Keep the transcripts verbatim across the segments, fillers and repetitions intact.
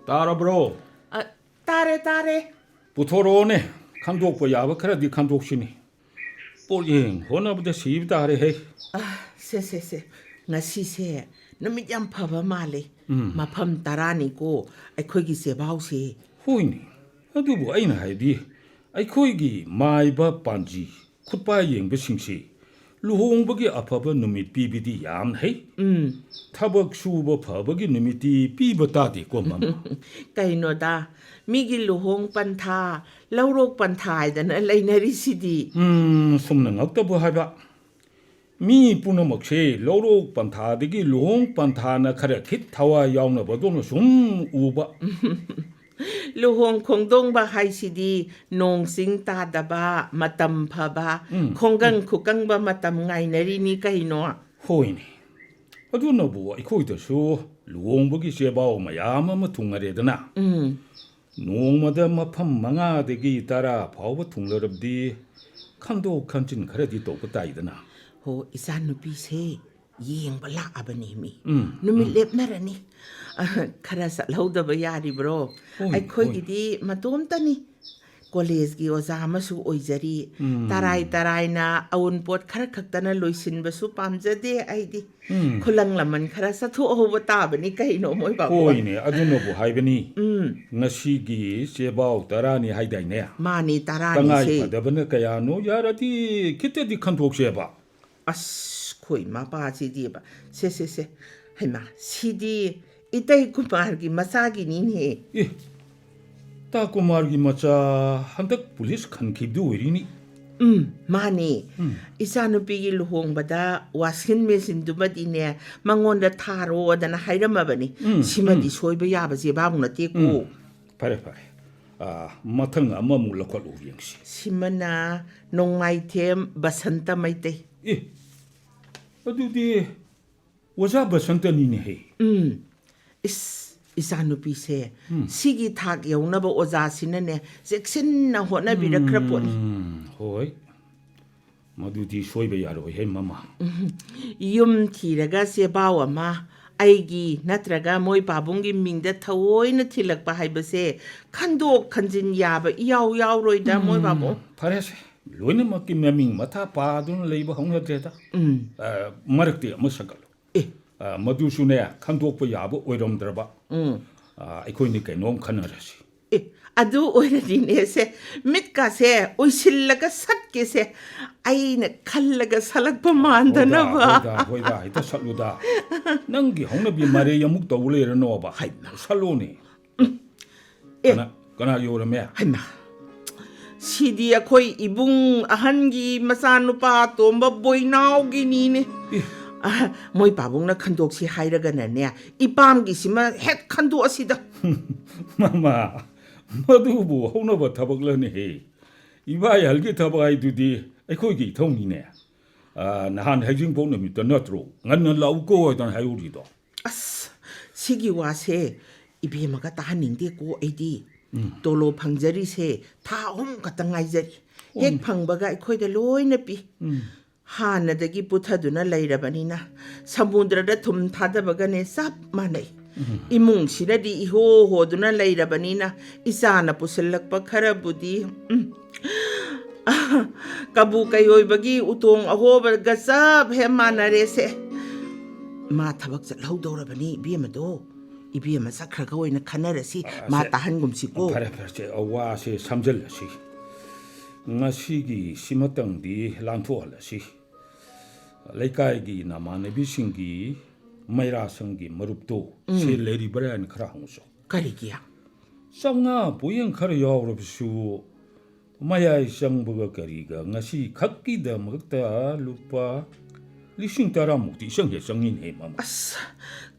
ꯇꯥꯔꯕ꯭ꯔꯣ? ꯑ, ꯇꯥꯔꯦ, ꯇꯥꯔꯦ꯫ ꯄꯨꯊꯣꯔꯛꯑꯣꯅꯦ, ꯈꯟꯗꯣꯛꯄ ꯌꯥꯕ ꯈꯔꯗꯤ ꯈꯟꯗꯣꯛꯁꯤꯅꯦ꯫ ꯄꯣꯠꯌꯦꯡ ꯍꯣꯠꯅꯕꯗ ꯁꯤꯕ ꯇꯥꯔꯦ ꯍꯦ꯫ ꯑ, ꯁꯦ, ꯁꯦ, ꯁꯦ꯫ ꯉꯁꯤꯁꯦ ꯅꯨꯃꯤꯠ ꯌꯥꯝ ꯐꯕ ꯃꯥꯜꯂꯦ꯫ ꯎꯝ꯫ ꯃꯐꯝ ꯇꯔꯥꯅꯤꯀꯣ ꯑꯩꯈꯣꯏꯒꯤ ꯆꯦꯕꯥꯎꯁꯦ꯫ ꯍꯣꯏꯅꯦ, ꯑꯗꯨꯕꯨ ꯑꯩꯅ ꯍꯥꯏꯗꯤ, ꯑꯩꯈꯣꯏꯒꯤ ꯃꯥꯏꯕ ꯄꯥꯟꯖꯤ ꯈꯨꯠꯄꯥꯏ ꯌꯦꯡꯕꯁꯤꯡꯁꯤ ꯂꯨꯍꯣꯡꯕꯒꯤ ꯑꯐꯕ ꯅꯨꯃꯤꯠ ꯄꯤꯕꯗꯤ ꯌꯥꯝ ꯍꯩ꯫ ꯎꯝ꯫ ꯊꯕꯛ ꯁꯨꯕ ꯐꯕꯒꯤ ꯅꯨꯃꯤꯠꯇꯤ ꯄꯤꯕ ꯇꯥꯗꯦꯀꯣ, ꯃꯃꯥ꯫ ꯀꯩꯅꯣꯗ, ꯃꯤꯒꯤ ꯂꯨꯍꯣꯡ ꯄꯟꯊꯥ, ꯂꯧꯔꯣꯛ ꯄꯟꯊꯥ ꯍꯥꯏꯗꯅ ꯂꯩꯅꯔꯤꯁꯤꯗꯤ꯫ ꯎꯝ, ꯁꯨꯝꯅ ꯉꯛꯇꯕꯨ ꯍꯥꯏꯕ꯫ ꯃꯤ ꯄꯨꯝꯅꯃꯛꯁꯦ ꯂꯧꯔꯣꯛ ꯄꯟꯊꯥꯗꯒꯤ ꯂꯨꯍꯣꯡ ꯄꯟꯊꯥꯅ ꯈꯔ ꯈꯤꯠ ꯊꯋꯥꯏ ꯌꯥꯎꯅꯕꯗꯧꯅ ꯁꯨꯝ ꯎꯕ꯫ ꯂꯨꯍꯣꯡ ꯈꯣꯡꯗꯣꯡꯕ ꯍꯥꯏꯁꯤꯗꯤ ꯅꯣꯡ ꯆꯤꯡ ꯇꯥꯗꯕ, ꯃꯇꯝ ꯐꯕ, ꯎꯝ, ꯈꯣꯡꯒꯪ ꯎꯝ꯫ ꯈꯨꯀꯪꯕ ꯃꯇꯝ ꯉꯥꯏꯅꯔꯤꯅꯤ ꯀꯩꯅꯣ꯫ ꯍꯣꯏꯅꯦ꯫ ꯑꯗꯨꯅꯕꯨ ꯑꯩꯈꯣꯏꯗꯁꯨ ꯂꯨꯍꯣꯡꯕꯒꯤ ꯆꯦꯕꯥꯎ ꯃꯌꯥꯝ ꯑꯃ ꯊꯨꯡꯅꯔꯦꯗꯅ꯫ ꯎꯝ꯫ ꯅꯣꯡꯃꯗ ꯃꯐꯝ ꯃꯉꯥꯗꯒꯤ ꯇꯔꯥ ꯐꯥꯎꯕ ꯊꯨꯡꯂꯔꯕꯗꯤ ꯈꯟꯗꯣꯛ ꯈꯟꯖꯤꯟ ꯈꯔꯗꯤ ꯇꯧꯕ ꯇꯥꯏꯗꯅ꯫ ꯍꯣ, ꯏꯆꯥꯅꯨꯄꯤꯁꯦ ꯌꯦꯡꯕ ꯂꯥꯛꯑꯕꯅꯤ ꯃꯤ꯫ ꯎꯝ, ꯅꯨꯃꯤꯠ ꯎꯝ꯫ ꯂꯦꯞꯅꯔꯅꯤ꯫ ꯈꯔ ꯆꯠꯍꯧꯗꯕ ꯌꯥꯔꯤꯕ꯭ꯔꯣ? ꯍꯣꯏ, ꯑꯩꯈꯣꯏꯒꯤꯗꯤ ꯃꯇꯣꯝꯇꯅꯤ꯫ ꯀꯣꯂꯦꯖꯀꯤ ꯑꯣꯖꯥ ꯑꯃꯁꯨ ꯑꯣꯏꯖꯔꯤ꯫ ꯎꯝ꯫ ꯇꯔꯥꯏ ꯇꯔꯥꯏꯅ ꯑꯎꯟꯄꯣꯠ ꯈꯔ ꯈꯛꯇꯅ ꯂꯣꯏꯁꯤꯟꯕꯁꯨ ꯄꯥꯝꯖꯗꯦ ꯑꯩꯗꯤ꯫ ꯎꯝ꯫ ꯈꯨꯂꯪ ꯂꯃꯟ ꯈꯔ ꯆꯠꯊꯣꯛꯍꯧꯕ ꯇꯥꯕꯅꯤ ꯀꯩꯅꯣ, ꯃꯣꯏ ꯕꯥꯕꯨ꯫ ꯍꯣꯏꯅꯦ, ꯑꯗꯨꯅꯕꯨ ꯍꯥꯏꯕꯅꯤ꯫ ꯎꯝ꯫ ꯉꯁꯤꯒꯤ ꯆꯦꯕꯥꯎ ꯇꯔꯥꯅꯤ ꯍꯥꯏꯗꯥꯏꯅꯦ? ꯃꯥꯅꯤ, ꯇꯔꯥꯅꯤꯁꯦ꯫ ꯇꯉꯥꯏ ꯐꯗꯕꯅ ꯀꯌꯥꯅꯣ? ꯌꯥꯔꯗꯤ ꯈꯤꯇꯗꯤ ꯈꯟꯗꯣꯛꯁꯦꯕ꯫ ꯑꯁ, ꯈꯣꯏ ꯃꯄꯥꯁꯤꯗꯤꯕ꯫ ꯁꯦ, ꯁꯦ, ꯁꯦ꯫ ꯍꯩꯃꯥ, ꯁꯤꯗꯤ ꯏꯇꯩ ꯀꯨꯃꯥꯔꯒꯤ ꯃꯆꯥꯒꯤꯅꯤꯅꯦ꯫ ꯑꯦ, ꯇꯥ ꯀꯨꯃꯥꯔꯒꯤ ꯃꯆꯥ ꯍꯟꯗꯛ ꯄꯨꯂꯤꯁ ꯈꯟꯈꯤꯕꯗꯨ ꯑꯣꯏꯔꯤꯅꯤ꯫ ꯎꯝ, ꯃꯥꯅꯦ꯫ ꯎꯝ꯫ ꯏꯆꯥꯅꯨꯄꯤꯒꯤ ꯂꯨꯍꯣꯡꯕꯗ ꯋꯥꯁꯤꯡ ꯃꯦꯆꯤꯟꯗꯨꯃꯗꯤꯅꯦ, ꯃꯉꯣꯟꯗ ꯊꯥꯔꯣꯗꯅ ꯍꯥꯏꯔꯝꯃꯕꯅꯤ꯫ ꯎꯝ, ꯁꯤꯃꯗꯤ ꯎꯝ꯫ ꯁꯣꯏꯕ ꯌꯥꯕ ꯆꯦꯕꯥꯎ ꯅꯠꯇꯦꯀꯣ꯫ ꯎꯝ꯫ ꯐꯔꯦ, ꯐꯔꯦ꯫ ꯑꯥ, ꯃꯊꯪ ꯑꯃꯃꯨꯛ ꯂꯧꯈꯠꯂꯨ ꯌꯦꯡꯁꯤ꯫ ꯁꯤꯃꯅ ꯅꯣꯡꯃꯥꯏꯊꯦꯝ ꯕꯁꯟꯇ ꯃꯩꯇꯩ꯫ ꯑꯦ, ꯑꯗꯨꯗꯤ ꯑꯣꯖꯥ ꯕꯁꯟꯇꯅꯤꯅꯦꯍꯦ꯫ ꯎꯝ꯫ ꯏꯁ, ꯏꯆꯥꯅꯨꯄꯤꯁꯦ ꯎꯝ꯫ ꯁꯤꯒꯤ ꯊꯥꯛ ꯌꯧꯅꯕ ꯑꯣꯖꯥꯁꯤꯅꯅꯦ ꯆꯦꯛꯁꯤꯟꯅ ꯍꯣꯠꯅꯕꯤꯔꯛꯈ꯭ꯔ ꯄꯣꯠꯅꯤ꯫ ꯎꯝ, ꯍꯣꯏ꯫ ꯃꯗꯨꯗꯤ ꯁꯣꯏꯕ ꯌꯥꯔꯣꯏꯍꯦ, ꯃꯃꯥ꯫ ꯎꯝ꯫ ꯌꯨꯝ ꯊꯤꯔꯒ ꯆꯦꯕꯥꯎ ꯑꯃ, ꯑꯩꯒꯤ ꯅꯠꯇ꯭ꯔꯒ ꯃꯣꯏ ꯄꯥꯕꯨꯡꯒꯤ ꯃꯤꯡꯗ ꯊꯑꯣꯏꯅ ꯊꯤꯜꯂꯛꯄ ꯍꯥꯏꯕꯁꯦ ꯈꯟꯗꯣꯛ ꯈꯟꯖꯤꯟ ꯌꯥꯕ ꯏꯌꯥꯎ ꯌꯥꯎꯔꯣꯏꯗ, ꯃꯣꯏ ꯄꯥꯕꯨꯡ꯫ ꯐꯔꯦꯁꯦ, ꯂꯣꯏꯅꯃꯛꯀꯤ ꯃꯃꯤꯡ ꯃꯊꯥ ꯄꯥꯗꯨꯅ ꯂꯩꯕ ꯍꯧꯅꯗ꯭ꯔꯦꯗ꯫ ꯎꯝ꯫ ꯑ, ꯃꯔꯛꯇꯤ ꯑꯃ ꯁꯛꯀꯠꯂꯨ꯫ ꯑꯦ꯫ ꯑ, ꯃꯗꯨꯁꯨꯅꯦ, ꯈꯟꯗꯣꯛꯄ ꯌꯥꯕ ꯑꯣꯏꯔꯝꯗ꯭ꯔꯕ꯫ ꯎꯝ꯫ ꯑ, ꯑꯩꯈꯣꯏꯅꯤ ꯀꯩꯅꯣꯝ ꯈꯟꯅꯔꯁꯤ꯫ ꯑꯦ, ꯑꯗꯨ ꯑꯣꯏꯔꯗꯤꯅꯦꯁꯦ, ꯃꯤꯠꯀꯥꯁꯦ ꯎꯏꯁꯤꯜꯂꯒ ꯁꯠꯀꯦꯁꯦ, ꯑꯩꯅ ꯈꯜꯂꯒ ꯁꯠꯂꯛꯄ ꯃꯥꯟꯗꯅꯕ꯫ ꯍꯣꯏꯗ, ꯍꯣꯏꯗ, ꯍꯣꯏꯗ, ꯍꯦꯛꯇ ꯁꯠꯂꯨꯗ꯫ ꯅꯪꯒꯤ ꯍꯧꯅꯕꯤ ꯃꯔꯩ ꯑꯃꯨꯛ ꯇꯧ ꯂꯩꯔꯅꯣꯕ꯫ ꯍꯩꯃꯥ꯫ ꯁꯠꯂꯣꯅꯦ꯫ ꯑꯦ꯫ ꯀꯅꯥ, ꯀꯅꯥ ꯌꯧꯔꯝꯃꯦ? ꯍꯩꯃꯥ, ꯁꯤꯗꯤ ꯑꯩꯈꯣꯏ ꯏꯕꯨꯡ ꯑꯍꯟꯒꯤ ꯃꯆꯥꯅꯨꯄꯥ ꯑꯇꯣꯝꯕ ꯕꯣꯏꯅꯥꯎꯒꯤꯅꯤꯅꯦ꯫ ꯑꯦ꯫ ꯑ, ꯃꯣꯏ ꯄꯥꯕꯨꯡꯅ ꯈꯟꯗꯣꯛꯁꯤ ꯍꯥꯏꯔꯒꯅꯅꯦ, ꯏꯄꯥꯝꯒꯤꯁꯤꯃ ꯍꯦꯛ ꯈꯟꯗꯣꯛꯑꯁꯤꯗ꯫ ꯃꯃꯥ, ꯃꯗꯨꯕꯨ ꯍꯧꯅꯕ ꯊꯕꯛꯂꯅꯦꯍꯦ? ꯏꯕꯥꯏ ꯑꯍꯜꯒꯤ ꯊꯕꯛ ꯍꯥꯏꯗꯨꯗꯤ ꯑꯩꯈꯣꯏꯒꯤ ꯏꯊꯧꯅꯤꯅꯦ꯫ ꯑ, ꯅꯍꯥꯟ ꯍꯩꯖꯤꯡꯄꯣꯛ ꯅꯨꯃꯤꯠꯇ ꯅꯠꯇ꯭ꯔꯣ ꯉꯟꯅ ꯂꯥꯛꯎꯀꯣ ꯍꯥꯏꯗꯅ ꯍꯥꯏꯍꯧꯔꯤꯗꯣ? ꯑꯁ, ꯁꯤꯒꯤ ꯋꯥꯁꯦ ꯏꯕꯦꯝꯃꯒ ꯇꯥꯍꯟꯅꯤꯡꯗꯦꯀꯣ ꯑꯩꯗꯤ꯫ ꯇꯣꯂꯣꯞ ꯐꯪꯖꯔꯤꯁꯦ ꯊꯥ ꯑꯍꯨꯝ ꯈꯛꯇ ꯉꯥꯏꯖꯔꯤ꯫ ꯍꯦꯛ ꯐꯪꯕꯒ ꯑꯩꯈꯣꯏꯗ ꯂꯣꯏꯅ ꯄꯤ꯫ ꯍꯥꯟꯅꯗꯒꯤ ꯄꯨꯊꯗꯨꯅ ꯂꯩꯔꯕꯅꯤꯅ ꯁꯃꯨꯗ꯭ꯔꯗ ꯊꯨꯝ ꯊꯥꯗꯕꯒꯅꯦ ꯆꯞ ꯃꯥꯟꯅꯩ꯫ ꯏꯃꯨꯡꯁꯤꯅꯗꯤ ꯏꯍꯣ ꯍꯣꯗꯨꯅ ꯂꯩꯔꯕꯅꯤꯅ ꯏꯆꯥꯅ ꯄꯨꯁꯤꯜꯂꯛꯄ ꯈꯔꯕꯨꯗꯤ, ꯎꯝ, ꯀꯕꯨ ꯀꯩꯑꯣꯏꯕꯒꯤ ꯎꯇꯣꯡ ꯑꯍꯣꯕꯒ ꯆꯞ ꯍꯦꯛ ꯃꯥꯟꯅꯔꯦꯁꯦ꯫ ꯃꯥ ꯊꯕꯛ ꯆꯠꯍꯧꯗꯧꯔꯕꯅꯤ ꯏꯕꯦꯝꯃꯗꯣ꯫ ꯏꯕꯦꯝꯃ ꯆꯠꯈ꯭ꯔꯒ ꯑꯣꯏꯅ ꯈꯟꯅꯔꯁꯤ, ꯃꯥ ꯁꯦ, ꯇꯥꯍꯟꯒꯨꯝꯁꯤꯀꯣ꯫ ꯐꯔꯦ, ꯐꯔꯦ, ꯁꯦ, ꯋꯥꯁꯦ ꯁꯝꯖꯜꯂꯁꯤ꯫ ꯉꯁꯤꯒꯤ ꯁꯤꯃꯇꯪꯗꯤ ꯂꯥꯟꯊꯣꯛꯍꯜꯂꯁꯤ꯫ ꯂꯩꯀꯥꯏꯒꯤ ꯅꯃꯥꯟꯅꯕꯤꯁꯤꯡꯒꯤ ꯃꯩꯔꯥ ꯁꯪꯒꯤ ꯃꯔꯨꯞꯇꯣ ꯁꯦꯜ ꯂꯩꯔꯤꯕ꯭ꯔꯥ ꯍꯥꯏꯅ ꯈꯔ ꯍꯪꯉꯨꯁꯣ꯫ ꯀꯔꯤꯒꯤ? ꯆꯥꯝꯃꯉꯥ ꯄꯣꯌꯦꯡ ꯈꯔ ꯌꯥꯎꯔꯕꯁꯨ ꯃꯌꯥꯏ ꯆꯪꯕꯒ ꯀꯔꯤꯒ ꯉꯁꯤ ꯈꯛꯀꯤꯗꯃꯛꯇ ꯂꯨꯄꯥ ꯂꯤꯁꯤꯡ ꯇꯔꯥꯃꯨꯛꯇꯤ ꯏꯆꯪ ꯍꯦꯛ ꯆꯪꯉꯤꯅꯦ, ꯃꯃꯥ꯫ ꯑꯁ,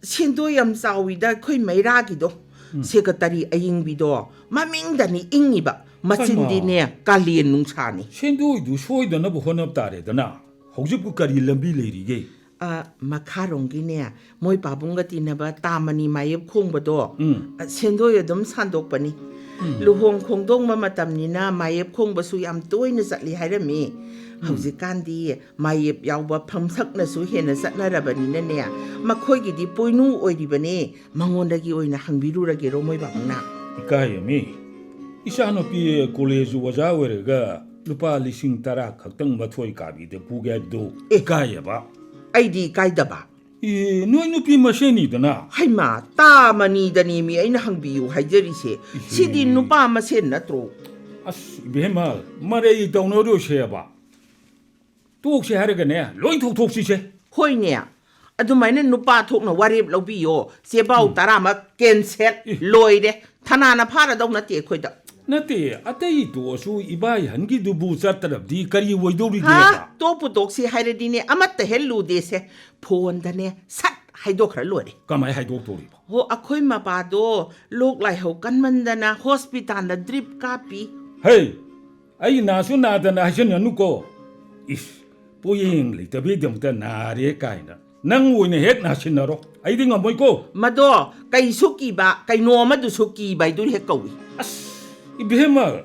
ꯁꯦꯟꯗꯣꯏ ꯌꯥꯝ ꯆꯥꯎꯋꯤꯗ ꯑꯩꯈꯣꯏ ꯃꯩꯔꯥꯒꯤꯗꯣ꯫ ꯁꯦꯀ꯭ꯔꯦꯇꯔꯤ ꯑꯌꯤꯡꯕꯤꯗꯣ ꯃꯃꯤꯡꯗꯅꯤ ꯏꯪꯉꯤꯕ, ꯃꯆꯤꯟꯗꯤꯅꯦ ꯀꯥꯂꯦꯟ ꯅꯨꯡꯁꯥꯅꯤ꯫ ꯁꯦꯟꯗꯣꯏꯗꯨ ꯁꯣꯏꯗꯅꯕ ꯍꯣꯠꯅꯕ ꯇꯥꯔꯦꯗꯅ꯫ ꯍꯧꯖꯤꯛꯄꯨ ꯀꯔꯤ ꯂꯝꯕꯤ ꯂꯩꯔꯤꯒꯦ? ꯑ, ꯃꯈꯥꯔꯣꯝꯒꯤꯅꯦ, ꯃꯣꯏ ꯄꯥꯕꯨꯡꯒ ꯇꯤꯟꯅꯕ ꯇꯥꯃꯅꯤ ꯃꯥꯌꯦꯞ ꯈꯣꯡꯕꯗꯣ, ꯎꯝ꯫ ꯑ, ꯁꯦꯟꯗꯣꯏ ꯑꯗꯨꯝ ꯁꯥꯟꯗꯣꯛꯄꯅꯤ꯫ ꯂꯨꯍꯣꯡ ꯈꯣꯡꯗꯣꯡꯕ ꯃꯇꯝꯅꯤꯅ ꯃꯥꯌꯦꯞ ꯈꯣꯡꯕꯁꯨ ꯌꯥꯝ ꯇꯣꯏꯅ ꯆꯠꯂꯤ ꯍꯥꯏꯔꯝꯃꯤ꯫ ꯍꯧꯖꯤꯛꯀꯥꯟꯗꯤ ꯃꯥꯌꯦꯞ ꯌꯥꯎꯕ ꯐꯝꯁꯛꯅꯁꯨ ꯍꯦꯟꯅ ꯆꯠꯅꯔꯕꯅꯤꯅꯅꯦ, ꯃꯈꯣꯏꯒꯤꯗꯤ ꯄꯣꯏꯅꯨ ꯑꯣꯏꯔꯤꯕꯅꯦ꯫ ꯃꯉꯣꯟꯗꯒꯤ ꯑꯣꯏꯅ ꯍꯪꯕꯤꯔꯨꯔꯒꯦꯔꯣ, ꯃꯣꯏ ꯄꯥꯕꯨꯡꯅ? ꯏꯀꯥꯏꯌꯦꯃꯤ꯫ ꯏꯆꯥꯅꯨꯄꯤ ꯀꯣꯂꯦꯖ ꯑꯣꯖꯥ ꯑꯣꯏꯔꯒ ꯂꯨꯄꯥ ꯂꯤꯁꯤꯡ ꯇꯔꯥ ꯈꯛꯇꯪ ꯃꯊꯣꯏ ꯀꯥꯕꯤꯗ ꯄꯨꯒꯦ ꯍꯥꯏꯕꯗꯨ ꯑꯦ꯫ ꯏꯀꯥꯏꯌꯦꯕ꯫ ꯑꯩꯗꯤ ꯏꯀꯥꯏꯗꯕ꯫ ꯑꯦ, ꯅꯣꯏ ꯅꯨꯄꯤ ꯃꯁꯦꯟꯅꯤꯗꯅ꯫ ꯍꯩꯃꯥ, ꯇꯥ ꯃꯅꯤꯗꯅꯦꯃꯤ ꯑꯩꯅ ꯍꯪꯕꯤꯌꯨ ꯍꯥꯏꯖꯔꯤꯁꯦ꯫ ꯁꯤꯗꯤ ꯏꯍꯦ꯫ ꯅꯨꯄꯥ ꯃꯁꯦꯟ ꯅꯠꯇ꯭ꯔꯣ? ꯑꯁ, ꯏꯕꯦꯝꯃ, ꯃꯔꯩ ꯇꯧꯅꯔꯣꯏꯁꯦꯕ꯫ ꯇꯣꯛꯁꯦ ꯍꯥꯏꯔꯒꯅꯦ, ꯂꯣꯏ ꯊꯣꯛꯊꯣꯛꯁꯤꯁꯦ꯫ ꯍꯣꯏꯅꯦ, ꯑꯗꯨꯃꯥꯏꯅ ꯅꯨꯄꯥ ꯊꯣꯛꯅ ꯋꯥꯔꯦꯞ ꯂꯧꯕꯤꯌꯣ꯫ ꯆꯦꯕꯥꯎ ꯎꯝ꯫ ꯇꯔꯥꯃꯛ ꯀꯦꯟꯁꯦꯜ꯫ ꯏ꯫ ꯂꯣꯏꯔꯦ꯫ ꯊꯅꯥꯅ ꯐꯥꯔꯗꯧ ꯅꯠꯇꯦ ꯑꯩꯈꯣꯏꯗ꯫ ꯅꯠꯇꯦ, ꯑꯇꯩ ꯇꯣꯛꯑꯁꯨ ꯏꯕꯥꯏ ꯍꯟꯒꯤꯗꯨꯕꯨ ꯆꯠꯇ꯭ꯔꯕꯗꯤ ꯀꯔꯤ ꯑꯣꯏꯗꯧꯔꯤꯒꯦꯕ? ꯍꯥ? ꯇꯣꯛꯄꯨ ꯇꯣꯛꯁꯤ ꯍꯥꯏꯔꯗꯤꯅꯦ, ꯑꯃꯠꯇ ꯍꯦꯛ ꯂꯨꯗꯦꯁꯦ꯫ ꯐꯣꯟꯗꯅꯦ ꯁꯠ ꯍꯥꯏꯗꯣꯛꯈ꯭ꯔ ꯂꯣꯏꯔꯦ꯫ ꯀꯃꯥꯏ ꯍꯥꯏꯗꯣꯛꯇꯧꯔꯤꯕ? ꯍꯣ, ꯑꯩꯈꯣꯏ ꯃꯄꯥꯗꯣ ꯂꯣꯛ ꯂꯥꯏꯍꯧ ꯀꯟꯃꯟꯗꯅ ꯍꯣꯁꯄꯤꯇꯥꯜꯗ ꯗ꯭ꯔꯤꯞ ꯀꯥꯞꯄꯤ꯫ ꯍꯦ, ꯑꯩ ꯅꯥꯁꯨ ꯅꯥꯗꯅ ꯍꯥꯏꯖꯟꯅꯅꯨꯀꯣ꯫ ꯏꯁ, ꯄꯣꯌꯦꯡ ꯂꯩꯇꯕꯩꯗꯃꯛꯇ ꯅꯥꯔꯦ ꯀꯥꯏꯅ꯫ ꯅꯪ ꯑꯣꯏꯅ ꯍꯦꯛ ꯅꯥꯁꯤꯟꯅꯔꯣ꯫ ꯑꯩꯗꯤ ꯉꯝꯃꯣꯏꯀꯣ꯫ ꯃꯗꯣ ꯀꯩꯁꯨ ꯀꯤꯕ, ꯀꯩꯅꯣ ꯑꯃꯗꯨꯁꯨ ꯀꯤꯕ ꯍꯥꯏꯗꯨ ꯍꯦꯛ ꯀꯧꯏ꯫ ꯑꯁ, ꯏꯕꯦꯝꯃ,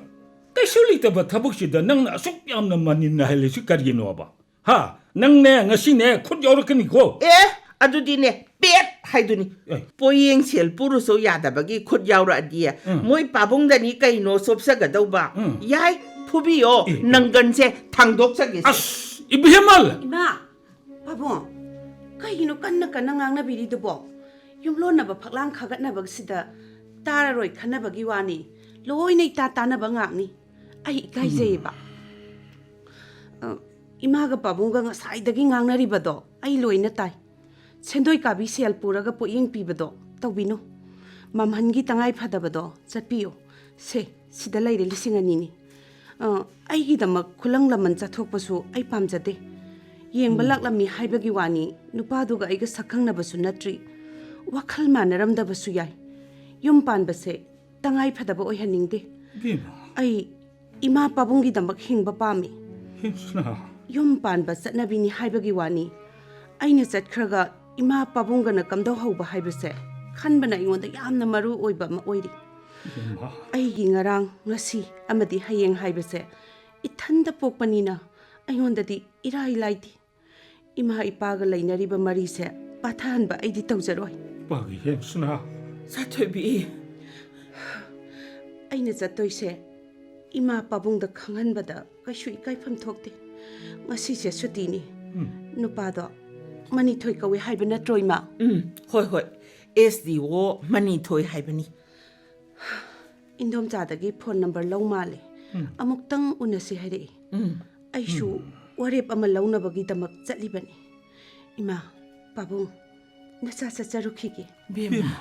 ꯀꯩꯁꯨ ꯂꯩꯇꯕ ꯊꯕꯛꯁꯤꯗ ꯅꯪꯅ ꯑꯁꯨꯛ ꯌꯥꯝꯅ ꯃꯅꯤꯟ ꯅꯥꯏꯍꯜꯂꯤꯁꯤ ꯀꯔꯤꯒꯤꯅꯣꯕ? ꯍꯥ? ꯅꯪꯅꯦ, ꯉꯁꯤꯅꯦ, ꯈꯨꯠ ꯌꯥꯎꯔꯛꯀꯅꯤꯀꯣ꯫ ꯑꯦ, ꯑꯗꯨꯗꯤꯅꯦ, ꯄꯦꯠ ꯍꯥꯏꯗꯨꯅꯤ꯫ ꯑꯦ꯫ ꯄꯣꯌꯦꯡ ꯁꯦꯜ ꯄꯨꯔꯨꯁꯨ ꯌꯥꯗꯕꯒꯤ ꯈꯨꯠ ꯌꯥꯎꯔꯛꯑꯗꯤ ꯎꯝ꯫ ꯃꯣꯏ ꯄꯥꯕꯨꯡꯗꯅꯤ ꯀꯩꯅꯣ ꯆꯣꯞꯆꯒꯗꯧꯕ꯫ ꯎꯝ꯫ ꯌꯥꯏ, ꯐꯨꯕꯤꯌꯣ, ꯑꯦ, ꯑꯦ꯫ ꯅꯪꯒꯟꯁꯦ ꯊꯥꯡꯗꯣꯛꯆꯒꯦ꯫ ꯑꯁ, ꯏꯕꯦꯝꯃ! ꯏꯃꯥ, ꯄꯥꯕꯨꯡ, ꯀꯩꯒꯤꯅꯣ ꯀꯟꯅ ꯀꯟꯅ ꯉꯥꯡꯅꯕꯤꯔꯤꯗꯨꯕꯣ? ꯌꯨꯝꯂꯣꯟꯅꯕ ꯐꯛꯂꯥꯡ ꯈꯥꯒꯠꯅꯕꯁꯤꯗ ꯇꯥꯔꯔꯣꯏ ꯈꯟꯅꯕꯒꯤ ꯋꯥꯅꯤ꯫ ꯂꯣꯏꯅ ꯏꯇꯥ ꯇꯥꯅꯕ ꯉꯥꯛꯅꯤ꯫ ꯑꯩ ꯏꯀꯥꯏꯖꯩꯌꯦꯕ꯫ ꯑ, ꯏꯃꯥꯒ ꯄꯥꯕꯨꯡꯒ ꯉꯁꯥꯏꯗꯒꯤ ꯉꯥꯡꯅꯔꯤꯕꯗꯣ ꯑꯩ ꯂꯣꯏꯅ ꯇꯥꯏ꯫ ꯁꯦꯟꯗꯣꯏ ꯀꯥꯕꯤ ꯁꯦꯜ ꯄꯨꯔꯒ ꯄꯣꯠꯌꯦꯡ ꯄꯤꯕꯗꯣ ꯇꯧꯕꯤꯅꯨ꯫ ꯃꯝꯍꯟꯒꯤ ꯇꯉꯥꯏ ꯐꯗꯕꯗꯣ ꯆꯠꯄꯤꯌꯣ꯫ ꯁꯦ, ꯁꯤꯗ ꯂꯩꯔꯦ ꯂꯤꯁꯤꯡ ꯑꯅꯤꯅꯤ꯫ ꯑ, ꯑꯩꯒꯤꯗꯃꯛ ꯈꯨꯂꯪ ꯂꯃꯟ ꯆꯠꯊꯣꯛꯄꯁꯨ ꯑꯩ ꯄꯥꯝꯖꯗꯦ꯫ ꯌꯦꯡꯕ ꯎꯝ꯫ ꯂꯥꯛꯂꯝꯃꯤ ꯍꯥꯏꯕꯒꯤ ꯋꯥꯅꯤ, ꯅꯨꯄꯥꯗꯨꯒ ꯑꯩꯒ ꯁꯛꯈꯪꯅꯕꯁꯨ ꯅꯠꯇ꯭ꯔꯤ꯫ ꯋꯥꯈꯜ ꯃꯥꯟꯅꯔꯝꯗꯕꯁꯨ ꯌꯥꯏ꯫ ꯌꯨꯝ ꯄꯥꯟꯕꯁꯦ ꯇꯉꯥꯏ ꯐꯗꯕ ꯑꯣꯏꯍꯟꯅꯤꯡꯗꯦ꯫ ꯏꯕꯦꯝꯃ꯫ ꯑꯩ ꯏꯃꯥ ꯄꯥꯕꯨꯡꯒꯤꯗꯃꯛ ꯍꯤꯡꯕ ꯄꯥꯝꯃꯤ꯫ ꯍꯦꯟꯁꯅꯥ꯫ ꯌꯨꯝ ꯄꯥꯟꯕ ꯆꯠꯅꯕꯤꯅꯤ ꯍꯥꯏꯕꯒꯤ ꯋꯥꯅꯤ꯫ ꯑꯩꯅ ꯆꯠꯈ꯭ꯔꯒ ꯏꯃꯥ ꯄꯥꯕꯨꯡꯒꯅ ꯀꯝꯗꯧꯍꯧꯕ ꯍꯥꯏꯕꯁꯦ ꯈꯟꯕꯅ ꯑꯩꯉꯣꯟꯗ ꯌꯥꯝꯅ ꯃꯔꯨ ꯑꯣꯏꯕ ꯑꯃ ꯑꯣꯏꯔꯤ꯫ ꯏꯕꯦꯝꯃ꯫ ꯑꯩꯒꯤ ꯉꯔꯥꯡ, ꯉꯁꯤ ꯑꯃꯗꯤ ꯍꯌꯦꯡ ꯍꯥꯏꯕꯁꯦ ꯏꯊꯟꯗ ꯄꯣꯛꯄꯅꯤꯅ ꯑꯩꯉꯣꯟꯗꯗꯤ ꯏꯔꯥꯏ ꯂꯥꯏꯗꯦ꯫ ꯏꯃꯥ ꯏꯄꯥꯒ ꯂꯩꯅꯔꯤꯕ ꯃꯔꯤꯁꯦ ꯄꯥꯊꯍꯟꯕ ꯑꯩꯗꯤ ꯇꯧꯖꯔꯣꯏ꯫ ꯄꯥꯒꯤ ꯍꯦꯟꯁꯨꯅ꯫ ꯁꯥꯊꯣꯏꯕꯤ꯫ ꯑꯩꯅ ꯆꯠꯇꯣꯏꯁꯦ ꯏꯃꯥ ꯄꯥꯕꯨꯡꯗ ꯈꯪꯍꯟꯕꯗ ꯀꯩꯁꯨ ꯏꯀꯥꯏꯐꯝ ꯊꯣꯛꯇꯦ꯫ ꯉꯁꯤꯁꯦ ꯁꯨꯇꯤꯅꯤ꯫ ꯎꯝ꯫ ꯅꯨꯄꯥꯗꯣ ꯃꯅꯤꯊꯣꯏ ꯀꯧꯏ ꯍꯥꯏꯕ ꯅꯠꯇ꯭ꯔꯣ, ꯏꯃꯥ? ꯎꯝ, ꯍꯣꯏ, ꯍꯣꯏ꯫ ꯑꯦꯁ ꯗꯤ ꯑꯣ ꯃꯅꯤꯊꯣꯏ ꯍꯥꯏꯕꯅꯤ꯫ ꯏꯟꯗꯣꯝꯆꯥꯗꯒꯤ ꯐꯣꯟ ꯅꯝꯕꯔ ꯂꯧ ꯃꯥꯜꯂꯦ꯫ ꯎꯝ꯫ ꯑꯃꯨꯛꯇꯪ ꯎꯅꯁꯤ ꯍꯥꯏꯔꯛꯏ꯫ ꯎꯝ꯫ ꯑꯩꯁꯨ ꯎꯝ꯫ ꯋꯥꯔꯦꯞ ꯑꯃ ꯂꯧꯅꯕꯒꯤꯗꯃꯛ ꯆꯠꯂꯤꯕꯅꯤ꯫ ꯏꯃꯥ, ꯄꯥꯕꯨꯡ, ꯅꯆꯥ ꯆꯠꯆꯔꯨꯈꯤꯒꯦ꯫ ꯕꯦꯝꯃ꯫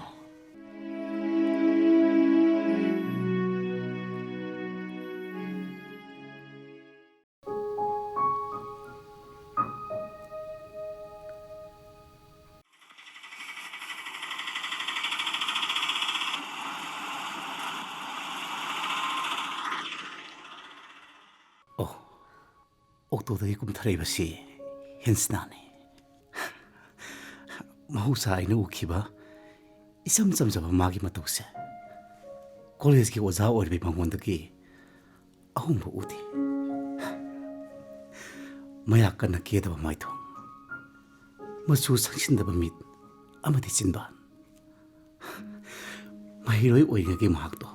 ꯑꯣ, ꯑꯣꯛꯇꯣꯗꯒꯤ ꯀꯨꯝꯊꯔꯛꯏꯕꯁꯤ ꯍꯦꯟꯁꯅꯥꯅꯤ꯫ ꯃꯍꯧꯁꯥ ꯑꯩꯅ ꯎꯈꯤꯕ ꯏꯆꯝ ꯆꯝꯖꯕ ꯃꯥꯒꯤ ꯃꯇꯧꯁꯦ ꯀꯣꯂꯦꯖꯀꯤ ꯑꯣꯖꯥ ꯑꯣꯏꯔꯤꯕ ꯃꯉꯣꯟꯗꯒꯤ ꯑꯍꯣꯡꯕ ꯎꯗꯦ꯫ ꯃꯌꯥ ꯀꯟꯅ ꯀꯦꯗꯕ ꯃꯥꯏꯊꯣꯡ, ꯃꯆꯨ ꯁꯪꯁꯤꯟꯗꯕ ꯃꯤꯠ ꯑꯃꯗꯤ ꯆꯤꯟꯕꯥꯟ꯫ ꯃꯍꯩꯔꯣꯏ ꯑꯣꯏꯔꯤꯉꯩꯒꯤ ꯃꯍꯥꯛꯇꯣ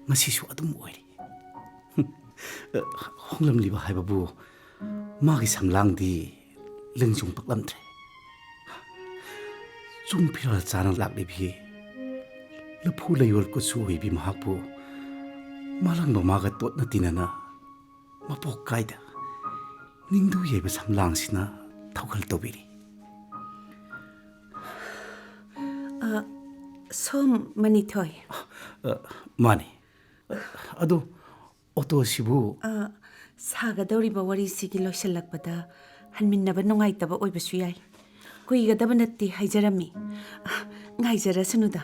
ꯉꯁꯤꯁꯨ ꯑꯗꯨꯝ ꯑꯣꯏꯔꯤ꯫ ꯍꯣꯡꯂꯝꯂꯤꯕ ꯍꯥꯏꯕꯕꯨ ꯃꯥꯒꯤ ꯁꯝꯂꯥꯡꯗꯤ ꯂꯦꯡꯖꯨꯝ ꯄꯛꯂꯝꯗ꯭ꯔꯦ꯫ ꯆꯨꯡ ꯐꯤꯔꯥꯜ ꯆꯥꯅ ꯂꯥꯛꯂꯤꯕꯤ ꯂꯐꯨ ꯂꯩꯌꯣꯜ ꯀꯨꯆꯨ ꯑꯣꯏꯕꯤ ꯃꯍꯥꯛꯄꯨ ꯃꯥꯂꯪꯕ ꯃꯥꯒ ꯇꯣꯠꯅ ꯇꯤꯟꯅꯅ ꯃꯄꯣꯛ ꯀꯥꯏꯗ ꯅꯤꯡꯗꯨ ꯌꯩꯕ ꯁꯝꯂꯥꯡꯁꯤꯅ ꯊꯧꯒꯜ ꯇꯧꯕꯤꯔꯤ꯫ ꯑ, ꯁꯣꯝ ꯃꯅꯤꯊꯣꯏ? ꯑ, ꯃꯥꯅꯤ꯫ ꯑ, ꯑꯗꯣ ꯑꯣꯇꯣꯁꯤꯕꯨ? ꯑ, ꯁꯥꯒꯗꯧꯔꯤꯕ ꯋꯥꯔꯤꯁꯤꯒꯤ ꯂꯣꯏꯁꯤꯜꯂꯛꯄꯗ ꯍꯟꯃꯤꯟꯅꯕ ꯅꯨꯡꯉꯥꯏꯇꯕ ꯑꯣꯏꯕꯁꯨ ꯌꯥꯏ꯫ ꯀꯨꯏꯒꯗꯕ ꯅꯠꯇꯦ ꯍꯥꯏꯖꯔꯝꯃꯤ꯫ ꯑ, ꯉꯥꯏꯖꯔꯁꯅꯨꯗ꯫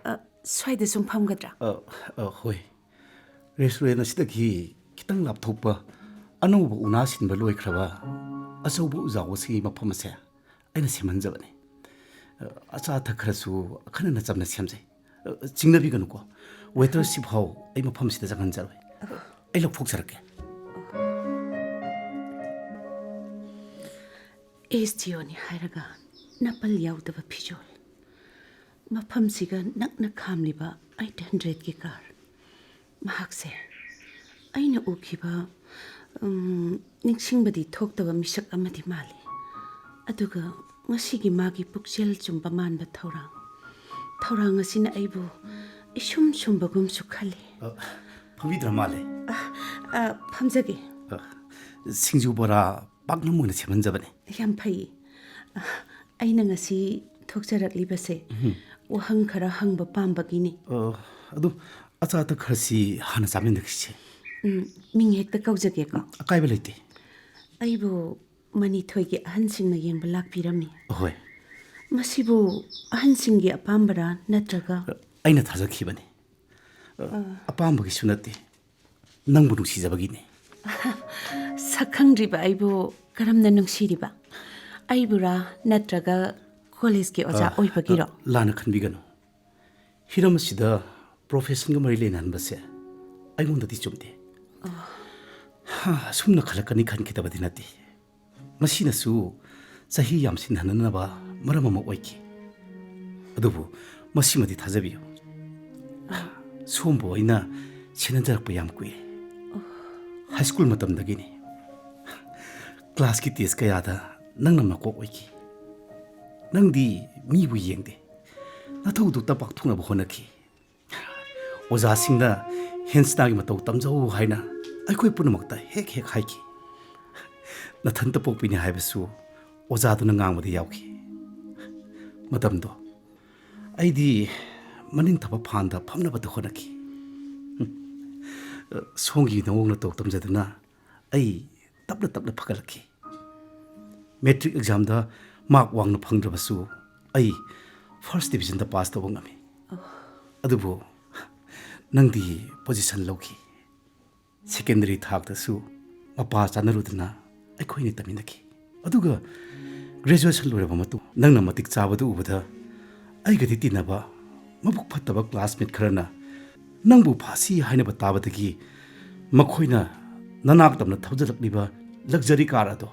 ꯑ, ꯁ꯭ꯋꯥꯏꯗ ꯁꯨꯝ ꯐꯝꯒꯗ꯭ꯔꯥ? ꯑ, ꯑ, ꯍꯣꯏ꯫ ꯔꯦꯁꯇꯨꯔꯦꯟ ꯑꯁꯤꯗꯒꯤ ꯈꯤꯇꯪ ꯂꯥꯞꯊꯣꯛꯄ, ꯑꯅꯧꯕ ꯎꯅꯥ ꯁꯤꯟꯕ ꯂꯣꯏꯈ꯭ꯔꯕ ꯑꯆꯧꯕ ꯎꯖꯥꯎ ꯑꯁꯤꯒꯤ ꯃꯐꯝ ꯑꯁꯦ ꯑꯩꯅ ꯁꯦꯝꯍꯟꯖꯕꯅꯤ꯫ ꯑ, ꯑꯆꯥ ꯑꯊꯛ ꯈꯔꯁꯨ ꯑꯈꯟꯅꯅ ꯆꯝꯅ ꯁꯦꯝꯖꯩ꯫ ꯑ, ꯆꯤꯡꯅꯕꯤꯒꯅꯨꯀꯣ꯫ ꯋꯦꯇꯔ ꯁꯤꯐꯥꯎ ꯑꯩ ꯃꯐꯝꯁꯤꯗ ꯆꯪꯍꯟꯖꯔꯣꯏ꯫ ꯑꯩ ꯂꯧꯊꯣꯛꯆꯔꯛꯀꯦ꯫ ꯑꯦꯁ ꯗꯤ ꯑꯣꯅꯤ ꯍꯥꯏꯔꯒ ꯅꯥꯄꯜ ꯌꯥꯎꯗꯕ ꯐꯤꯖꯣꯜ, ꯃꯐꯝꯁꯤꯒ ꯅꯛꯅ ꯈꯥꯝꯂꯤꯕ ꯑꯩꯠ ꯍꯟꯗ꯭ꯔꯦꯠꯀꯤ ꯀꯥꯔ꯫ ꯃꯍꯥꯛꯁꯦ ꯑꯩꯅ ꯎꯈꯤꯕ, ꯎꯝ, ꯅꯤꯡꯁꯤꯡꯕꯗꯤ ꯊꯣꯛꯇꯕ ꯃꯤꯁꯛ ꯑꯃꯗꯤ ꯃꯥꯜꯂꯤ꯫ ꯑꯗꯨꯒ ꯉꯁꯤꯒꯤ ꯃꯥꯒꯤ ꯄꯨꯛꯆꯦꯜ ꯆꯨꯝꯕ ꯃꯥꯟꯕ ꯊꯧꯔꯥꯡ, ꯊꯧꯔꯥꯡ ꯑꯁꯤꯅ ꯑꯩꯕꯨ ꯏꯁꯨꯝ ꯁꯨꯝꯕꯒꯨꯝꯁꯨ ꯈꯜꯂꯤ꯫ ꯑ, ꯐꯝꯕꯤꯗ꯭ꯔ ꯃꯥꯜꯂꯦ꯫ ꯑ, ꯑ, ꯐꯝꯖꯒꯦ꯫ ꯑ, ꯁꯤꯡꯖꯨ ꯕꯣꯔꯥ ꯄꯥꯛꯅꯝ ꯑꯣꯏꯅ ꯁꯦꯝꯍꯟꯖꯕꯅꯦ꯫ ꯌꯥꯝ ꯐꯩ꯫ ꯑ, ꯑꯩꯅ ꯉꯁꯤ ꯊꯣꯛꯆꯔꯛꯂꯤꯕꯁꯦ ꯎꯝ꯫ ꯋꯥꯍꯪ ꯈꯔ ꯍꯪꯕ ꯄꯥꯝꯕꯒꯤꯅꯤ꯫ ꯑ, ꯑꯗꯨ ꯑꯆꯥ ꯑꯊꯛ ꯈꯔꯁꯤ ꯍꯥꯟꯅ ꯆꯥꯃꯤꯟꯅꯈꯤꯁꯦ꯫ ꯎꯝ, ꯃꯤꯡ ꯍꯦꯛꯇ ꯀꯧꯖꯒꯦꯀꯣ꯫ ꯑꯀꯥꯏꯕ ꯂꯩꯇꯦ꯫ ꯑꯩꯕꯨ ꯃꯅꯤꯊꯣꯏꯒꯤ ꯑꯍꯟꯁꯤꯡꯅ ꯌꯦꯡꯕ ꯂꯥꯛꯄꯤꯔꯝꯃꯤ꯫ ꯑꯍꯣꯏ꯫ ꯃꯁꯤꯕꯨ ꯑꯍꯟꯁꯤꯡꯒꯤ ꯑꯄꯥꯝꯕꯔꯥ ꯅꯠꯇ꯭ꯔꯒ? ꯑꯩꯅ ꯊꯥꯖꯈꯤꯕꯅꯤ꯫ ꯑ, ꯑ꯫ ꯑꯄꯥꯝꯕꯒꯤꯁꯨ ꯅꯠꯇꯦ, ꯅꯪꯕꯨ ꯅꯨꯡꯁꯤꯖꯕꯒꯤꯅꯤ꯫ ꯁꯛ ꯈꯪꯗ꯭ꯔꯤꯕ ꯑꯩꯕꯨ ꯀꯔꯝꯅ ꯅꯨꯡꯁꯤꯔꯤꯕ? ꯑꯩꯕꯨꯔꯥ ꯅꯠꯇ꯭ꯔꯒ ꯀꯣꯂꯦꯖꯀꯤ ꯑꯣꯖꯥ ꯑ, ꯑꯣꯏꯕꯒꯤꯔꯣ? ꯑ, ꯂꯥꯟꯅ ꯈꯟꯕꯤꯒꯅꯨ꯫ ꯍꯤꯔꯝ ꯑꯁꯤꯗ ꯄ꯭ꯔꯣꯐꯦꯁꯟꯒ ꯃꯔꯤ ꯂꯩꯅꯍꯟꯕꯁꯦ ꯑꯩꯉꯣꯟꯗꯗꯤ ꯆꯨꯝꯗꯦ꯫ ꯑ꯫ ꯍꯥ, ꯑꯁꯨꯝꯅ ꯈꯜꯂꯛꯀꯅꯤ ꯈꯟꯈꯤꯗꯕꯗꯤ ꯅꯠꯇꯦ꯫ ꯃꯁꯤꯅꯁꯨ ꯆꯍꯤ ꯌꯥꯝꯁꯤꯟꯍꯟꯅꯅꯕ ꯃꯔꯝ ꯑꯃ ꯑꯣꯏꯈꯤ꯫ ꯑꯗꯨꯕꯨ ꯃꯁꯤꯃꯗꯤ ꯊꯥꯖꯕꯤꯌꯨ, ꯁꯣꯝꯕꯨ ꯑꯩꯅ ꯁꯦꯟꯅꯖꯔꯛꯄ ꯌꯥꯝ ꯀꯨꯏꯔꯦ꯫ ꯍꯥꯏ ꯁ꯭ꯀꯨꯜ ꯃꯇꯝꯗꯒꯤꯅꯤ꯫ ꯀ꯭ꯂꯥꯁꯀꯤ ꯇꯦꯁ ꯀꯌꯥꯗ ꯅꯪꯅ ꯃꯀꯣꯛ ꯑꯣꯏꯈꯤ꯫ ꯅꯪꯗꯤ ꯃꯤꯕꯨ ꯌꯦꯡꯗꯦ, ꯅꯊꯧꯗꯨꯇ ꯄꯥꯡꯊꯣꯛꯅꯕ ꯍꯣꯠꯅꯈꯤ꯫ ꯑꯣꯖꯥꯁꯤꯡꯅ ꯍꯦꯟꯁꯅꯥꯒꯤ ꯃꯇꯧ ꯇꯝꯖꯧ ꯍꯥꯏꯅ ꯑꯩꯈꯣꯏ ꯄꯨꯝꯅꯃꯛꯇ ꯍꯦꯛ ꯍꯦꯛ ꯍꯥꯏꯈꯤ꯫ ꯅꯊꯟꯇ ꯄꯣꯛꯄꯤꯅꯤ ꯍꯥꯏꯕꯁꯨ ꯑꯣꯖꯥꯗꯨꯅ ꯉꯥꯡꯕꯗ ꯌꯥꯎꯈꯤ꯫ ꯃꯇꯝꯗꯣ ꯑꯩꯗꯤ ꯃꯅꯤꯡ ꯊꯕ ꯐꯥꯟꯗ ꯐꯝꯅꯕꯗ ꯍꯣꯠꯅꯈꯤ꯫ ꯁꯣꯝꯒꯤ ꯅꯑꯣꯡ ꯅꯇꯧ ꯇꯝꯖꯗꯨꯅ ꯑꯩ ꯇꯞꯅ ꯇꯞꯅ ꯐꯒꯠꯂꯛꯈꯤ꯫ ꯃꯦꯇ꯭ꯔꯤꯛ ꯑꯦꯛꯖꯥꯝꯗ ꯃꯥꯔꯛ ꯋꯥꯡꯅ ꯐꯪꯗ꯭ꯔꯕꯁꯨ ꯑꯩ ꯐꯥꯔꯁ ꯗꯤꯕꯤꯖꯟꯗ ꯄꯥꯁ ꯇꯧꯕ ꯉꯝꯃꯤ꯫ ꯑꯗꯨꯕꯨ ꯅꯪꯗꯤ ꯄꯣꯖꯤꯁꯟ ꯂꯧꯈꯤ꯫ ꯁꯦꯀꯦꯟꯗꯔꯤ ꯊꯥꯛꯇꯁꯨ ꯃꯄꯥ ꯆꯥꯅꯔꯨꯗꯅ ꯑꯩꯈꯣꯏꯅ ꯇꯝꯃꯤꯟꯅꯈꯤ꯫ ꯑꯗꯨꯒ ꯒ꯭ꯔꯦꯖꯨꯑꯦꯁꯟ ꯂꯣꯏꯔꯕ ꯃꯇꯨꯡ ꯅꯪꯅ ꯃꯇꯤꯛ ꯆꯥꯕꯗꯨ ꯎꯕꯗ ꯑꯩꯒꯗꯤ ꯇꯤꯟꯅꯕ ꯃꯕꯨꯛ ꯐꯠꯇꯕ ꯀ꯭ꯂꯥꯁꯃꯦꯠ ꯈꯔꯅ ꯅꯪꯕꯨ ꯐꯥꯁꯤ ꯍꯥꯏꯅꯕ ꯇꯥꯕꯗꯒꯤ ꯃꯈꯣꯏꯅ ꯅꯅꯥꯛ ꯇꯝꯅ ꯊꯧꯖꯤꯜꯂꯛꯂꯤꯕ ꯂꯛꯖꯔꯤ ꯀꯥꯔ ꯑꯗꯣ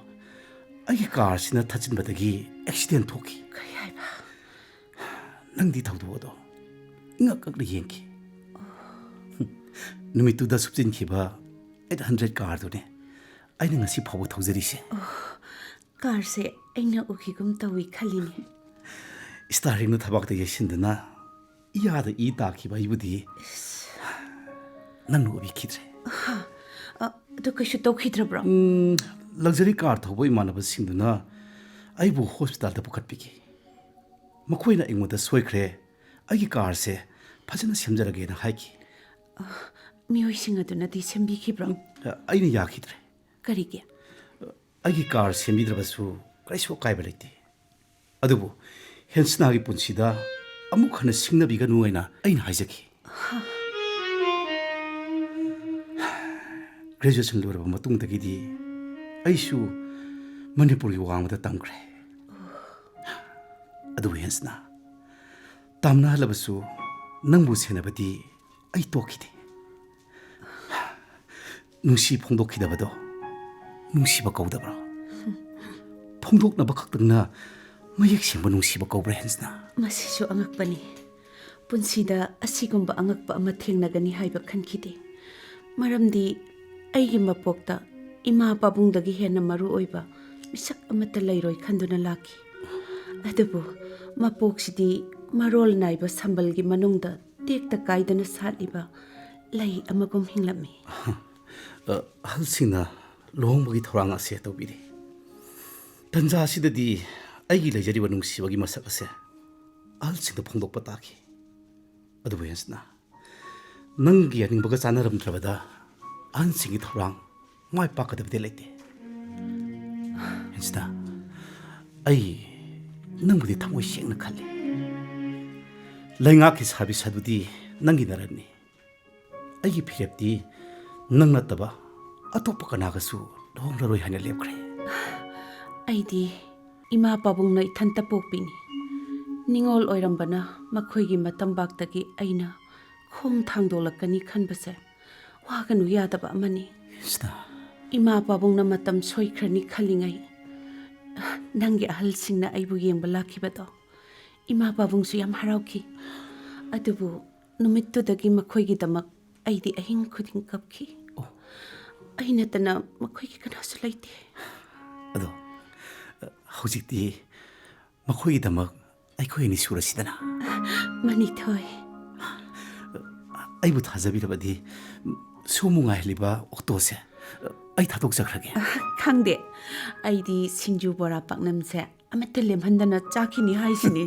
ꯑꯩꯒꯤ ꯀꯥꯔꯁꯤꯅ ꯊꯠꯆꯤꯟꯕꯗꯒꯤ ꯑꯦꯛꯁꯤꯗꯦꯟ ꯊꯣꯛꯈꯤ꯫ ꯀꯩ ꯍꯥꯏꯕ? ꯅꯪꯗꯤ ꯊꯧꯗꯣꯛ ꯑꯗꯣ ꯏꯉꯛ ꯉꯛꯅ ꯌꯦꯡꯈꯤ꯫ ꯅꯨꯃꯤꯠꯇꯨꯗ ꯁꯨꯞꯆꯤꯟꯈꯤꯕ ꯑꯩꯠ ꯍꯟꯗ꯭ꯔꯦꯠ ꯀꯥꯔꯗꯨꯅꯦ ꯑꯩꯅ ꯉꯁꯤ ꯐꯥꯎꯕ ꯊꯧꯖꯔꯤꯁꯦ꯫ ꯀꯥꯔꯁꯦ ꯑꯩꯅ ꯎꯈꯤꯒꯨꯝ ꯇꯧꯏ ꯈꯜꯂꯤꯅꯦ꯫ ꯏꯁꯇꯥꯔꯤꯡꯅ ꯊꯕꯥꯛꯇ ꯌꯩꯁꯤꯟꯗꯨꯅ ꯏꯌꯥꯗ ꯏ ꯇꯥꯈꯤꯕ ꯑꯩꯕꯨꯗꯤ ꯅꯪꯅ ꯎꯕꯤꯈꯤꯗ꯭ꯔꯦ꯫ ꯑ, ꯑꯗꯨ ꯀꯩꯁꯨ ꯇꯧꯈꯤꯗ꯭ꯔꯕ꯭ꯔꯣ? ꯂꯛꯖꯔꯤ ꯀꯥꯔ ꯊꯧꯕ ꯏꯃꯥꯟꯅꯕꯁꯤꯡꯗꯨꯅ ꯑꯩꯕꯨ ꯍꯣꯁꯄꯤꯇꯥꯜꯗ ꯄꯨꯈꯠꯄꯤꯈꯤ꯫ ꯃꯈꯣꯏꯅ ꯑꯩꯉꯣꯟꯗ ꯁꯣꯏꯈ꯭ꯔꯦ, ꯑꯩꯒꯤ ꯀꯥꯔꯁꯦ ꯐꯖꯅ ꯁꯦꯝꯖꯔꯒꯦꯅ ꯍꯥꯏꯈꯤ꯫ ꯃꯤꯑꯣꯏꯁꯤꯡ ꯑꯗꯨꯅꯗꯤ ꯁꯦꯝꯕꯤꯈꯤꯕ꯭ꯔꯣ? ꯑꯩꯅ ꯌꯥꯈꯤꯗ꯭ꯔꯦ꯫ ꯀꯔꯤꯒꯤ? ꯑꯩꯒꯤ ꯀꯥꯔ ꯁꯦꯝꯕꯤꯗ꯭ꯔꯕꯁꯨ ꯀꯔꯤꯁꯨ ꯑꯀꯥꯏꯕ ꯂꯩꯇꯦ, ꯑꯗꯨꯕꯨ ꯍꯦꯟꯁꯅꯥꯒꯤ ꯄꯨꯟꯁꯤꯗ ꯑꯃꯨꯛ ꯍꯟꯅ ꯁꯤꯡꯅꯕꯤꯒꯅꯨ ꯍꯥꯏꯅ ꯑꯩꯅ ꯍꯥꯏꯖꯈꯤ꯫ ꯒ꯭ꯔꯦꯖꯨꯑꯦꯁꯟ ꯂꯣꯏꯔꯕ ꯃꯇꯨꯡꯗꯒꯤꯗꯤ ꯑꯩꯁꯨ ꯃꯅꯤꯄꯨꯔꯒꯤ ꯋꯥꯡꯃꯗ ꯇꯝꯈ꯭ꯔꯦ꯫ ꯑꯗꯨꯕꯨ ꯍꯦꯟꯁꯅꯥ, ꯇꯝꯅꯍꯜꯂꯕꯁꯨ ꯅꯪꯕꯨ ꯁꯦꯟꯅꯕꯗꯤ ꯑꯩ ꯇꯣꯛꯈꯤꯗꯦ꯫ ꯅꯨꯡꯁꯤ ꯐꯣꯡꯗꯣꯛꯈꯤꯗꯕꯗꯣ ꯅꯨꯡꯁꯤꯕ ꯀꯧꯗꯕ꯭ꯔꯣ? ꯐꯣꯡꯗꯣꯛꯅꯕ ꯈꯛꯇꯪꯅ ꯃꯌꯦꯛ ꯁꯦꯡꯕ ꯅꯨꯡꯁꯤꯕ ꯀꯧꯕ꯭ꯔꯥ, ꯍꯦꯟꯁꯅꯥ? ꯃꯁꯤꯁꯨ ꯑꯉꯛꯄꯅꯤ꯫ ꯄꯨꯟꯁꯤꯗ ꯑꯁꯤꯒꯨꯝꯕ ꯑꯉꯛꯄ ꯑꯃ ꯊꯦꯡꯅꯒꯅꯤ ꯍꯥꯏꯕ ꯈꯟꯈꯤꯗꯦ꯫ ꯃꯔꯝꯗꯤ ꯑꯩꯒꯤ ꯃꯄꯣꯛꯇ ꯏꯃꯥ ꯄꯥꯕꯨꯡꯗꯒꯤ ꯍꯦꯟꯅ ꯃꯔꯨ ꯑꯣꯏꯕ ꯃꯤꯁꯛ ꯑꯃꯠꯇ ꯂꯩꯔꯣꯏ ꯈꯟꯗꯨꯅ ꯂꯥꯛꯈꯤ꯫ ꯑꯗꯨꯕꯨ ꯃꯄꯣꯛꯁꯤꯗꯤ ꯃꯔꯣꯜ ꯅꯥꯏꯕ ꯁꯝꯕꯜꯒꯤ ꯃꯅꯨꯡꯗ ꯇꯦꯛꯇ ꯀꯥꯏꯗꯅ ꯁꯥꯠꯂꯤꯕ ꯂꯩ ꯑꯃꯒꯨꯝ ꯍꯤꯡꯂꯝꯃꯤ꯫ ꯑ, ꯑꯍꯜꯁꯤꯡꯅ ꯂꯨꯍꯣꯡꯕꯒꯤ ꯊꯧꯔꯥꯡ ꯑꯁꯦ ꯇꯧꯕꯤꯔꯤ꯫ ꯇꯟꯖꯥ ꯑꯁꯤꯗꯗꯤ ꯑꯩꯒꯤ ꯂꯩꯖꯔꯤꯕ ꯅꯨꯡꯁꯤꯕꯒꯤ ꯃꯁꯛ ꯑꯁꯦ ꯑꯍꯜꯁꯤꯡꯗ ꯐꯣꯡꯗꯣꯛꯄ ꯇꯥꯈꯤ꯫ ꯑꯗꯨꯕꯨ ꯍꯦꯟꯁꯅꯥ, ꯅꯪꯒꯤ ꯌꯥꯅꯤꯡꯕꯒ ꯆꯥꯟꯅꯔꯝꯗ꯭ꯔꯕꯗ ꯑꯍꯟꯁꯤꯡꯒꯤ ꯊꯧꯔꯥꯡ ꯃꯥꯏ ꯄꯥꯛꯀꯗꯕꯗꯤ ꯂꯩꯇꯦ꯫ ꯍꯦꯟꯁꯅꯥ, ꯑꯩ ꯅꯪꯕꯨꯗꯤ ꯊꯃꯣꯏ ꯁꯦꯡꯅ ꯈꯜꯂꯤ꯫ ꯂꯩꯉꯥꯛꯀꯤ ꯁꯥꯔꯚꯤꯁ ꯑꯗꯨꯗꯤ ꯅꯪꯒꯤ ꯅꯔꯟꯅꯤ꯫ ꯑꯩꯒꯤ ꯐꯤꯔꯦꯞꯇꯤ ꯅꯪ ꯅꯠꯇꯕ ꯑꯇꯣꯞꯄ ꯀꯅꯥꯒꯁꯨ ꯂꯨꯍꯣꯡꯂꯔꯣꯏ ꯍꯥꯏꯅ ꯂꯦꯞꯈ꯭ꯔꯦ꯫ ꯑꯩꯗꯤ ꯏꯃꯥ ꯄꯥꯕꯨꯡꯅ ꯏꯊꯟꯇ ꯄꯣꯛꯄꯤꯅꯤ꯫ ꯅꯤꯡꯉꯣꯜ ꯑꯣꯏꯔꯝꯕꯅ ꯃꯈꯣꯏꯒꯤ ꯃꯇꯝꯕꯥꯛꯇꯒꯤ ꯑꯩꯅ ꯈꯣꯡ ꯊꯥꯡꯗꯣꯛꯂꯛꯀꯅꯤ ꯈꯟꯕꯁꯦ ꯋꯥꯒꯅꯨ ꯌꯥꯗꯕ ꯑꯃꯅꯤ꯫ ꯍꯦꯟꯁꯅꯥ, ꯏꯃꯥ ꯄꯥꯕꯨꯡꯅ ꯃꯇꯝ ꯁꯣꯏꯈ꯭ꯔꯅꯤ ꯈꯜꯂꯤꯉꯩ ꯅꯪꯒꯤ ꯑꯍꯜꯁꯤꯡꯅ ꯑꯩꯕꯨ ꯌꯦꯡꯕ ꯂꯥꯛꯈꯤꯕꯗꯣ ꯏꯃꯥ ꯄꯥꯕꯨꯡꯁꯨ ꯌꯥꯝ ꯍꯔꯥꯎꯈꯤ꯫ ꯑꯗꯨꯕꯨ ꯅꯨꯃꯤꯠꯇꯨꯗꯒꯤ ꯃꯈꯣꯏꯒꯤꯗꯃꯛ ꯑꯩꯗꯤ ꯑꯍꯤꯡ ꯈꯨꯗꯤꯡ ꯀꯞꯈꯤ꯫ ꯑꯣ꯫ ꯑꯩ ꯅꯠꯇꯅ ꯃꯈꯣꯏꯒꯤ ꯀꯅꯥꯁꯨ ꯂꯩꯇꯦ꯫ ꯑꯗꯣ, ꯍꯧꯖꯤꯛꯇꯤ ꯃꯈꯣꯏꯒꯤꯗꯃꯛ ꯑꯩꯈꯣꯏ ꯑꯅꯤ ꯁꯨꯔꯁꯤꯗꯅ꯫ ꯃꯅꯤꯊꯣꯏ꯫ ꯑꯩꯕꯨ ꯊꯥꯖꯕꯤꯔꯕꯗꯤ ꯁꯣꯝꯕꯨ ꯉꯥꯏꯍꯜꯂꯤꯕ ꯑꯣꯛꯇꯣꯁꯦ ꯑꯩ ꯊꯥꯗꯣꯛꯆꯈ꯭ꯔꯒꯦ꯫ ꯈꯪꯗꯦ, ꯑꯩꯗꯤ ꯁꯤꯡꯖꯨ ꯕꯣꯔꯥ ꯄꯥꯛꯅꯝꯁꯦ ꯑꯃꯠꯇ ꯂꯦꯝꯍꯟꯗꯅ ꯆꯥꯈꯤꯅꯤ ꯍꯥꯏꯁꯤꯅꯤ꯫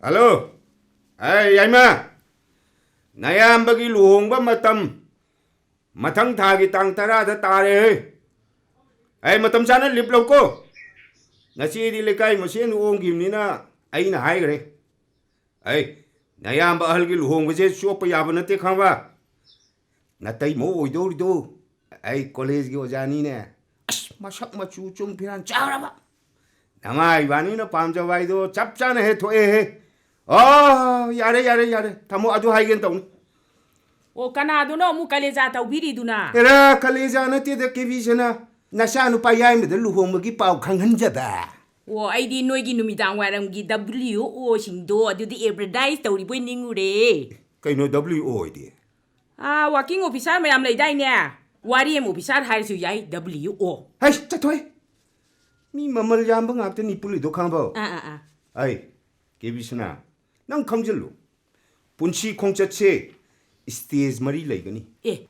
ꯍꯜꯂꯣ꯫ ꯑꯦ, ꯌꯥꯏꯃ, ꯅꯌꯥꯝꯕꯒꯤ ꯂꯨꯍꯣꯡꯕ ꯃꯇꯝ ꯃꯊꯪ ꯊꯥꯒꯤ ꯇꯥꯡ ꯇꯔꯥꯗ ꯇꯥꯔꯦ꯫ ꯑꯩ ꯃꯇꯝ ꯆꯥꯅ ꯂꯤꯞ ꯂꯧꯀꯣ꯫ ꯉꯁꯤꯗꯤ ꯂꯩꯀꯥꯏ ꯃꯁꯦꯟ ꯑꯣꯡꯈꯤꯕꯅꯤꯅ ꯑꯩꯅ ꯍꯥꯏꯈ꯭ꯔꯦ꯫ ꯑꯩ, ꯅꯌꯥꯝꯕ ꯑꯍꯜꯒꯤ ꯂꯨꯍꯣꯡꯕꯁꯦ ꯆꯣꯞꯄ ꯌꯥꯕ ꯅꯠꯇꯦ ꯈꯪꯕ? ꯅꯇꯩꯃ ꯑꯣꯏꯗꯧꯔꯤꯗꯣ ꯑꯩ ꯀꯣꯂꯦꯖꯀꯤ ꯑꯣꯖꯥꯅꯤꯅꯦ꯫ ꯑꯁ, ꯃꯁꯛ ꯃꯆꯨ ꯆꯨꯝ ꯐꯤꯔꯥꯟ ꯆꯥꯔꯕ꯫ ꯅꯃꯥ ꯏꯕꯥꯅꯤꯅ ꯄꯥꯝꯖꯕ ꯍꯥꯏꯗꯣ ꯆꯞ ꯆꯥꯅ ꯍꯦꯛ ꯊꯣꯛꯑꯦꯍꯦ꯫ ꯑꯣ, ꯌꯥꯔꯦ, ꯌꯥꯔꯦ, ꯌꯥꯔꯦ꯫ ꯊꯝꯃꯣ, ꯑꯗꯨ ꯍꯥꯏꯒꯦꯅ ꯇꯧꯅꯤ꯫ ꯑꯣ, ꯀꯅꯥꯗꯨꯅꯣ ꯑꯃꯨꯛ ꯀꯂꯦꯖꯥ ꯇꯧꯕꯤꯔꯤꯗꯨꯅ? ꯑꯦꯔꯥ, ꯀꯂꯦꯖꯥ ꯅꯠꯇꯦꯗ, ꯀꯦ ꯕꯤ ꯁꯅꯥ꯫ ꯅꯆꯥꯅꯨꯄꯥ ꯌꯥꯏꯃꯗ ꯂꯨꯍꯣꯡꯕꯒꯤ ꯄꯥꯎ ꯈꯪꯍꯟꯖꯕ꯫ ꯑꯣ, ꯑꯩꯗꯤ ꯅꯣꯏꯒꯤ ꯅꯨꯃꯤꯗꯥꯡ ꯋꯥꯏꯔꯝꯒꯤ W O ꯁꯤꯡꯗꯣ ꯑꯗꯨꯗꯤ ꯑꯦꯗꯚꯔꯇꯥꯏꯁ ꯇꯧꯔꯤꯕꯣꯏ ꯅꯤꯡꯉꯨꯔꯦ꯫ ꯀꯩꯅꯣ W O ꯍꯥꯏꯗꯤ? ꯑꯥ, ꯋꯥꯀꯤꯡ ꯑꯣꯐꯤꯁꯥꯔ ꯃꯌꯥꯝ ꯂꯩꯗꯥꯏꯅꯦ? ꯋꯥꯔꯤ ꯑꯃ ꯑꯣꯐꯤꯁꯥꯔ ꯍꯥꯏꯔꯁꯨ ꯌꯥꯏ, W O꯫ ꯍꯩ, ꯆꯠꯊꯣꯏ! ꯃꯤ ꯃꯃꯜ ꯌꯥꯝꯕ ꯉꯥꯛꯇꯅꯤ ꯄꯨꯜꯂꯤꯗꯣ ꯈꯪꯕ꯭ꯔꯣ? ꯑꯥ, ꯑꯥ, ꯑꯥ꯫ ꯑꯩ, ꯀꯦ ꯕꯤ ꯁꯅꯥ, ꯅꯪ ꯈꯪꯖꯤꯜꯂꯨ꯫ ꯄꯨꯟꯁꯤ ꯈꯣꯡꯆꯠꯁꯦ ꯁ꯭ꯇꯦꯖ ꯃꯔꯤ ꯂꯩꯒꯅꯤ꯫ ꯑꯦ,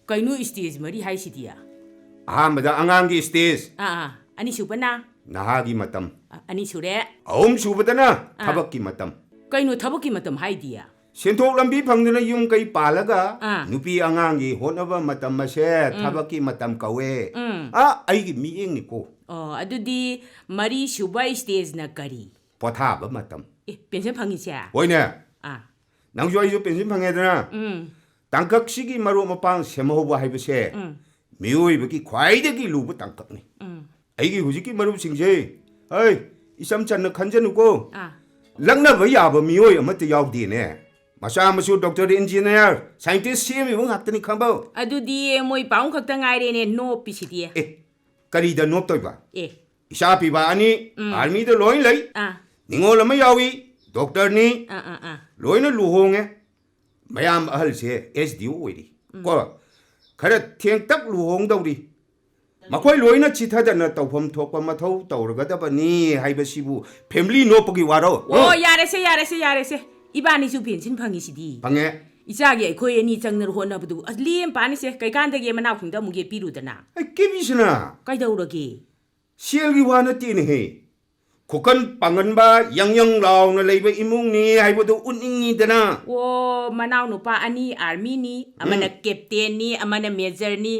ꯀꯩꯅꯣ ꯁ꯭ꯇꯦꯖ ꯃꯔꯤ ꯍꯥꯏꯁꯤꯗꯤ? ꯑꯍꯥꯟꯕꯗ ꯑꯉꯥꯡꯒꯤ ꯁ꯭ꯇꯦꯖ꯫ ꯑꯥ, ꯑꯥ꯫ ꯑꯅꯤꯁꯨꯕꯅ? ꯅꯍꯥꯒꯤ ꯃꯇꯝ꯫ ꯑ-, ꯑꯅꯤ ꯁꯨꯔꯦ꯫ ꯑꯍꯨꯝ ꯁꯨꯕꯗꯅ ꯑꯥ꯫ ꯊꯕꯛꯀꯤ ꯃꯇꯝ꯫ ꯀꯩꯅꯣ ꯊꯕꯛꯀꯤ ꯃꯇꯝ ꯍꯥꯏꯗꯤ? ꯁꯦꯟꯊꯣꯛ ꯂꯝꯕꯤ ꯐꯪꯗꯅ ꯌꯨꯝ ꯀꯩ ꯄꯥꯜꯂꯒ ꯑꯥ꯫ ꯅꯨꯄꯤ ꯑꯉꯥꯡꯒꯤ ꯍꯣꯠꯅꯕ ꯃꯇꯝ ꯑꯁꯦ ꯎꯝ꯫ ꯊꯕꯛꯀꯤ ꯃꯇꯝ ꯀꯧꯋꯦ꯫ ꯎꯝ꯫ ꯑꯥ, ꯑꯩꯒꯤ ꯃꯤꯠꯌꯦꯡꯅꯤꯀꯣ꯫ ꯑꯣ, ꯑꯗꯨꯗꯤ ꯃꯔꯤ ꯁꯨꯕ ꯁ꯭ꯇꯦꯖꯅ ꯀꯔꯤ? ꯄꯣꯊꯥꯕ ꯃꯇꯝ꯫ ꯑꯦ, ꯄꯦꯟꯁꯟ ꯐꯪꯉꯤꯁꯦ? ꯍꯣꯏꯅꯦ꯫ ꯑꯥ꯫ ꯅꯪꯁꯨ ꯑꯩꯁꯨ ꯄꯦꯟꯁꯟ ꯐꯪꯉꯦꯗꯅ꯫ ꯎꯝ꯫ ꯇꯥꯡꯀꯛꯁꯤꯒꯤ ꯃꯔꯨꯞ ꯃꯄꯥꯡ ꯁꯦꯝꯍꯧꯕ ꯍꯥꯏꯕꯁꯦ ꯎꯝ꯫ ꯃꯤꯑꯣꯏꯕꯒꯤ ꯈ꯭ꯋꯥꯏꯗꯒꯤ ꯂꯨꯕ ꯇꯥꯡꯀꯛꯅꯤ꯫ ꯎꯝ꯫ ꯑꯩꯒꯤ ꯍꯧꯖꯤꯛꯀꯤ ꯃꯔꯨꯞꯁꯤꯡꯁꯦ, ꯑꯩ, ꯏꯆꯝ ꯆꯝꯅ ꯈꯟꯖꯅꯨꯀꯣ꯫ ꯑꯥ꯫ ꯂꯛꯅꯕ ꯌꯥꯕ ꯃꯤꯑꯣꯏ ꯑꯃꯠꯇ ꯌꯥꯎꯗꯦꯅꯦ꯫ ꯃꯆꯥ ꯃꯁꯨ ꯗꯣꯛꯇꯔ, ꯏꯟꯖꯤꯅꯤꯌꯥꯔ, ꯁꯥꯏꯟꯇꯤꯁ ꯁꯦꯝꯃꯤꯕ ꯉꯥꯛꯇꯅꯤ ꯈꯪꯕꯧ꯫ ꯑꯗꯨꯗꯤ ꯃꯣꯏ ꯄꯥꯎꯡ ꯈꯛꯇ ꯉꯥꯏꯔꯦꯅꯦ ꯅꯣꯞꯄꯤꯁꯤꯗꯤ꯫ ꯑꯦ, ꯀꯔꯤꯗ ꯅꯣꯞꯇꯣꯏꯕ? ꯑꯦ꯫ ꯏꯆꯥ ꯄꯤꯕ ꯑꯅꯤ, ꯎꯝ꯫ ꯑꯥꯔꯃꯤꯗ ꯂꯣꯏ ꯂꯩ꯫ ꯑꯥ꯫ ꯅꯤꯉꯣꯜ ꯑꯃ ꯌꯥꯎꯏ, ꯗꯣꯛꯇꯔꯅꯤ꯫ ꯑꯥ, ꯑꯥ, ꯑꯥ꯫ ꯂꯣꯏꯅ ꯂꯨꯍꯣꯡꯉꯦ꯫ ꯃꯌꯥꯝ ꯑꯍꯜꯁꯦ ꯑꯦꯁ ꯗꯤ ꯑꯣ ꯑꯣꯏꯔꯤ꯫ ꯎꯝ꯫ ꯀꯣ, ꯈꯔ ꯊꯦꯡꯇꯛ ꯂꯨꯍꯣꯡꯗꯧꯔꯤ꯫ ꯃꯈꯣꯏ ꯂꯣꯏꯅ ꯆꯤꯊꯗꯅ ꯇꯧꯐꯝ ꯊꯣꯛꯄ ꯃꯊꯧ ꯇꯧꯔꯒꯗꯕꯅꯤ ꯍꯥꯏꯕꯁꯤꯕꯨ ꯐꯦꯃꯤꯂꯤ ꯅꯣꯞꯄꯒꯤ ꯋꯥꯔꯣ? ꯑꯣ, ꯎꯝ꯫ ꯌꯥꯔꯦꯁꯦ, ꯌꯥꯔꯦꯁꯦ, ꯌꯥꯔꯦꯁꯦ꯫ ꯏꯕꯥꯅꯤꯁꯨ ꯄꯦꯟꯁꯤꯟ ꯐꯪꯉꯤꯁꯤꯗꯤ꯫ ꯐꯪꯉꯦ꯫ ꯏꯆꯥꯒꯤ ꯑꯩꯈꯣꯏ ꯑꯅꯤ ꯆꯪꯗꯅ ꯍꯣꯠꯅꯕꯗꯨ ꯑꯁ ꯂꯦꯝ ꯄꯥꯅꯤꯁꯦ, ꯀꯩꯀꯥꯟꯗꯒꯦ ꯃꯅꯥꯎꯁꯤꯡꯗ ꯑꯃꯨꯛ ꯌꯦꯠꯄꯤꯔꯨꯗꯅ꯫ ꯑꯩ ꯀꯦꯕꯤꯁꯅꯥ꯫ ꯀꯩꯗꯧꯔꯒꯦ? ꯁꯦꯜꯒꯤ ꯋꯥ ꯅꯠꯇꯦꯅꯦꯍꯦ꯫ ꯈꯨꯀꯟ ꯄꯥꯡꯒꯟꯕ, ꯌꯪ ꯌꯪ ꯂꯥꯎꯅ ꯂꯩꯕ ꯏꯃꯨꯡꯅꯤ ꯍꯥꯏꯕꯗꯨ ꯎꯠꯅꯤꯡꯉꯤꯗꯅ꯫ ꯑꯣ, ꯃꯅꯥꯎ ꯅꯨꯄꯥ ꯑꯅꯤ ꯑꯥꯔꯃꯤꯅꯤ, ꯑꯃꯅ ꯎꯝ꯫ ꯀꯦꯞꯇꯦꯟꯅꯤ, ꯑꯃꯅ ꯃꯦꯖꯔꯅꯤ꯫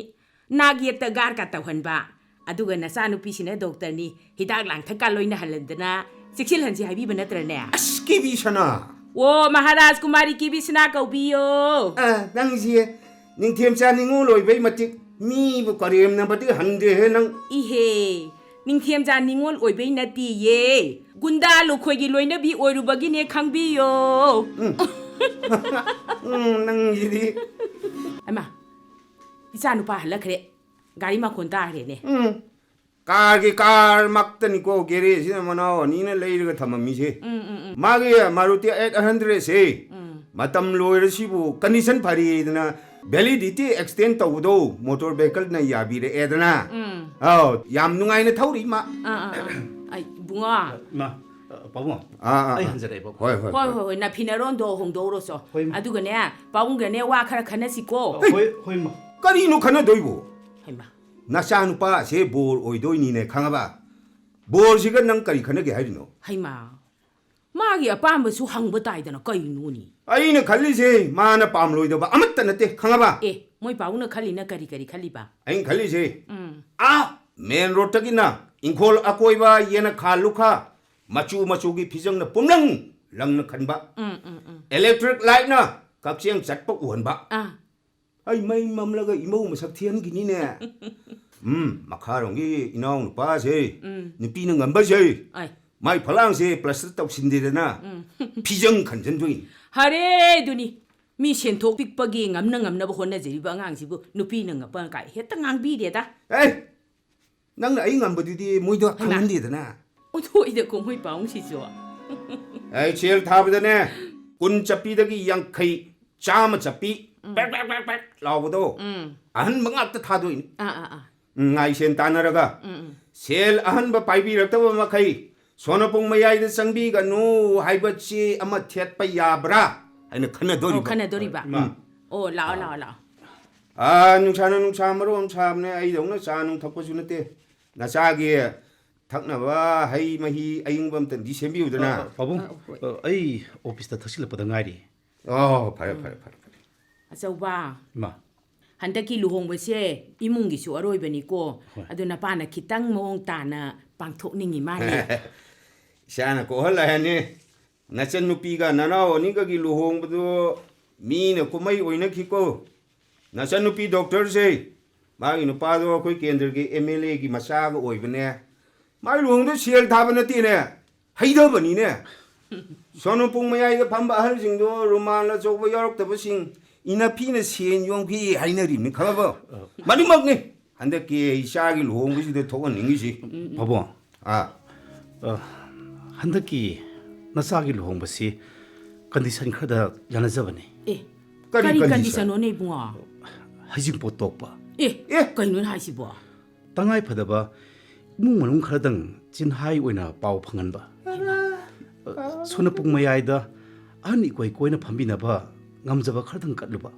ꯅꯥꯛ ꯌꯦꯠꯇ ꯒꯥꯔꯗꯀ ꯇꯧꯍꯟꯕ꯫ ꯑꯗꯨꯒ ꯅꯆꯥꯅꯨꯄꯤꯁꯤꯅ ꯗꯣꯛꯇꯔꯅꯤ, ꯍꯤꯗꯥꯛ ꯂꯥꯡꯊꯛꯀ ꯂꯣꯏꯅꯍꯜꯂꯗꯅ ꯆꯦꯛꯁꯤꯜꯍꯟꯁꯤ ꯍꯥꯏꯕꯤꯕ ꯅꯠꯇ꯭ꯔꯅꯦ? ꯑꯁ, ꯀꯦꯕꯤ ꯁꯅꯥ! ꯑꯣ, ꯃꯍꯥꯔꯥꯖ ꯀꯨꯃꯥꯔꯤ ꯀꯦꯕꯤ ꯁꯅꯥ ꯀꯧꯕꯤꯌꯣ꯫ ꯑ, ꯅꯪꯁꯤ ꯅꯤꯡꯊꯦꯝꯆꯥ ꯅꯤꯉꯣꯜ ꯑꯣꯏꯕꯩ ꯃꯇꯤꯛ ꯃꯤꯕꯨ ꯀꯔꯦꯝꯅꯕꯗꯤ ꯍꯟꯗꯦꯍꯦ ꯅꯪ꯫ ꯏꯍꯦ, ꯅꯤꯡꯊꯦꯝꯆꯥ ꯅꯤꯉꯣꯜ ꯑꯣꯏꯕꯩ ꯅꯠꯇꯤꯌꯦ꯫ ꯒꯨꯟꯗꯥ ꯂꯨꯈꯣꯏꯒꯤ ꯂꯣꯏꯅꯕꯤ ꯑꯣꯏꯔꯨꯕꯒꯤꯅꯦ, ꯈꯪꯕꯤꯌꯣ꯫ ꯎꯝ꯫ ꯎꯝ, ꯅꯪꯁꯤꯗꯤ꯫ ꯑꯃ, ꯏꯆꯥ ꯅꯨꯄꯥ ꯍꯜꯂꯛꯈ꯭ꯔꯦ꯫ ꯒꯥꯔꯤ ꯃꯈꯣꯟ ꯇꯥꯈ꯭ꯔꯦꯅꯦ꯫ ꯎꯝ꯫ ꯀꯥꯔꯒꯤ ꯀꯥꯔ ꯃꯛꯇꯅꯤꯀꯣ ꯒꯦꯔꯦꯖꯁꯤꯗ ꯃꯅꯥꯎ ꯑꯅꯤꯅ ꯂꯩꯔꯒ ꯊꯝꯃꯝꯃꯤꯁꯦ꯫ ꯎꯝ, ꯎꯝ, ꯎꯝ꯫ ꯃꯥꯒꯤ ꯃꯥꯔꯨꯇꯤ ꯑꯩꯠ ꯍꯟꯗ꯭ꯔꯦꯗꯁꯦ ꯎꯝ꯫ ꯃꯇꯝ ꯂꯣꯏꯔꯁꯤꯕꯨ ꯀꯟꯗꯤꯁꯟ ꯐꯔꯤꯗꯅ ꯚꯦꯂꯤꯗꯤꯇꯤ ꯑꯦꯛꯁꯇꯦꯟ ꯇꯧꯕꯗꯣ ꯃꯣꯇꯣꯔ ꯚꯦꯍꯤꯀꯜꯅ ꯌꯥꯕꯤꯔꯛꯑꯦꯗꯅ꯫ ꯎꯝ꯫ ꯑꯥꯎ, ꯌꯥꯝ ꯅꯨꯡꯉꯥꯏꯅ ꯊꯧꯔꯤ ꯃꯥ꯫ ꯑꯥ, ꯑꯥ, ꯑꯥ꯫ ꯑꯩ, ꯏꯕꯨꯡꯉꯣ꯫ ꯃꯥ, ꯑ, ꯄꯥꯕꯨꯡ, ꯑꯥ, ꯑꯥ, ꯑꯩ ꯑꯥ꯫ ꯍꯟꯖꯔꯛꯑꯦ, ꯄꯥꯕꯨꯡ꯫ ꯍꯣꯏ, ꯍꯣꯏ, ꯍꯣꯏ, ꯍꯣꯏ꯫ ꯍꯣꯏ, ꯍꯣꯏ, ꯅꯥꯐꯤꯅꯔꯣꯟꯗꯣ ꯍꯣꯡꯗꯣꯛꯎꯔꯣꯆꯣ꯫ ꯍꯣꯏ, ꯃꯥ꯫ ꯑꯗꯨꯒꯅꯦ, ꯄꯥꯕꯨꯡꯒꯅꯦ ꯋꯥ ꯈꯔ ꯈꯟꯅꯁꯤꯀꯣ꯫ ꯑ, ꯍꯣꯏ, ꯍꯣꯏ, ꯃꯥ꯫ ꯀꯔꯤꯅꯣ ꯈꯟꯅꯗꯣꯏꯕꯨ? ꯍꯩꯃꯥ꯫ ꯅꯆꯥꯅꯨꯄꯥ ꯑꯁꯦ ꯕꯣꯔ ꯑꯣꯏꯗꯣꯏꯅꯤꯅꯦ, ꯈꯪꯉꯕ? ꯕꯣꯔꯁꯤꯒ ꯅꯪ ꯀꯔꯤ ꯈꯟꯅꯒꯦ ꯍꯥꯏꯔꯤꯅꯣ? ꯍꯩꯃꯥ, ꯃꯥꯒꯤ ꯑꯄꯥꯝꯕꯁꯨ ꯍꯪꯕ ꯇꯥꯏꯗꯅ, ꯀꯩꯅꯣꯅꯦ? ꯑꯩꯅ ꯈꯜꯂꯤꯁꯦ ꯃꯥꯅ ꯄꯥꯝꯂꯣꯏꯗꯕ ꯑꯃꯠꯇ ꯅꯠꯇꯦ, ꯈꯪꯉꯕ? ꯑꯦ, ꯃꯣꯏ ꯄꯥꯕꯨꯡꯅ ꯈꯜꯂꯤꯅ ꯀꯔꯤ ꯀꯔꯤ ꯈꯜꯂꯤꯕ? ꯑꯩꯅ ꯈꯜꯂꯤꯁꯦ, ꯎꯝ꯫ ꯑꯥ, ꯃꯦꯟ ꯔꯣꯗꯇꯒꯤꯅ ꯏꯪꯈꯣꯜ ꯑꯀꯣꯏꯕ, ꯌꯦꯅꯈꯥ ꯂꯨꯈꯥ, ꯃꯆꯨ ꯃꯆꯨꯒꯤ ꯐꯤꯖꯪꯅ ꯄꯨꯝꯂꯪ ꯂꯪꯅ ꯈꯟꯕ, ꯎꯝ, ꯎꯝ, ꯎꯝ꯫ ꯏꯂꯦꯛꯇ꯭ꯔꯤꯛ ꯂꯥꯏꯠꯅ ꯀꯛꯆꯦꯡ ꯆꯠꯄ ꯎꯍꯟꯕ, ꯑꯥ꯫ ꯑꯩ ꯃꯩ ꯃꯝꯂꯒ ꯏꯃꯧ ꯃꯁꯛ ꯊꯤꯍꯟꯈꯤꯅꯤꯅꯦ꯫ ꯎꯝ, ꯃꯈꯥꯔꯣꯝꯒꯤ ꯏꯅꯥꯎ ꯅꯨꯄꯥꯁꯦ, ꯎꯝ꯫ ꯅꯨꯄꯤꯅ ꯉꯝꯕꯁꯦ, ꯑꯩ꯫ ꯃꯥꯏ ꯐꯂꯥꯡꯁꯦ ꯄ꯭ꯂꯥꯁꯇꯔ ꯇꯧꯁꯤꯟꯗꯦꯗꯅ, ꯎꯝ꯫ ꯐꯤꯖꯪ ꯈꯟꯖꯟꯗꯣꯏꯅꯤ꯫ ꯍꯔꯦ ꯑꯗꯨꯅꯤ, ꯃꯤ ꯁꯦꯟꯊꯣꯛ ꯄꯤꯛꯄꯒꯤ ꯉꯝꯅ ꯉꯝꯅꯕ ꯍꯣꯠꯅꯖꯔꯤꯕ ꯑꯉꯥꯡꯁꯤꯕꯨ ꯅꯨꯄꯤꯅ ꯉꯝꯕ ꯀꯥꯏ ꯍꯦꯛꯇ ꯉꯥꯡꯕꯤꯔꯦꯗ꯫ ꯑꯦ, ꯅꯪꯅ ꯑꯩ ꯉꯝꯕꯗꯨꯗꯤ ꯃꯣꯏꯗ ꯍꯩꯃꯥ꯫ ꯈꯪꯍꯟꯗꯦꯗꯅ꯫ ꯑꯣꯟꯊꯣꯛꯏꯗ ꯀꯣ ꯃꯣꯏ ꯄꯥꯎꯡꯁꯤꯁꯨ꯫ ꯑꯩ ꯁꯦꯜ ꯊꯥꯕꯗꯅꯦ, ꯀꯨꯟ ꯆꯠꯄꯤꯗꯒꯤ ꯌꯥꯡꯈꯩ, ꯆꯥꯝꯃ ꯆꯠꯄꯤ, ꯎꯝ꯫ ꯄꯦꯛ, ꯄꯦꯛ, ꯄꯦꯛ, ꯄꯦꯛ ꯂꯥꯎꯕꯗꯣ, ꯎꯝ꯫ ꯑꯍꯟꯕ ꯉꯥꯛꯇ ꯊꯥꯗꯣꯛꯏꯅꯤ꯫ ꯑꯥ, ꯑꯥ, ꯑꯥ꯫ ꯎꯝ, ꯉꯥꯏ ꯁꯦꯟ ꯇꯥꯟꯅꯔꯒ꯫ ꯎꯝ, ꯎꯝ꯫ ꯁꯦꯜ ꯑꯍꯟꯕ ꯄꯥꯏꯕꯤꯔꯛꯇꯕ ꯃꯈꯩ ꯁꯣꯅꯄꯨꯡ ꯃꯌꯥꯏꯗ ꯆꯪꯕꯤꯒꯅꯨ ꯍꯥꯏꯕ ꯆꯦ ꯑꯃ ꯊꯦꯠꯄ ꯌꯥꯕ꯭ꯔꯥ ꯍꯥꯏꯅ ꯑꯣ, ꯈꯟꯅꯗꯣꯔꯤꯕ꯫ ꯈꯟꯅꯗꯣꯔꯤꯕ꯫ ꯏꯃꯥ꯫ ꯑꯣ, ꯂꯥꯛꯑꯣ, ꯑꯥ꯫ ꯂꯥꯛꯑꯣ, ꯂꯥꯛꯑꯣ꯫ ꯑꯥ, ꯅꯨꯡꯁꯥꯅ ꯅꯨꯡꯁꯥ ꯃꯔꯣꯟ ꯑꯃ ꯁꯥꯕꯅꯦ, ꯑꯩꯗꯧꯅ ꯆꯥ ꯅꯨꯡ ꯊꯛꯄꯁꯨ ꯅꯠꯇꯦ꯫ ꯅꯆꯥꯒꯤ ꯊꯛꯅꯕ ꯍꯩ ꯃꯍꯤ ꯑꯏꯪꯕ ꯑꯝꯇꯪꯗꯤ ꯁꯦꯝꯕꯤꯌꯨꯗꯅ꯫ ꯑ, ꯄꯥꯕꯨꯡ, ꯑ, ꯍꯣꯏ꯫ ꯑ, ꯑꯩ ꯑꯣꯐꯤꯁꯇ ꯊꯛꯆꯤꯜꯂꯛꯄꯗ ꯉꯥꯏꯔꯤ꯫ ꯑꯣ, ꯐꯔꯦ, ꯎꯝ꯫ ꯐꯔꯦ, ꯐꯔꯦ, ꯐꯔꯦ꯫ ꯑꯆꯧꯕ, ꯏꯃꯥ꯫ ꯍꯟꯗꯛꯀꯤ ꯂꯨꯍꯣꯡꯕꯁꯦ ꯏꯃꯨꯡꯒꯤꯁꯨ ꯑꯔꯣꯏꯕꯅꯤꯀꯣ꯫ ꯍꯣꯏ꯫ ꯑꯗꯨ ꯅꯄꯥꯅ ꯈꯤꯇꯪ ꯃꯑꯣꯡ ꯇꯥꯅ ꯄꯥꯡꯊꯣꯛꯅꯤꯡꯉꯤ ꯃꯥꯜꯂꯦ꯫ ꯏꯆꯥꯅ ꯀꯣꯛꯍꯜꯂꯛꯑꯅꯤ꯫ ꯅꯆꯟꯅꯨꯄꯤꯒ ꯅꯅꯥꯎ ꯑꯅꯤꯒꯒꯤ ꯂꯨꯍꯣꯡꯕꯗꯨ ꯃꯤꯅ ꯀꯨꯝꯍꯩ ꯑꯣꯏꯅꯈꯤꯀꯣ꯫ ꯅꯆꯟꯅꯨꯄꯤ ꯗꯣꯛꯇꯔꯁꯦ, ꯃꯥꯒꯤ ꯅꯨꯄꯥꯗꯣ ꯑꯩꯈꯣꯏ ꯀꯦꯟꯗ꯭ꯔꯒꯤ ꯑꯦꯝ ꯑꯦꯜ ꯑꯦꯒꯤ ꯃꯆꯥꯒ ꯑꯣꯏꯕꯅꯦ꯫ ꯃꯥꯒꯤ ꯂꯨꯍꯣꯡꯕꯗ ꯁꯦꯜ ꯊꯥꯕ ꯅꯠꯇꯦꯅꯦ, ꯍꯩꯊꯕꯅꯤꯅꯦ꯫ ꯁꯣꯅꯨꯄꯨꯡ ꯃꯌꯥꯏꯗ ꯐꯝꯕ ꯑꯍꯜꯁꯤꯡꯗꯣ ꯔꯨꯃꯥꯜ ꯑꯆꯧꯕ ꯌꯥꯎꯔꯛꯇꯕꯁꯤꯡ ꯏꯅꯐꯤꯅ ꯁꯦꯟ ꯌꯣꯝꯈꯤ ꯍꯥꯏꯅꯔꯤꯕꯅꯤ, ꯈꯪꯉꯕꯣ? ꯃꯗꯨꯃꯛꯅꯤ ꯍꯟꯗꯛꯀꯤ ꯏꯆꯥꯒꯤ ꯂꯨꯍꯣꯡꯕꯁꯤꯗ ꯊꯣꯛꯍꯟꯅꯤꯡꯉꯤꯁꯤ꯫ ꯄꯥꯕꯨꯡ, ꯑꯥ꯫ ꯑ, ꯍꯟꯗꯛꯀꯤ ꯅꯆꯥꯒꯤ ꯂꯨꯍꯣꯡꯕꯁꯤ ꯀꯟꯗꯤꯁꯟ ꯈꯔꯗ ꯌꯥꯅꯖꯕꯅꯤ꯫ ꯑꯦ, ꯀꯔꯤ ꯀꯔꯤ ꯀꯟꯗꯤꯁꯟ? ꯀꯟꯗꯤꯁꯟꯅꯣꯅꯦ ꯏꯕꯨꯡꯉꯣ? ꯍꯩꯖꯤꯡꯄꯣꯠ ꯇꯣꯛꯄ꯫ ꯑꯦ, ꯑꯦ? ꯀꯩꯅꯣꯅꯦ ꯍꯥꯏꯁꯤꯕꯣ? ꯇꯉꯥꯏ ꯐꯗꯕ ꯏꯃꯨꯡ ꯃꯅꯨꯡ ꯈꯔꯗꯪ ꯆꯤꯟꯍꯥꯏ ꯑꯣꯏꯅ ꯄꯥꯎ ꯐꯪꯍꯟꯕ꯫ ꯍꯩꯃꯥ꯫ ꯑ, ꯁꯣꯅꯄꯨꯡ ꯃꯌꯥꯏꯗ ꯑꯍꯟ ꯏꯀꯣꯏ ꯀꯣꯏꯅ ꯐꯝꯕꯤꯅꯕ ꯉꯝꯖꯕ ꯈꯔꯗꯪ ꯀꯠꯂꯨꯕ꯫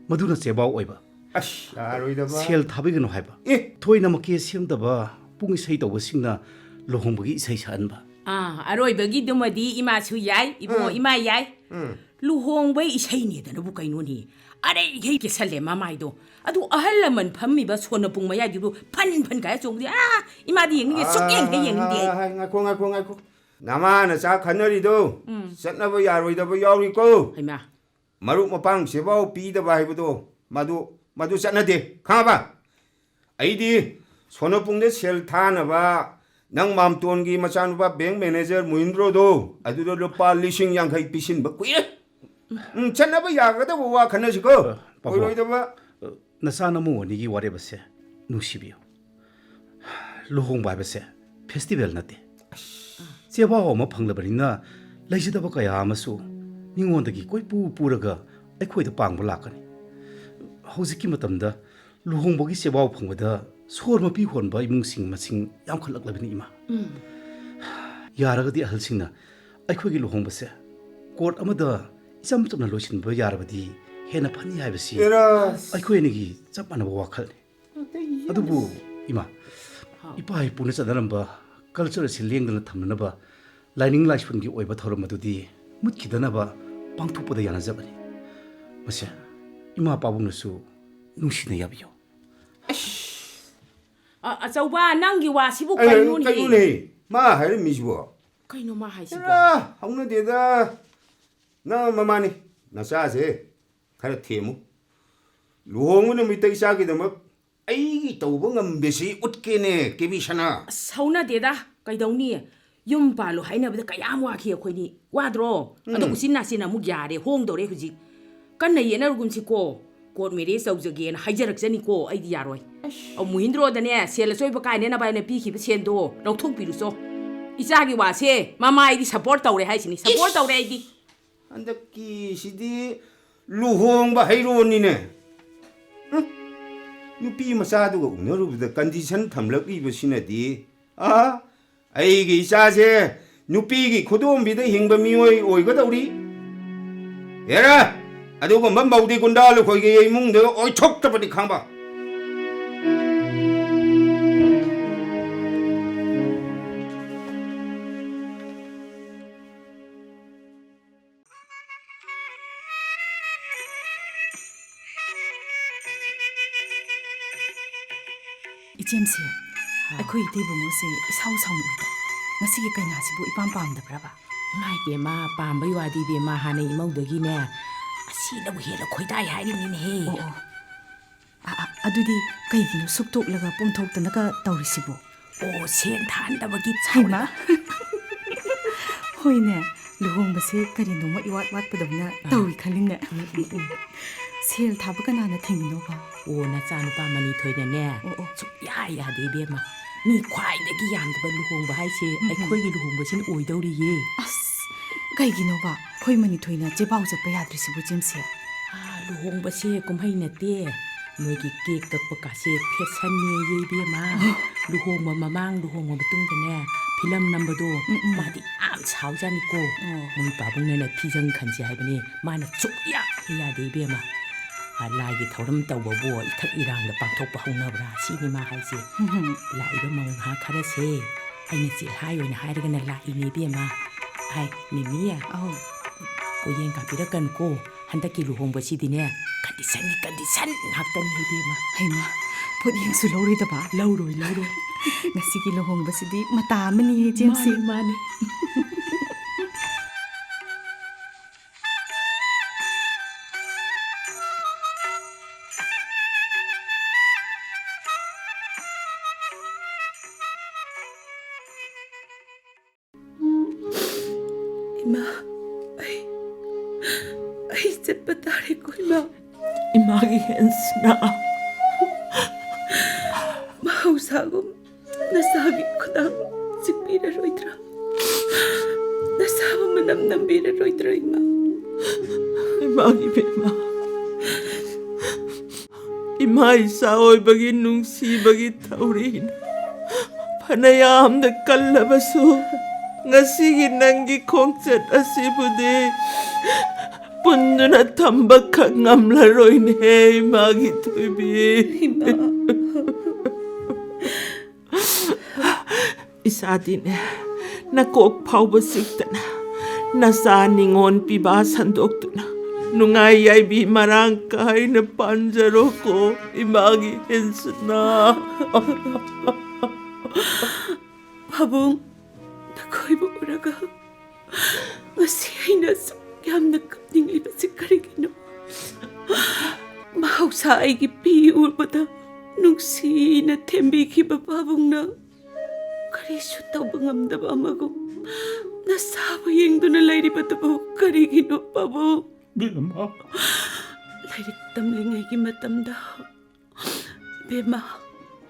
ꯃꯗꯨꯅ ꯆꯦꯕꯥꯎ ꯑꯣꯏꯕ꯫ ꯑꯁ, ꯌꯥꯔꯣꯏꯗꯕ꯫ ꯁꯦꯜ ꯊꯥꯕꯤꯒꯅꯨ ꯍꯥꯏꯕ꯫ ꯑꯦ! ꯊꯣꯏꯅ ꯃꯀꯦ ꯁꯦꯝꯗꯕ ꯄꯨꯡ ꯏꯁꯩ ꯇꯧꯕꯁꯤꯡꯅ ꯂꯨꯍꯣꯡꯕꯒꯤ ꯏꯁꯩ ꯁꯛꯍꯟꯕ꯫ ꯑꯥ, ꯑꯔꯣꯏꯕꯒꯤꯗꯨꯃꯗꯤ ꯏꯃꯥꯁꯨ ꯌꯥꯏ, ꯏꯕꯨꯡꯉꯣ, ꯎꯝ꯫ ꯏꯃꯥ ꯌꯥꯏ꯫ ꯎꯝ꯫ ꯂꯨꯍꯣꯡꯕꯩ ꯏꯁꯩꯅꯦꯗꯅꯕꯨ ꯀꯩꯅꯣꯅꯦ? ꯑꯔꯩꯈꯩ ꯀꯦꯁꯜꯂꯦ ꯃꯃꯥꯏꯗꯣ꯫ ꯑꯗꯨ ꯑꯍꯜ ꯂꯃꯟ ꯐꯝꯃꯤꯕ ꯁꯣꯅꯄꯨꯡ ꯃꯌꯥꯏꯗꯨꯕꯨ ꯐꯟ ꯐꯟ ꯀꯥꯏ ꯆꯣꯡꯗꯦ꯫ ꯑꯥ, ꯏꯃꯥꯗꯤ ꯌꯦꯡꯅꯤꯡꯗꯦ, ꯁꯨꯛꯌꯦꯡ ꯍꯦꯛ ꯌꯦꯡꯅꯤꯡꯗꯦ ꯑꯩ꯫ ꯑꯥ, ꯉꯥꯏꯈꯣ, ꯉꯥꯏꯈꯣ, ꯉꯥꯏꯈꯣ꯫ ꯅꯃꯥ ꯅꯆꯥ ꯈꯟꯅꯔꯤꯗꯣ ꯎꯝ꯫ ꯆꯠꯅꯕ ꯌꯥꯔꯣꯏꯗꯕ ꯌꯥꯎꯔꯤꯀꯣ꯫ ꯍꯩꯃꯥ꯫ ꯃꯔꯨꯞ ꯃꯄꯥꯡꯁꯦꯐꯥꯎ ꯄꯤꯗꯕ ꯍꯥꯏꯕꯗꯣ ꯃꯗꯨ, ꯃꯗꯨ ꯆꯠꯅꯗꯦ, ꯈꯪꯉꯕ? ꯑꯩꯗꯤ ꯁꯣꯅꯣꯄꯨꯡꯗ ꯁꯦꯜ ꯊꯥꯅꯕ ꯅꯪ ꯃꯥꯝꯇꯣꯟꯒꯤ ꯃꯆꯥꯅꯨꯄꯥ ꯕꯦꯡꯛ ꯃꯦꯅꯦꯖꯔ ꯃꯨꯍꯤꯟꯗ꯭ꯔꯣꯗꯣ, ꯑꯗꯨꯗ ꯂꯨꯄꯥ ꯂꯤꯁꯤꯡ ꯌꯥꯡꯈꯩ ꯄꯤꯁꯤꯟꯕ ꯀꯨꯏꯔꯦ꯫ ꯎꯝ, ꯆꯠꯅꯕ ꯌꯥꯒꯗꯕ ꯋꯥ ꯈꯟꯅꯁꯤꯀꯣ꯫ ꯑ, ꯄꯥꯕꯨꯡ, ꯑꯣꯏꯔꯣꯏꯗꯕ꯫ ꯑ, ꯅꯆꯥ ꯅꯃꯧ ꯑꯅꯤꯒꯤ ꯋꯥꯔꯦꯞ ꯑꯁꯦ ꯅꯨꯡꯁꯤꯕꯤꯌꯨ꯫ ꯂꯨꯍꯣꯡꯕ ꯍꯥꯏꯕꯁꯦ ꯐꯦꯁꯇꯤꯚꯦꯜ ꯅꯠꯇꯦ꯫ ꯆꯦꯕꯥꯎ ꯑꯃ ꯐꯪꯂꯕꯅꯤꯅ ꯂꯩꯖꯗꯕ ꯀꯌꯥ ꯑꯃꯁꯨ ꯃꯤꯉꯣꯟꯗꯒꯤ ꯀꯣꯏꯄꯨ ꯄꯨꯔꯒ ꯑꯩꯈꯣꯏꯗ ꯄꯥꯡꯕ ꯂꯥꯛꯀꯅꯤ꯫ ꯍꯧꯖꯤꯛꯀꯤ ꯃꯇꯝꯗ ꯂꯨꯍꯣꯡꯕꯒꯤ ꯆꯦꯕꯥꯎ ꯐꯪꯕꯗ ꯁꯣꯔ ꯃꯄꯤ ꯍꯣꯟꯕ ꯏꯃꯨꯡꯁꯤꯡ ꯃꯁꯤꯡ ꯌꯥꯝꯈꯠꯂꯛꯂꯕꯅꯤ, ꯏꯃꯥ꯫ ꯌꯥꯔꯒꯗꯤ ꯑꯍꯜꯁꯤꯡꯅ ꯑꯩꯈꯣꯏꯒꯤ ꯂꯨꯍꯣꯡꯕꯁꯦ ꯀꯣꯔꯠ ꯑꯃꯗ ꯏꯆꯝ ꯆꯝꯅ ꯂꯣꯏꯁꯤꯟꯕ ꯌꯥꯔꯕꯗꯤ ꯍꯦꯟꯅ ꯐꯅꯤ ꯍꯥꯏꯕꯁꯤ ꯑꯦꯔꯥ! ꯑꯩꯈꯣꯏ ꯑꯅꯤꯒꯤ ꯆꯞ ꯃꯥꯟꯅꯕ ꯋꯥꯈꯜꯅꯤ꯫ ꯑꯗꯨꯕꯨ ꯏꯃꯥ, ꯍꯥꯎ꯫ ꯏꯄꯥ ꯏꯄꯨꯅ ꯆꯠꯅꯔꯝꯕ ꯀꯜꯆꯔ ꯑꯁꯤ ꯂꯦꯡꯗꯅ ꯊꯝꯅꯅꯕ ꯂꯥꯏꯅꯤꯡ ꯂꯥꯏꯁꯣꯟꯒꯤ ꯑꯣꯏꯕ ꯊꯧꯔꯝ ꯑꯗꯨꯗꯤ ꯃꯨꯠꯈꯤꯗꯅꯕ ꯄꯥꯡꯊꯣꯛꯄꯗ ꯌꯥꯅꯖꯕꯅꯤ꯫ ꯃꯁꯦ ꯏꯃꯥ ꯄꯥꯕꯨꯡꯅꯁꯨ ꯅꯨꯡꯁꯤꯅ ꯌꯥꯕꯤꯌꯨ꯫ ꯑ, ꯑꯆꯧꯕ, ꯅꯪꯒꯤ ꯋꯥꯁꯤꯕꯨ ꯑꯩ, ꯀꯩꯅꯣꯅꯦ? ꯀꯩꯅꯣꯅꯦ? ꯃꯥ ꯍꯥꯏꯔꯝꯃꯤꯁꯤꯕꯣ? ꯀꯩꯅꯣ ꯃꯥ ꯍꯥꯏꯁꯤꯕꯣ? ꯑꯦꯔꯥ, ꯍꯧꯅꯗꯦꯗ꯫ ꯅꯪ ꯃꯃꯥꯅꯤ, ꯅꯆꯥꯁꯦ ꯈꯔ ꯊꯦꯝꯃꯨ꯫ ꯂꯨꯍꯣꯡꯕ ꯅꯨꯃꯤꯠꯇ ꯏꯆꯥꯒꯤꯗꯃꯛ ꯑꯩꯒꯤ ꯇꯧꯕ ꯉꯝꯕꯁꯤ ꯎꯠꯀꯦꯅꯦ, ꯀꯦꯕꯤ ꯁꯅꯥ꯫ ꯑꯁ, ꯍꯧꯅꯗꯦꯗ꯫ ꯀꯩꯗꯧꯅꯤ? ꯌꯨꯝ ꯄꯥꯜꯂꯨ ꯍꯥꯏꯅꯕꯗ ꯀꯌꯥꯝ ꯋꯥꯈꯤ ꯑꯩꯈꯣꯏꯅꯤ꯫ ꯋꯥꯗ꯭ꯔꯣ? ꯑꯗꯣ ꯎꯝ꯫ ꯎꯆꯤꯟ ꯅꯥꯆꯤꯟ ꯑꯃꯨꯛ ꯌꯥꯔꯦ, ꯍꯣꯡꯗꯧꯔꯦ ꯍꯧꯖꯤꯛ꯫ ꯀꯟꯅ ꯌꯦꯠꯅꯔꯨꯒꯨꯝꯁꯤꯀꯣ꯫ ꯀꯣꯔꯠ ꯃꯦꯔꯦꯖ ꯇꯧꯖꯒꯦꯅ ꯍꯥꯏꯖꯔꯛꯆꯅꯤꯀꯣ, ꯑꯩꯗꯤ ꯌꯥꯔꯣꯏ꯫ ꯑꯁ꯫ ꯑꯧ, ꯃꯨꯍꯤꯟꯗ꯭ꯔꯣꯗꯅꯦ, ꯁꯦꯜ ꯑꯆꯣꯏꯕ ꯀꯥꯏꯅꯅꯕ ꯍꯥꯏꯅ ꯄꯤꯈꯤꯕ ꯁꯦꯟꯗꯣ ꯂꯧꯊꯣꯛꯄꯤꯔꯨꯆꯣ꯫ ꯏꯆꯥꯒꯤ ꯋꯥꯁꯦ ꯃꯃꯥ ꯑꯩꯗꯤ ꯁꯞꯄꯣꯔꯠ ꯇꯧꯔꯦ ꯍꯥꯏꯁꯤꯅꯤ, ꯁꯞꯄꯣꯔꯠ ꯏꯁ! ꯇꯧꯔꯦ ꯑꯩꯗꯤ꯫ ꯍꯟꯗꯛꯀꯤꯁꯤꯗꯤ ꯂꯨꯍꯣꯡꯕ ꯍꯩꯔꯣꯟꯅꯤꯅꯦ꯫ ꯎꯝ, ꯅꯨꯄꯤ ꯃꯆꯥꯗꯨꯒ ꯎꯅꯔꯨꯕꯗ ꯀꯟꯗꯤꯁꯟ ꯊꯝꯂꯛꯂꯤꯕꯁꯤꯅꯗꯤ, ꯑꯥ, ꯑꯩꯒꯤ ꯏꯆꯥꯁꯦ ꯅꯨꯄꯤꯒꯤ ꯈꯨꯗꯣꯝꯕꯤꯗ ꯍꯤꯡꯕ ꯃꯤꯑꯣꯏ ꯑꯣꯏꯒꯗꯧꯔꯤ꯫ ꯍꯦꯔꯥ, ꯑꯗꯨꯒꯨꯝꯕ ꯃꯧꯗꯤ ꯒꯨꯟꯗꯥ ꯂꯨꯈꯣꯏꯒꯤ ꯏꯃꯨꯡꯗ ꯑꯣꯏꯊꯣꯛꯇꯕꯅꯤ ꯈꯪꯕ꯫ ꯏꯆꯦꯝꯁꯦ, ꯍꯥ꯫ ꯑꯩꯈꯣꯏ ꯏꯇꯩꯕꯨꯡꯉꯣꯁꯦ ꯏꯁꯥꯎ ꯁꯥꯎꯅ ꯎꯏꯗ꯫ ꯉꯁꯤꯒꯤ ꯀꯩꯅꯥꯁꯤꯕꯨ ꯏꯄꯥꯝ ꯄꯥꯝꯗꯕ꯭ꯔꯕ? ꯏꯃꯥ ꯏꯕꯦꯝꯃ, ꯄꯥꯝꯕꯩ ꯋꯥꯗꯤ ꯏꯕꯦꯝꯃ, ꯍꯥꯟꯅ ꯏꯃꯧꯗꯒꯤꯅꯦ ꯑꯁꯤꯅꯕꯨ ꯍꯦꯟꯅ ꯈꯣꯏꯗꯥꯏ ꯍꯥꯏꯔꯤꯅꯤꯅꯦꯍꯦ꯫ ꯑꯣ, ꯑꯣ꯫ ꯑ, ꯑ, ꯑꯗꯨꯗꯤ ꯀꯩꯒꯤꯅꯣ ꯁꯨꯛꯇꯣꯛꯂꯒ ꯄꯣꯝꯊꯣꯛꯇꯅꯒ ꯇꯧꯔꯤꯁꯤꯕꯣ? ꯑꯣ, ꯁꯦꯟ ꯊꯥꯍꯟꯗꯕꯒꯤ ꯍꯩꯃꯥ! ꯁꯥꯎꯔꯤꯕ꯫ ꯍꯣꯏꯅꯦ, ꯂꯨꯍꯣꯡꯕꯁꯦ ꯀꯔꯤꯅꯣꯃ ꯏꯋꯥꯠ ꯋꯥꯠꯄꯗꯧꯅ ꯑꯥ꯫ ꯇꯧꯏ ꯈꯜꯂꯤꯅꯦ꯫ ꯎꯝ, ꯎꯝ, ꯎꯝ꯫ ꯁꯦꯜ ꯊꯥꯕ ꯀꯅꯥꯅ ꯊꯤꯡꯉꯤꯅꯣꯕ? ꯑꯣ, ꯅꯆꯥꯅꯨꯄꯥ ꯃꯅꯤꯊꯣꯏꯅꯅꯦ, ꯑꯣ, ꯑꯣ꯫ ꯁꯨꯛꯌꯥ ꯌꯥꯗꯦ ꯏꯕꯦꯝꯃ꯫ ꯃꯤ ꯈ꯭ꯋꯥꯏꯗꯒꯤ ꯌꯥꯝꯗꯕ ꯂꯨꯍꯣꯡꯕ ꯍꯥꯏꯁꯦ ꯎꯝ, ꯎꯝ꯫ ꯑꯩꯈꯣꯏꯒꯤ ꯂꯨꯍꯣꯡꯕꯁꯤꯅ ꯑꯣꯏꯗꯧꯔꯤꯌꯦ꯫ ꯑꯁ, ꯀꯩꯒꯤꯅꯣꯕ ꯑꯩꯈꯣꯏ ꯃꯅꯤꯊꯣꯏꯅ ꯆꯦꯕꯥꯎ ꯆꯠꯄ ꯌꯥꯗ꯭ꯔꯤꯁꯤꯕꯨ, ꯏꯆꯦꯝꯁꯦ? ꯑꯥ, ꯂꯨꯍꯣꯡꯕꯁꯦ ꯀꯨꯝꯍꯩ ꯅꯠꯇꯦ꯫ ꯅꯣꯏꯒꯤ ꯀꯦꯛ ꯀꯛꯄ ꯀꯥꯁꯦ ꯐꯦꯁꯟꯅꯦꯌꯦ ꯏꯕꯦꯝꯃ꯫ ꯑꯣ꯫ ꯂꯨꯍꯣꯡꯕ ꯃꯃꯥꯡ, ꯂꯨꯍꯣꯡꯕ ꯃꯇꯨꯡꯗꯅꯦ, ꯐꯤꯂꯝ ꯅꯝꯕꯗꯣ, ꯎꯝ, ꯎꯝ꯫ ꯃꯥꯗꯤ ꯌꯥꯝ ꯁꯥꯎꯖꯥꯠꯅꯤꯀꯣ꯫ ꯑꯣ꯫ ꯃꯣꯏ ꯄꯥꯕꯨꯡꯅꯅꯦ ꯐꯤꯖꯪ ꯈꯟꯁꯦ ꯍꯥꯏꯕꯅꯦ, ꯃꯥꯅ ꯁꯨꯛꯌꯥ ꯌꯥꯗꯦ ꯏꯕꯦꯝꯃ꯫ ꯑꯥ, ꯂꯥꯏꯒꯤ ꯊꯧꯔꯝ ꯇꯧꯕꯕꯨ ꯏꯊꯛ ꯏꯔꯥꯡꯗ ꯄꯥꯡꯊꯣꯛꯄ ꯍꯧꯅꯕ꯭ꯔꯥ ꯁꯤꯅꯤ ꯃꯥ ꯍꯥꯏꯁꯦ꯫ ꯎꯝ꯫ ꯂꯥꯛꯏꯕ ꯃꯧ ꯅꯍꯥ ꯈꯔꯁꯦ ꯑꯩꯅ ꯆꯤꯜꯍꯥꯏ ꯑꯣꯏꯅ ꯍꯥꯏꯔꯒꯅ ꯂꯥꯛꯏꯅꯦ ꯏꯕꯦꯝꯃ꯫ ꯍꯥꯏ, ꯃꯤꯃꯤ, ꯑꯧ꯫ ꯄꯣꯌꯦꯡ ꯀꯥꯄꯤꯔꯛꯀꯅꯨꯀꯣ꯫ ꯍꯟꯗꯛꯀꯤ ꯂꯨꯍꯣꯡꯕꯁꯤꯗꯤꯅꯦ, ꯀꯟꯗꯤꯁꯟꯒꯤ ꯀꯟꯗꯤꯁꯟ ꯉꯥꯛꯇꯅꯤ ꯏꯕꯦꯝꯃ꯫ ꯍꯩꯃꯥ, ꯄꯣꯠꯌꯦꯡꯁꯨ ꯂꯧꯔꯣꯏꯗꯕ? ꯂꯧꯔꯣꯏ, ꯂꯧꯔꯣꯏ꯫ ꯉꯁꯤꯒꯤ ꯂꯨꯍꯣꯡꯕꯁꯤꯗꯤ ꯃꯇꯥ ꯑꯃꯅꯤꯌꯦ, ꯏꯆꯦꯝꯁꯤ꯫ ꯃꯥꯅꯤ, ꯃꯥꯅꯤ꯫ ꯏꯃꯥ, ꯑꯩ, ꯑꯩ ꯆꯠꯄ ꯇꯥꯔꯦꯀꯣ, ꯏꯃꯥ꯫ ꯏꯃꯥꯒꯤ ꯍꯦꯟꯁꯅ꯫ ꯃꯍꯧꯁꯥꯒꯨꯝ ꯅꯁꯥꯒꯤ ꯈꯨꯗꯥꯡ ꯆꯤꯛꯄꯤꯔꯔꯣꯏꯗ꯭ꯔꯥ? ꯅꯁꯥꯕꯨ ꯃꯅꯝ ꯅꯝꯕꯤꯔꯔꯣꯏꯗ꯭ꯔꯥ, ꯏꯃꯥ? ꯏꯃꯥꯒꯤ ꯕꯦꯝꯃ, ꯏꯃꯥ ꯏꯆꯥ ꯑꯣꯏꯕꯒꯤ ꯅꯨꯡꯁꯤꯕꯒꯤ ꯊꯧꯔꯤꯅ ꯐꯅ ꯌꯥꯝꯅ ꯀꯜꯂꯕꯁꯨ, ꯉꯁꯤꯒꯤ ꯅꯪꯒꯤ ꯈꯣꯡꯆꯠ ꯑꯁꯤꯕꯨꯗꯤ ꯄꯨꯟꯗꯨꯅ ꯊꯝꯕꯈꯛ ꯉꯝꯂꯔꯣꯏꯅꯦ, ꯏꯃꯥꯒꯤ ꯊꯣꯏꯕꯤ꯫ ꯏꯃꯥ꯫ ꯏꯆꯥꯗꯤꯅꯦ, ꯅꯀꯣꯛ ꯐꯥꯎꯕ ꯆꯤꯛꯇꯅ, ꯅꯆꯥ ꯅꯤꯉꯣꯜ ꯄꯤꯕꯥ ꯁꯟꯗꯣꯛꯇꯨꯅ, ꯅꯨꯡꯉꯥꯏ ꯌꯥꯏꯕꯤ ꯃꯔꯥꯡ ꯀꯥꯏꯅ ꯄꯥꯟꯖꯔꯣꯀꯣ, ꯏꯃꯥꯒꯤ ꯍꯦꯟꯁꯅ꯫ ꯄꯥꯕꯨꯡ, ꯅꯈꯣꯏꯕꯨ ꯎꯔꯒ ꯉꯁꯤ ꯑꯩꯅ ꯑꯁꯨꯛ ꯌꯥꯝꯅ ꯀꯞ-, ꯀꯞꯅꯤꯡꯂꯤꯕꯁꯤ ꯀꯔꯤꯒꯤꯅꯣ? ꯃꯍꯧꯁꯥ ꯑꯩꯒꯤ ꯄꯤ ꯎꯕꯗ ꯅꯨꯡꯁꯤꯅ ꯊꯦꯝꯕꯤꯈꯤꯕ ꯄꯥꯕꯨꯡꯅ ꯀꯔꯤꯁꯨ ꯇꯧꯕ ꯉꯝꯗꯕ ꯑꯃꯒꯨꯝ ꯅꯁꯥꯕꯨ ꯌꯦꯡꯗꯨꯅ ꯂꯩꯔꯤꯕꯗꯨꯕꯨ ꯀꯔꯤꯒꯤꯅꯣ, ꯄꯥꯕꯨꯡ? ꯕꯦꯝꯃ꯫ ꯂꯥꯏꯔꯤꯛ ꯇꯝꯂꯤꯉꯩꯒꯤ ꯃꯇꯝꯗ ꯕꯦꯝꯃ,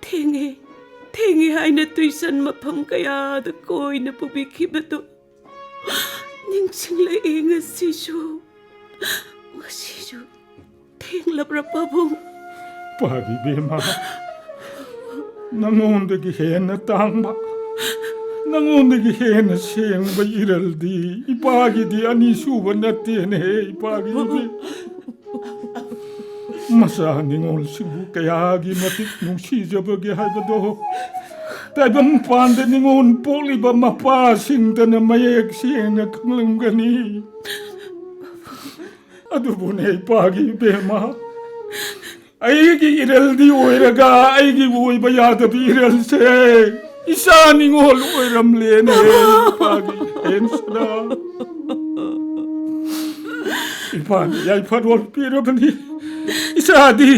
ꯊꯦꯡꯉꯦ, ꯊꯦꯡꯉꯦ ꯍꯥꯏꯅ ꯇꯨꯏꯁꯟ ꯃꯐꯝ ꯀꯌꯥꯗ ꯀꯣꯏꯅ ꯄꯨꯕꯤꯈꯤꯕꯗꯨ ꯅꯤꯡꯁꯤꯡꯂꯛꯏ ꯉꯁꯤꯁꯨ꯫ ꯉꯁꯤꯁꯨ ꯊꯦꯡꯂꯕ꯭ꯔꯥ, ꯄꯥꯕꯨꯡ? ꯄꯥꯕꯤ ꯕꯦꯝꯃ, ꯅꯉꯣꯟꯗꯒꯤ ꯍꯦꯟꯅ ꯇꯥꯡꯕ, ꯅꯉꯣꯟꯗꯒꯤ ꯍꯦꯟꯅ ꯁꯦꯡꯕ ꯏꯔꯜꯗꯤ ꯏꯄꯥꯒꯤꯗꯤ ꯑꯅꯤꯁꯨꯕ ꯅꯠꯇꯦꯅꯦ, ꯏꯄꯥꯒꯤꯗꯤ꯫ ꯃꯆꯥ ꯅꯤꯉꯣꯜꯁꯤꯡꯕꯨ ꯀꯌꯥꯒꯤ ꯃꯇꯤꯛ ꯅꯨꯡꯁꯤꯖꯕꯒꯦ ꯍꯥꯏꯕꯗꯣ ꯇꯥꯏꯕꯪ ꯄꯥꯟꯗ ꯅꯤꯉꯣꯜ ꯄꯣꯛꯂꯤꯕ ꯃꯄꯥꯁꯤꯡꯗꯅ ꯃꯌꯦꯛ ꯁꯦꯡꯅ ꯈꯪꯂꯝꯒꯅꯤ꯫ ꯑꯗꯨꯕꯨꯅꯦ ꯏꯄꯥꯒꯤ ꯏꯕꯦꯝꯃ, ꯑꯩꯒꯤ ꯏꯔꯜꯗꯤ ꯑꯣꯏꯔꯒ ꯑꯩꯒꯤ ꯑꯣꯏꯕ ꯌꯥꯗꯕ ꯏꯔꯜꯁꯦ ꯏꯆꯥ ꯅꯤꯉꯣꯜ ꯑꯣꯏꯔꯝꯂꯦꯅꯦ ꯏꯄꯥꯒꯤ ꯍꯦꯟꯁꯅ꯫ ꯏꯄꯥꯅ ꯌꯥꯏꯐꯔꯣꯜ ꯄꯤꯔꯕꯅꯤ꯫ ꯏꯆꯥꯗꯤ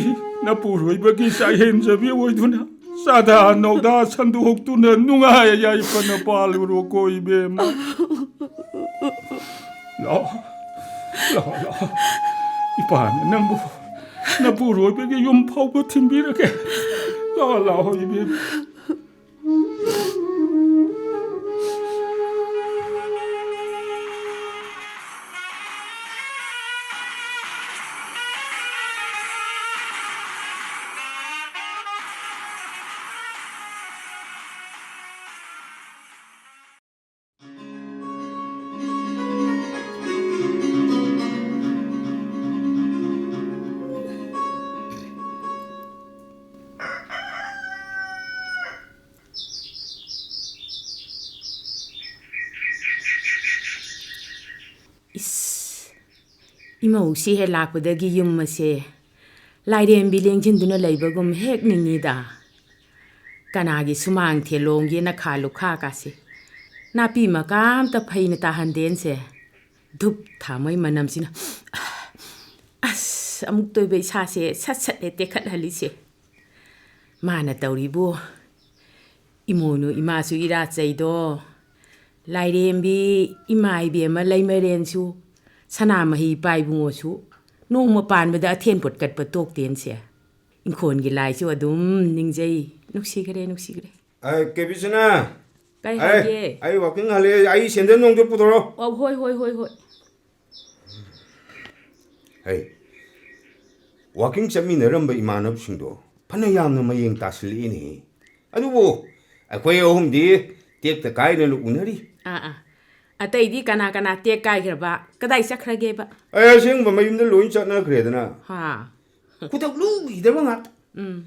ꯅꯄꯨꯔꯣꯏꯕꯒꯤ ꯆꯥꯛꯍꯦꯟꯖꯕꯤ ꯑꯣꯏꯗꯨꯅ ꯆꯥꯗꯥ ꯅꯧꯗꯥ ꯁꯟꯗꯣꯛꯇꯨꯅ ꯅꯨꯡꯉꯥꯏ ꯌꯥꯏꯐꯅ ꯄꯥꯜꯂꯨꯔꯣꯀꯣ ꯏꯕꯦꯝꯃ꯫ ꯂꯥꯛꯑꯣ, ꯂꯥꯛꯑꯣ, ꯂꯥꯛꯑꯣ꯫ ꯏꯄꯥꯅ ꯅꯪꯕꯨ ꯅꯄꯨꯔꯣꯏꯕꯒꯤ ꯌꯨꯝ ꯐꯥꯎꯕ ꯊꯤꯟꯕꯤꯔꯒꯦ꯫ ꯂꯥꯛꯑꯣ, ꯂꯥꯛꯑꯣ ꯏꯕꯦꯝꯃ꯫ ꯏꯁ, ꯏꯃꯧꯁꯤ ꯍꯦꯛ ꯂꯥꯛꯄꯗꯒꯤ ꯌꯨꯝ ꯑꯁꯦ ꯂꯥꯏꯔꯦꯝꯕꯤ ꯂꯦꯡꯁꯤꯟꯗꯨꯅ ꯂꯩꯕꯒꯨꯝ ꯍꯦꯛ ꯅꯤꯡꯉꯤꯗ꯫ ꯀꯅꯥꯒꯤ ꯁꯨꯃꯥꯡ ꯊꯦꯂꯣꯡꯒꯦꯅ ꯈꯥ ꯂꯨꯈꯥ ꯀꯥꯁꯦ ꯅꯥꯄꯤ ꯃꯀꯥ ꯑꯝꯇ ꯐꯩꯅ ꯇꯥꯍꯟꯗꯦꯟꯁꯦ꯫ ꯙꯨꯞ ꯊꯥꯃꯩ ꯃꯅꯝꯁꯤꯅ ꯑꯁ ꯑꯃꯨꯛꯇꯣꯏꯕ ꯏꯁꯥꯁꯦ ꯁꯠ ꯁꯠ ꯍꯦꯛ ꯇꯦꯛꯈꯠꯍꯜꯂꯤꯁꯦ꯫ ꯃꯥꯅ ꯇꯧꯔꯤꯕꯨ ꯏꯃꯣꯏꯅꯨ ꯏꯃꯥꯁꯨ ꯏꯔꯥ ꯆꯩꯗꯣ, ꯂꯥꯏꯔꯦꯝꯕꯤ ꯏꯃꯥ ꯏꯕꯦꯝꯃ ꯂꯩꯃꯔꯦꯟꯁꯨ, ꯁꯅꯥꯃꯍꯤ ꯏꯄꯥ ꯏꯕꯨꯡꯉꯣꯁꯨ ꯅꯣꯡꯃ ꯄꯥꯟꯕꯗ ꯑꯊꯦꯟ ꯄꯣꯠ ꯀꯠꯄ ꯇꯣꯛꯇꯦꯟꯁꯦ꯫ ꯏꯪꯈꯣꯜꯒꯤ ꯂꯥꯏꯁꯨ ꯑꯗꯨꯝ ꯅꯤꯡꯖꯩ꯫ ꯅꯨꯡꯁꯤꯈ꯭ꯔꯦ, ꯅꯨꯡꯁꯤꯈ꯭ꯔꯦ꯫ ꯑꯦ, ꯀꯦꯕꯤꯁꯅꯥ꯫ ꯀꯩ ꯑꯦ, ꯍꯥꯏꯒꯦ? ꯑꯩ ꯋꯥꯀꯤꯡ ꯍꯜꯂꯛꯑꯦ꯫ ꯑꯩ ꯁꯦꯟꯗꯜ ꯅꯣꯡꯗꯣ ꯄꯨꯊꯣꯔꯛꯑꯣ꯫ ꯑꯣ, ꯍꯣꯏ, ꯍꯣꯏ, ꯍꯣꯏ, ꯍꯣꯏ꯫ ꯍꯩ, ꯋꯥꯀꯤꯡ ꯆꯠꯃꯤꯟꯅꯔꯝꯕ ꯏꯃꯥꯟꯅꯕꯁꯤꯡꯗꯣ ꯐꯅ ꯌꯥꯝꯅ ꯃꯌꯦꯡ ꯇꯥꯁꯤꯜꯂꯛꯏꯅꯦꯍꯦ꯫ ꯑꯗꯨꯕꯨ ꯑꯩꯈꯣꯏ ꯑꯍꯨꯝꯗꯤ ꯇꯦꯛꯇ ꯀꯥꯏꯗꯅ ꯎꯅꯔꯤ꯫ ꯑꯥ, ꯑꯥ꯫ ꯑꯇꯩꯗꯤ ꯀꯅꯥ ꯀꯅꯥ ꯇꯦꯛ ꯀꯥꯏꯈ꯭ꯔꯕ? ꯀꯗꯥꯏ ꯆꯠꯈ꯭ꯔꯒꯦꯕ? ꯑꯩ ꯑꯁꯦꯡꯕ ꯃꯌꯨꯝꯗ ꯂꯣꯏ ꯆꯠꯅꯈ꯭ꯔꯦꯗꯅ꯫ ꯍꯥ꯫ ꯈꯨꯗꯛ ꯂꯨꯈꯤꯗꯕ ꯉꯥꯛꯇ꯫ ꯎꯝ꯫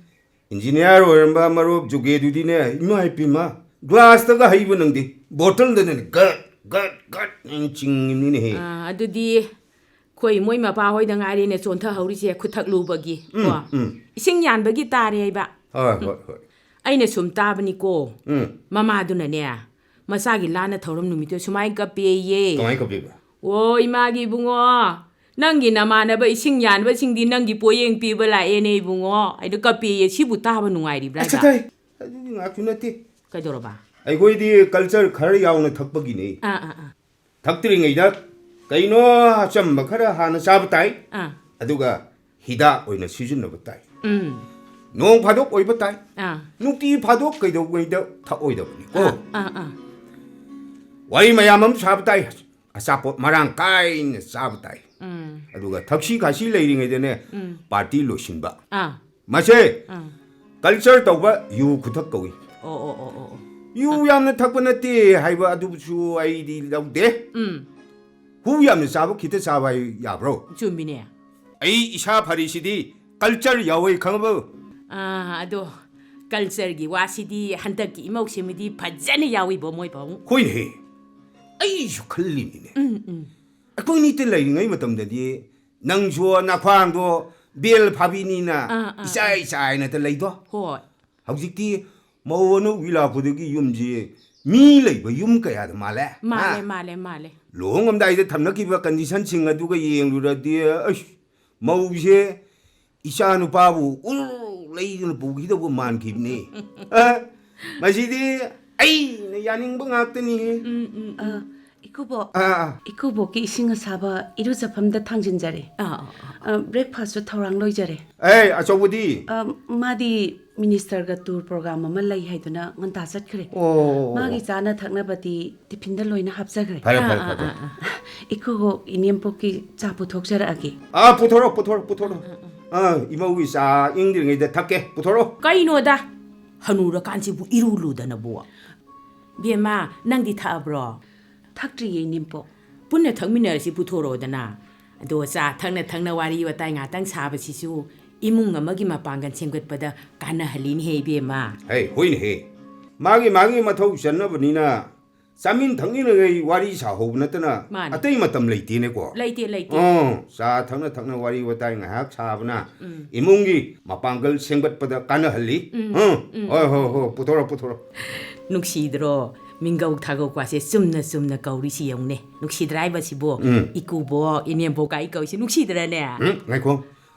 ꯏꯟꯖꯤꯅꯤꯌꯥꯔ ꯑꯣꯏꯔꯝꯕ ꯃꯔꯨꯞ ꯖꯨꯒꯦꯗꯨꯗꯤꯅꯦ, ꯏꯃꯥ ꯏꯄꯦꯝꯃ, ꯒ꯭ꯂꯥꯁꯇꯒ ꯍꯩꯕ ꯅꯪꯗꯦ, ꯕꯣꯇꯜꯗꯅꯅꯦ ꯒꯠ, ꯒꯠ, ꯒꯠ ꯍꯥꯏꯅ ꯆꯤꯡꯉꯤꯕꯅꯤꯅꯦꯍꯦ꯫ ꯑꯥ, ꯑꯗꯨꯗꯤ ꯑꯩꯈꯣꯏ ꯃꯣꯏ ꯃꯄꯥ ꯍꯣꯏꯗ ꯉꯥꯏꯔꯦꯅꯦ ꯆꯣꯟꯊꯍꯧꯔꯤꯁꯦ, ꯈꯨꯊꯛ ꯂꯨꯕꯒꯤ, ꯎꯝ, ꯀꯣ? ꯎꯝ꯫ ꯏꯁꯤꯡ ꯌꯥꯟꯕꯒꯤ ꯇꯥꯔꯦ ꯍꯥꯏꯕ꯫ ꯍꯣꯏ, ꯍꯣꯏ, ꯍꯣꯏ꯫ ꯑꯩꯅ ꯁꯨꯝ ꯇꯥꯕꯅꯤꯀꯣ, ꯎꯝ꯫ ꯃꯃꯥꯗꯨꯅꯅꯦ, ꯃꯆꯥꯒꯤ ꯂꯥꯟꯅ ꯊꯧꯔꯝ ꯅꯨꯃꯤꯠꯇꯨ ꯁꯨꯃꯥꯏꯅ ꯀꯞꯄꯦꯌꯦ꯫ ꯀꯃꯥꯏꯅ ꯀꯞꯄꯤꯕ? "ꯑꯣ, ꯏꯃꯥꯒꯤ ꯏꯕꯨꯡꯉꯣ, ꯅꯪꯒꯤ ꯅꯃꯥꯟꯅꯕ ꯏꯁꯤꯡ ꯌꯥꯟꯕꯁꯤꯡꯗꯤ ꯅꯪꯒꯤ ꯄꯣꯌꯦꯡ ꯄꯤꯕ ꯂꯥꯛꯑꯦꯅꯦ ꯏꯕꯨꯡꯉꯣ", ꯍꯥꯏꯗꯣ ꯀꯞꯄꯦꯌꯦ꯫ ꯁꯤꯕꯨ ꯇꯥꯕ ꯅꯨꯡꯉꯥꯏꯔꯤꯕ꯭ꯔꯥ ꯑꯁ, ꯍꯥꯏꯕ? ꯇꯥꯏ꯫ ꯑꯗꯨꯗꯤ ꯉꯥꯛꯁꯨ ꯅꯠꯇꯦ꯫ ꯀꯩꯗꯧꯔꯕ? ꯑꯩꯈꯣꯏꯗꯤ ꯀꯜꯆꯔ ꯈꯔ ꯌꯥꯎꯅ ꯊꯛꯄꯒꯤꯅꯦ꯫ ꯑꯥ, ꯑꯥ, ꯑꯥ꯫ ꯊꯛꯇ꯭ꯔꯤꯉꯩꯗ ꯀꯩꯅꯣ ꯑꯆꯝꯕ ꯈꯔ ꯍꯥꯟꯅ ꯆꯥꯕ ꯇꯥꯏ꯫ ꯑꯥ꯫ ꯑꯗꯨꯒ ꯍꯤꯗꯥꯛ ꯑꯣꯏꯅ ꯁꯤꯖꯤꯟꯅꯕ ꯇꯥꯏ꯫ ꯎꯝ꯫ ꯅꯣꯡ ꯐꯥꯗꯣꯛ ꯑꯣꯏꯕ ꯇꯥꯏ꯫ ꯑꯥ꯫ ꯅꯨꯡꯇꯤ ꯐꯥꯗꯣꯛ ꯀꯩꯗꯧꯉꯩꯗ ꯊꯛꯑꯣꯏꯗꯕꯅꯤꯀꯣ꯫ ꯑꯥ, ꯑꯥ, ꯑꯥ꯫ ꯋꯥꯔꯤ ꯃꯌꯥꯝ ꯑꯃ ꯁꯥꯕ ꯇꯥꯏ꯫ ꯑꯆꯥꯄꯣꯠ ꯃꯔꯥꯡ ꯀꯥꯏꯅ ꯆꯥꯕ ꯇꯥꯏ꯫ ꯎꯝ꯫ ꯑꯗꯨꯒ ꯊꯛꯁꯤ ꯈꯥꯁꯤ ꯂꯩꯔꯤꯉꯩꯗꯅꯦ, ꯎꯝ꯫ ꯄꯥꯔꯇꯤ ꯂꯣꯏꯁꯤꯟꯕ꯫ ꯑꯥ꯫ ꯃꯁꯦ ꯑꯥ꯫ ꯀꯜꯆꯔ ꯇꯧꯕ ꯌꯨ ꯈꯨꯊꯛ ꯀꯧꯏ꯫ ꯑꯣ, ꯑꯣ, ꯑꯣ, ꯑꯣ, ꯑꯣ꯫ ꯌꯨ ꯌꯥꯝꯅ ꯊꯛꯄ ꯅꯠꯇꯦ ꯍꯥꯏꯕ ꯑꯗꯨꯕꯨꯁꯨ ꯑꯩꯗꯤ ꯂꯧꯗꯦ꯫ ꯎꯝ꯫ ꯍꯨ ꯌꯥꯝꯅ ꯆꯥꯕ, ꯈꯤꯇ ꯆꯥꯕ ꯍꯥꯏ ꯌꯥꯕ꯭ꯔꯣ? ꯆꯨꯝꯃꯤꯅꯦ꯫ ꯑꯩ ꯏꯁꯥ ꯐꯔꯤꯁꯤꯗꯤ ꯀꯜꯆꯔ ꯌꯥꯎꯋꯦ, ꯈꯪꯉꯕꯣ? ꯑꯥ, ꯑꯗꯣ ꯀꯜꯆꯔꯒꯤ ꯋꯥꯁꯤꯗꯤ ꯍꯟꯗꯛꯀꯤ ꯏꯃꯧꯁꯤꯃꯗꯤ ꯐꯖꯅ ꯌꯥꯎꯏꯕꯣ, ꯃꯣꯏ ꯄꯥꯕꯨꯡ꯫ ꯍꯣꯏꯅꯦꯍꯦ, ꯑꯩꯁꯨ ꯈꯜꯂꯤꯅꯤꯅꯦ꯫ ꯎꯝ, ꯎꯝ꯫ ꯑꯩꯈꯣꯏꯅꯤꯇ ꯂꯩꯔꯤꯉꯩ ꯃꯇꯝꯗꯗꯤ ꯅꯪꯁꯨ ꯅꯈ꯭ꯋꯥꯡꯗꯣ ꯕꯦꯜ ꯐꯥꯕꯤꯅꯤꯅ ꯑꯥ, ꯑꯥ, ꯏꯆꯥꯏ ꯑꯥ꯫ ꯆꯥꯏꯅꯇ ꯂꯩꯗꯣ꯫ ꯍꯣꯏ꯫ ꯍꯧꯖꯤꯛꯇꯤ ꯃꯧ ꯑꯅꯧꯕꯤ ꯂꯥꯛꯄꯗꯒꯤ ꯌꯨꯝꯁꯤ ꯃꯤ ꯂꯩꯕ ꯌꯨꯝ ꯀꯌꯥꯗ ꯃꯥꯜꯂꯦ꯫ ꯃꯥꯜꯂꯦ, ꯍꯥ? ꯃꯥꯜꯂꯦ, ꯃꯥꯜꯂꯦ꯫ ꯂꯨꯍꯣꯡꯉꯝꯗꯥꯏꯗ ꯊꯝꯅꯈꯤꯕ ꯀꯟꯗꯤꯁꯟꯁꯤꯡ ꯑꯗꯨꯒ ꯌꯦꯡꯂꯨꯔꯗꯤ, ꯑꯩꯁ, ꯃꯧꯁꯦ ꯏꯆꯥ ꯅꯨꯄꯥꯕꯨ ꯎꯔꯨ ꯂꯩꯗꯨꯅ ꯄꯨꯈꯤꯗꯧꯕ ꯃꯥꯟꯈꯤꯕꯅꯤ꯫ ꯑ, ꯃꯁꯤꯗꯤ ꯑꯩꯅ ꯌꯥꯅꯤꯡꯕ ꯉꯥꯛꯇꯅꯤꯍꯦ꯫ ꯎꯝ, ꯎꯝ, ꯎꯝ꯫ ꯏꯀꯨꯕꯣꯛ, ꯑꯥ, ꯑꯥ꯫ ꯏꯀꯨꯕꯣꯛꯀꯤ ꯏꯁꯤꯡ ꯑꯁꯥꯕ ꯏꯔꯨꯖꯐꯝꯗ ꯊꯥꯡꯖꯤꯟꯖꯔꯦ꯫ ꯑꯥ, ꯑꯥ, ꯑꯥ꯫ ꯑ, breakfastꯁꯨ ꯊꯧꯔꯥꯡ ꯂꯣꯏꯖꯔꯦ꯫ ꯑꯦ, ꯑꯆꯧꯕꯗꯤ? ꯑ, ꯃꯥꯗꯤ ministerꯒ tour program ꯑꯃ ꯂꯩ ꯍꯥꯏꯗꯨꯅ ꯉꯟꯇꯥ ꯆꯠꯈ꯭ꯔꯦ꯫ ꯑꯣ꯫ ꯃꯥꯒꯤ ꯆꯥꯅ ꯊꯛꯅꯕꯗꯤ tiffinꯗ ꯂꯣꯏꯅ ꯍꯥꯞꯆꯈ꯭ꯔꯦ꯫ ꯐꯔꯦ, ꯐꯔꯦ, ꯑꯥ, ꯐꯔꯦ꯫ ꯑꯥ, ꯑꯥ꯫ ꯏꯀꯨꯕꯣꯛ, ꯏꯅꯦꯝꯄꯣꯛꯀꯤ ꯆꯥ ꯄꯨꯊꯣꯛꯆꯔꯛꯑꯒꯦ꯫ ꯑꯥ, ꯄꯨꯊꯣꯔꯛꯑꯣ, ꯄꯨꯊꯣꯔꯛꯑꯣ, ꯄꯨꯊꯣꯔꯛꯑꯣ꯫ ꯑꯥ, ꯏꯃꯧꯒꯤ ꯆꯥ ꯏꯪꯗ꯭ꯔꯤꯉꯩꯗ ꯊꯛꯀꯦ, ꯄꯨꯊꯣꯔꯛꯑꯣ꯫ ꯀꯩꯅꯣꯗ, ꯍꯅꯨꯔꯀꯥꯟꯁꯤꯕꯨ ꯏꯔꯨ ꯂꯨꯗꯅꯕꯨ꯫ ꯕꯦꯝꯃ, ꯅꯪꯗꯤ ꯊꯛꯑꯕ꯭ꯔꯣ? ꯊꯛꯇ꯭ꯔꯤꯌꯦ, ꯏꯅꯦꯝꯄꯣꯛ꯫ ꯄꯨꯟꯅ ꯊꯛꯃꯤꯟꯅꯔꯁꯤ, ꯄꯨꯊꯣꯔꯛꯑꯣꯗꯅ꯫ ꯑꯗꯣ ꯆꯥ ꯊꯛꯅ ꯊꯛꯅ ꯋꯥꯔꯤ ꯋꯥꯇꯥꯏ ꯉꯥꯛꯇꯪ ꯁꯥꯕꯁꯤꯁꯨ ꯏꯃꯨꯡ ꯑꯃꯒꯤ ꯃꯄꯥꯡꯒꯜ ꯁꯦꯝꯒꯠꯄꯗ ꯀꯥꯟꯅꯍꯜꯂꯤꯅꯦꯍꯦ, ꯏꯕꯦꯝꯃ꯫ ꯍꯦ, ꯍꯣꯏꯅꯦꯍꯦ꯫ ꯃꯥꯒꯤ, ꯃꯥꯒꯤ ꯃꯊꯧ ꯆꯠꯅꯕꯅꯤꯅ ꯆꯥꯃꯤꯟ ꯊꯛꯃꯤꯟꯅꯉꯩ ꯋꯥꯔꯤ ꯁꯥꯍꯧꯕ ꯅꯠꯇꯅ ꯃꯥꯅꯦ꯫ ꯑꯇꯩ ꯃꯇꯝ ꯂꯩꯇꯦꯅꯦꯀꯣ꯫ ꯂꯩꯇꯦ, ꯂꯩꯇꯦ꯫ ꯑꯣ, ꯆꯥ ꯊꯛꯅ ꯊꯛꯅ ꯋꯥꯔꯤ ꯋꯥꯇꯥꯏ ꯉꯥꯏꯍꯥꯛ ꯁꯥꯕꯅ ꯎꯝ꯫ ꯏꯃꯨꯡꯒꯤ ꯃꯄꯥꯡꯒꯜ ꯁꯦꯝꯒꯠꯄꯗ ꯀꯥꯟꯅꯍꯜꯂꯤ꯫ ꯎꯝ, ꯎꯝ꯫ ꯎꯝ꯫ ꯍꯣꯏ, ꯍꯣꯏ, ꯍꯣꯏ, ꯄꯨꯊꯣꯔꯛꯑꯣ, ꯄꯨꯊꯣꯔꯛꯑꯣ꯫ ꯅꯨꯡꯁꯤꯗ꯭ꯔꯣ? ꯃꯤꯡꯒꯧ ꯊꯥꯒꯧꯀꯥꯁꯦ ꯆꯨꯝꯅ ꯆꯨꯝꯅ ꯀꯧꯔꯤꯁꯤ ꯌꯦꯡꯉꯨꯅꯦ꯫ ꯅꯨꯡꯁꯤꯗ꯭ꯔꯥ ꯍꯥꯏꯕꯁꯤꯕꯨ? ꯎꯝ꯫ ꯏꯀꯨꯕꯣꯛ, ꯏꯅꯦꯝꯕꯣꯛ ꯀꯥꯏ ꯀꯧꯔꯤꯁꯤ ꯅꯨꯡꯁꯤꯗ꯭ꯔꯅꯦ? ꯎꯝ, ꯉꯥꯏꯈꯣ꯫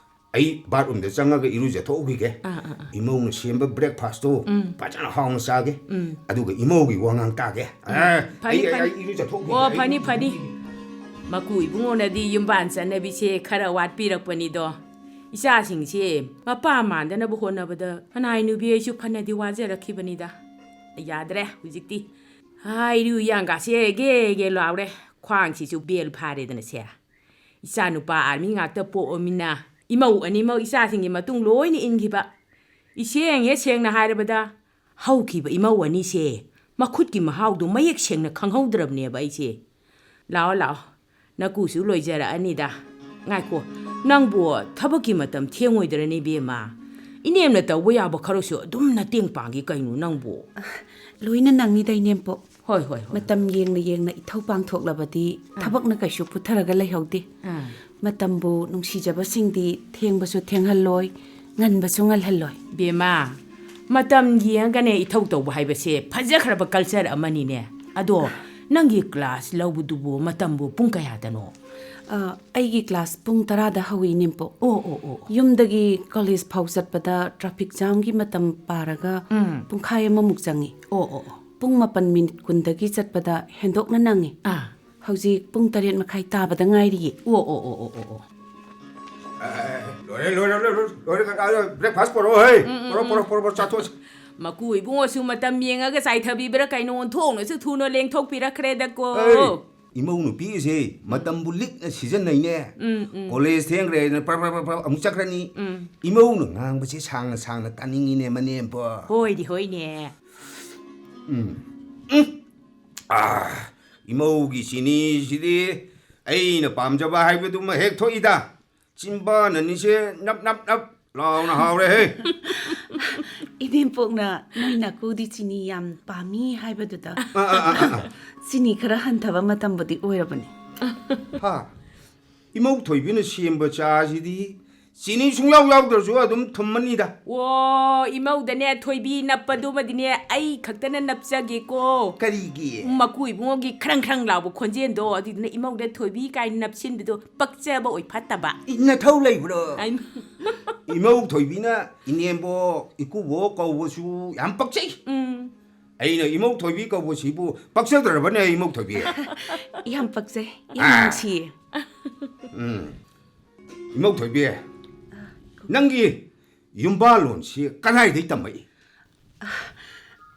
ꯑꯩ bathroomꯗ ꯆꯪꯉꯒ ꯏꯔꯨꯖꯊꯣꯛꯎꯈꯤꯒꯦ꯫ ꯑꯥ, ꯑꯥ, ꯑꯥ꯫ ꯏꯃꯧꯅ ꯁꯦꯝꯕ breakfastꯇꯣ ꯎꯝ꯫ ꯐꯖꯅ ꯍꯥꯎꯅ ꯆꯥꯒꯦ꯫ ꯎꯝ꯫ ꯑꯗꯨꯒ ꯏꯃꯧꯒꯤ ꯋꯥꯉꯥꯡ ꯇꯥꯒꯦ꯫ ꯑꯦ, ꯐꯅꯤ, ꯑꯩ, ꯑꯩ, ꯐꯅꯤ꯫ ꯑꯩ ꯏꯔꯨꯖꯊꯣꯛꯎꯈꯤꯒꯦ꯫ ꯑꯣ, ꯑꯩ ꯐꯅꯤ, ꯐꯅꯤ꯫ ꯏꯔꯨꯖꯊꯣꯛꯎꯈꯤꯒꯦ꯫ ꯃꯀꯨ ꯏꯕꯨꯡꯉꯣꯅꯗꯤ ꯌꯨꯝꯕꯥꯟ ꯆꯠꯅꯕꯤꯁꯦ ꯈꯔ ꯋꯥꯠꯄꯤꯔꯛꯄꯅꯤꯗꯣ꯫ ꯏꯆꯥꯁꯤꯡꯁꯦ ꯃꯄꯥ ꯃꯥꯟꯗꯅꯕ ꯍꯣꯠꯅꯕꯗ ꯃꯅꯥꯏ ꯅꯨꯕꯤ ꯑꯩꯁꯨ ꯐꯅꯗꯤ ꯋꯥꯖꯔꯛꯈꯤꯕꯅꯤꯗ꯫ ꯌꯥꯗ꯭ꯔꯦ ꯍꯧꯖꯤꯛꯇꯤ꯫ ꯍꯥꯏ, ꯏꯔꯨ ꯏꯌꯥꯡꯒꯥꯁꯦ ꯒꯦ ꯒꯦ ꯂꯥꯎꯔꯦ꯫ ꯈ꯭ꯋꯥꯡꯁꯤꯁꯨ ꯕꯦꯜ ꯐꯥꯔꯦꯗꯅ ꯁꯦ꯫ ꯏꯆꯥ ꯅꯨꯄꯥ army ꯉꯥꯛꯇ ꯄꯣꯛꯑꯃꯤꯅ ꯏꯃꯧ ꯑꯅꯤꯃꯛ ꯏꯆꯥꯁꯤꯡꯒꯤ ꯃꯇꯨꯡ ꯂꯣꯏꯅ ꯏꯟꯈꯤꯕ꯫ ꯏꯁꯦꯡ ꯍꯦꯛ ꯁꯦꯡꯅ ꯍꯥꯏꯔꯕꯗ ꯍꯧꯈꯤꯕ ꯏꯃꯧ ꯑꯅꯤꯁꯦ ꯃꯈꯨꯠꯀꯤ ꯃꯍꯥꯎꯗꯣ ꯃꯌꯦꯛ ꯁꯦꯡꯅ ꯈꯪꯍꯧꯗ꯭ꯔꯕꯅꯦꯕ ꯑꯩꯁꯦ꯫ ꯂꯥꯛꯑꯣ, ꯂꯥꯛꯑꯣ꯫ ꯅꯀꯨꯁꯨ ꯂꯣꯏꯖꯔꯛꯑꯅꯤꯗ꯫ ꯉꯥꯏꯈꯣ, ꯅꯪꯕꯨ ꯊꯕꯛꯀꯤ ꯃꯇꯝ ꯊꯦꯡꯉꯣꯏꯗ꯭ꯔꯅꯦ, ꯏꯕꯦꯝꯃ? ꯏꯅꯦꯝꯅ ꯇꯧꯕ ꯌꯥꯕ ꯈꯔꯁꯨ ꯑꯗꯨꯝ ꯃꯇꯦꯡ ꯄꯥꯡꯒꯦ ꯀꯩꯅꯣ ꯅꯪꯕꯨ꯫ ꯂꯣꯏꯅ ꯅꯪꯉꯤꯗ, ꯏꯅꯦꯝꯄꯣꯛ꯫ ꯍꯣꯏ, ꯍꯣꯏ, ꯍꯣꯏ꯫ ꯃꯇꯝ ꯌꯦꯡꯅ ꯌꯦꯡꯅ ꯏꯊꯧ ꯄꯥꯡꯊꯣꯛꯂꯕꯗꯤ ꯊꯕꯛꯅ ꯀꯩꯁꯨ ꯄꯨꯊꯔꯒ ꯂꯩꯍꯧꯗꯦ꯫ ꯑꯥ꯫ ꯃꯇꯝꯕꯨ ꯅꯨꯡꯁꯤꯖꯕꯁꯤꯡꯗꯤ ꯊꯦꯡꯕꯁꯨ ꯊꯦꯡꯍꯜꯂꯣꯏ, ꯉꯟꯕꯁꯨ ꯉꯜꯍꯜꯂꯣꯏ꯫ ꯕꯦꯝꯃ, ꯃꯇꯝ ꯌꯦꯡꯉꯒꯅꯦ ꯏꯊꯧ ꯇꯧꯕ ꯍꯥꯏꯕꯁꯦ ꯐꯖꯈ꯭ꯔꯕ culture ꯑꯃꯅꯤꯅꯦ꯫ ꯑꯗꯣ ꯅꯪꯒꯤ ꯀ꯭ꯂꯥꯁ ꯂꯧꯕꯗꯨꯕꯨ ꯃꯇꯝꯕꯨ ꯄꯨꯡ ꯀꯌꯥꯗꯅꯣ? ꯑ, ꯑꯩꯒꯤ ꯀ꯭ꯂꯥꯁ ꯄꯨꯡ ꯇꯔꯥꯗ ꯍꯧꯏ, ꯏꯅꯦꯝꯄꯣꯛ꯫ ꯑꯣ ꯑꯣ ꯑꯣ ꯑꯣ꯫ ꯌꯨꯝꯗꯒꯤ ꯀꯣꯂꯦꯖ ꯐꯥꯎ ꯆꯠꯄꯗ ꯇ꯭ꯔꯥꯐꯤꯛ ꯖꯥꯝꯒꯤ ꯃꯇꯝ ꯄꯥꯔꯒ ꯎꯝ꯫ ꯄꯨꯡꯈꯥꯏ ꯑꯃꯃꯨꯛ ꯆꯪꯉꯤ꯫ ꯑꯣ ꯑꯣ ꯑꯣ꯫ ꯄꯨꯡ ꯃꯥꯄꯟ ꯃꯤꯅꯤꯠ ꯀꯨꯟꯗꯒꯤ ꯆꯠꯄꯗ ꯍꯦꯟꯗꯣꯛꯅ ꯅꯪꯉꯤ꯫ ꯑꯥ꯫ ꯍꯧꯖꯤꯛ ꯄꯨꯡ ꯇꯔꯦꯠ ꯃꯈꯥꯏ ꯇꯥꯕꯗ ꯉꯥꯏꯔꯤꯌꯦ꯫ ꯑꯣ ꯑꯣ ꯑꯣ ꯑꯣ ꯑꯣ ꯑꯣ꯫ ꯂꯣꯏꯔꯦ ꯂꯣꯏꯔꯦ ꯂꯣꯏꯔꯦ ꯂꯣꯏꯔꯦ ꯀꯀꯥ, ꯕ꯭ꯔꯦꯛꯐꯥꯁ ꯄꯨꯔꯛꯑꯣ ꯍꯦ꯫ ꯄꯨꯔꯛꯑꯣ ꯄꯨꯔꯛꯑꯣ ꯄꯨꯔꯛꯑꯣ ꯆꯥꯊꯣꯛꯑꯁꯤ꯫ ꯃꯀꯨ ꯏꯕꯨꯡꯉꯣꯁꯨ ꯃꯇꯝ ꯌꯦꯡꯉꯒ ꯆꯥꯏꯊꯕꯤꯕ꯭ꯔꯥ ꯀꯩꯅꯣ, ꯑꯣꯟꯊꯣꯛꯅꯁꯨ ꯊꯨꯅ ꯂꯦꯡꯊꯣꯛꯄꯤꯔꯛꯈ꯭ꯔꯦꯗꯀꯣ꯫ ꯑꯩ, ꯏꯃꯧ ꯅꯨꯄꯤꯁꯦ ꯃꯇꯝꯕꯨ ꯂꯤꯛꯅ ꯁꯤꯖꯤꯟꯅꯩꯅꯦ꯫ ꯀꯣꯂꯦꯖ ꯊꯦꯡꯈ꯭ꯔꯦꯅ ꯄ꯭ꯔꯞ ꯄ꯭ꯔꯞ ꯄ꯭ꯔꯞ ꯄ꯭ꯔꯞ ꯑꯃꯨꯛ ꯆꯠꯈ꯭ꯔꯅꯤ꯫ ꯏꯃꯧꯅ ꯉꯥꯡꯕꯁꯦ ꯁꯥꯡꯅ ꯁꯥꯡꯅ ꯇꯥꯅꯤꯡꯉꯤꯅꯦ ꯃꯅꯦꯝꯕꯣ꯫ ꯍꯣꯏꯗꯤ ꯍꯣꯏꯅꯦ꯫ ꯎꯝ꯫ ꯎꯝ꯫ ꯑꯥ, ꯏꯃꯧꯒꯤ ꯆꯤꯅꯤꯁꯤꯗꯤ ꯑꯩꯅ ꯄꯥꯝꯖꯕ ꯍꯥꯏꯕꯗꯨꯃ ꯍꯦꯛ ꯊꯣꯛꯏꯗ꯫ ꯆꯤꯝꯕꯥꯟ ꯑꯅꯤꯁꯦ ꯅꯞ ꯅꯞ ꯅꯞ ꯂꯥꯎꯅ ꯍꯥꯎꯔꯦꯍꯦ꯫ ꯏꯅꯦꯝꯄꯣꯛꯅ ꯅꯣꯏ ꯅꯥꯀꯨꯗꯤ ꯆꯤꯅꯤ ꯌꯥꯝ ꯄꯥꯝꯃꯤ ꯍꯥꯏꯕꯗꯨꯗ ꯑꯥ, ꯑꯥ, ꯑꯥ, ꯑꯥ, ꯑꯥ꯫ ꯆꯤꯅꯤ ꯈꯔ ꯍꯟꯊꯕ ꯃꯇꯝꯕꯨꯗꯤ ꯑꯣꯏꯔꯕꯅꯤ꯫ ꯍꯥ? ꯏꯃꯧ ꯊꯣꯏꯕꯤꯅ ꯁꯦꯝꯕ ꯆꯥꯁꯤꯗꯤ ꯆꯤꯅꯤ ꯁꯨꯡꯌꯥꯎ ꯌꯥꯎꯗ꯭ꯔꯁꯨ ꯑꯗꯨꯝ ꯊꯨꯝꯃꯅꯤꯗ꯫ ꯑꯣ, ꯏꯃꯧꯗꯅꯦ ꯊꯣꯏꯕꯤ ꯅꯞꯄꯗꯨꯃꯗꯤꯅꯦ ꯑꯩ ꯈꯛꯇꯅ ꯅꯞꯆꯒꯦꯀꯣ꯫ ꯀꯔꯤꯒꯤ? ꯃꯀꯨ ꯏꯕꯨꯡꯉꯣꯒꯤ ꯈ꯭ꯔꯪ ꯈ꯭ꯔꯪ ꯂꯥꯎꯕ ꯈꯣꯟꯖꯦꯜꯗꯣ, ꯑꯗꯨꯗꯨꯅ ꯏꯃꯧꯗ ꯊꯣꯏꯕꯤ ꯀꯥꯏꯅ ꯅꯞꯁꯤꯟꯕꯗꯣ ꯄꯛꯆꯕ ꯑꯣꯏ ꯐꯠꯇꯕ꯫ ꯏ, ꯅꯊꯧ ꯂꯩꯕ꯭ꯔꯣ? ꯑꯩ- ꯏꯃꯧ ꯊꯣꯏꯕꯤꯅ ꯏꯅꯦꯝꯕꯣꯛ, ꯏꯀꯨꯕꯣꯛ ꯀꯧꯕꯁꯨ ꯌꯥꯝ ꯄꯛꯆꯩ꯫ ꯎꯝ꯫ ꯑꯩꯅ ꯏꯃꯧ ꯊꯣꯏꯕꯤ ꯀꯧꯕꯁꯤꯕꯨ ꯄꯛꯆꯗ꯭ꯔꯕꯅꯦ, ꯏꯃꯧ ꯊꯣꯏꯕꯤ? ꯌꯥꯝ ꯄꯛꯆꯩ, ꯌꯥꯝ ꯅꯨꯡꯁꯤꯌꯦ꯫ ꯎꯝ꯫ ꯏꯃꯧ ꯊꯣꯏꯕꯤ, ꯅꯪꯒꯤ ꯌꯨꯝꯕꯥꯜꯂꯣꯟꯁꯤ ꯀꯗꯥꯏꯗꯒꯤ ꯇꯝꯃꯛꯏ?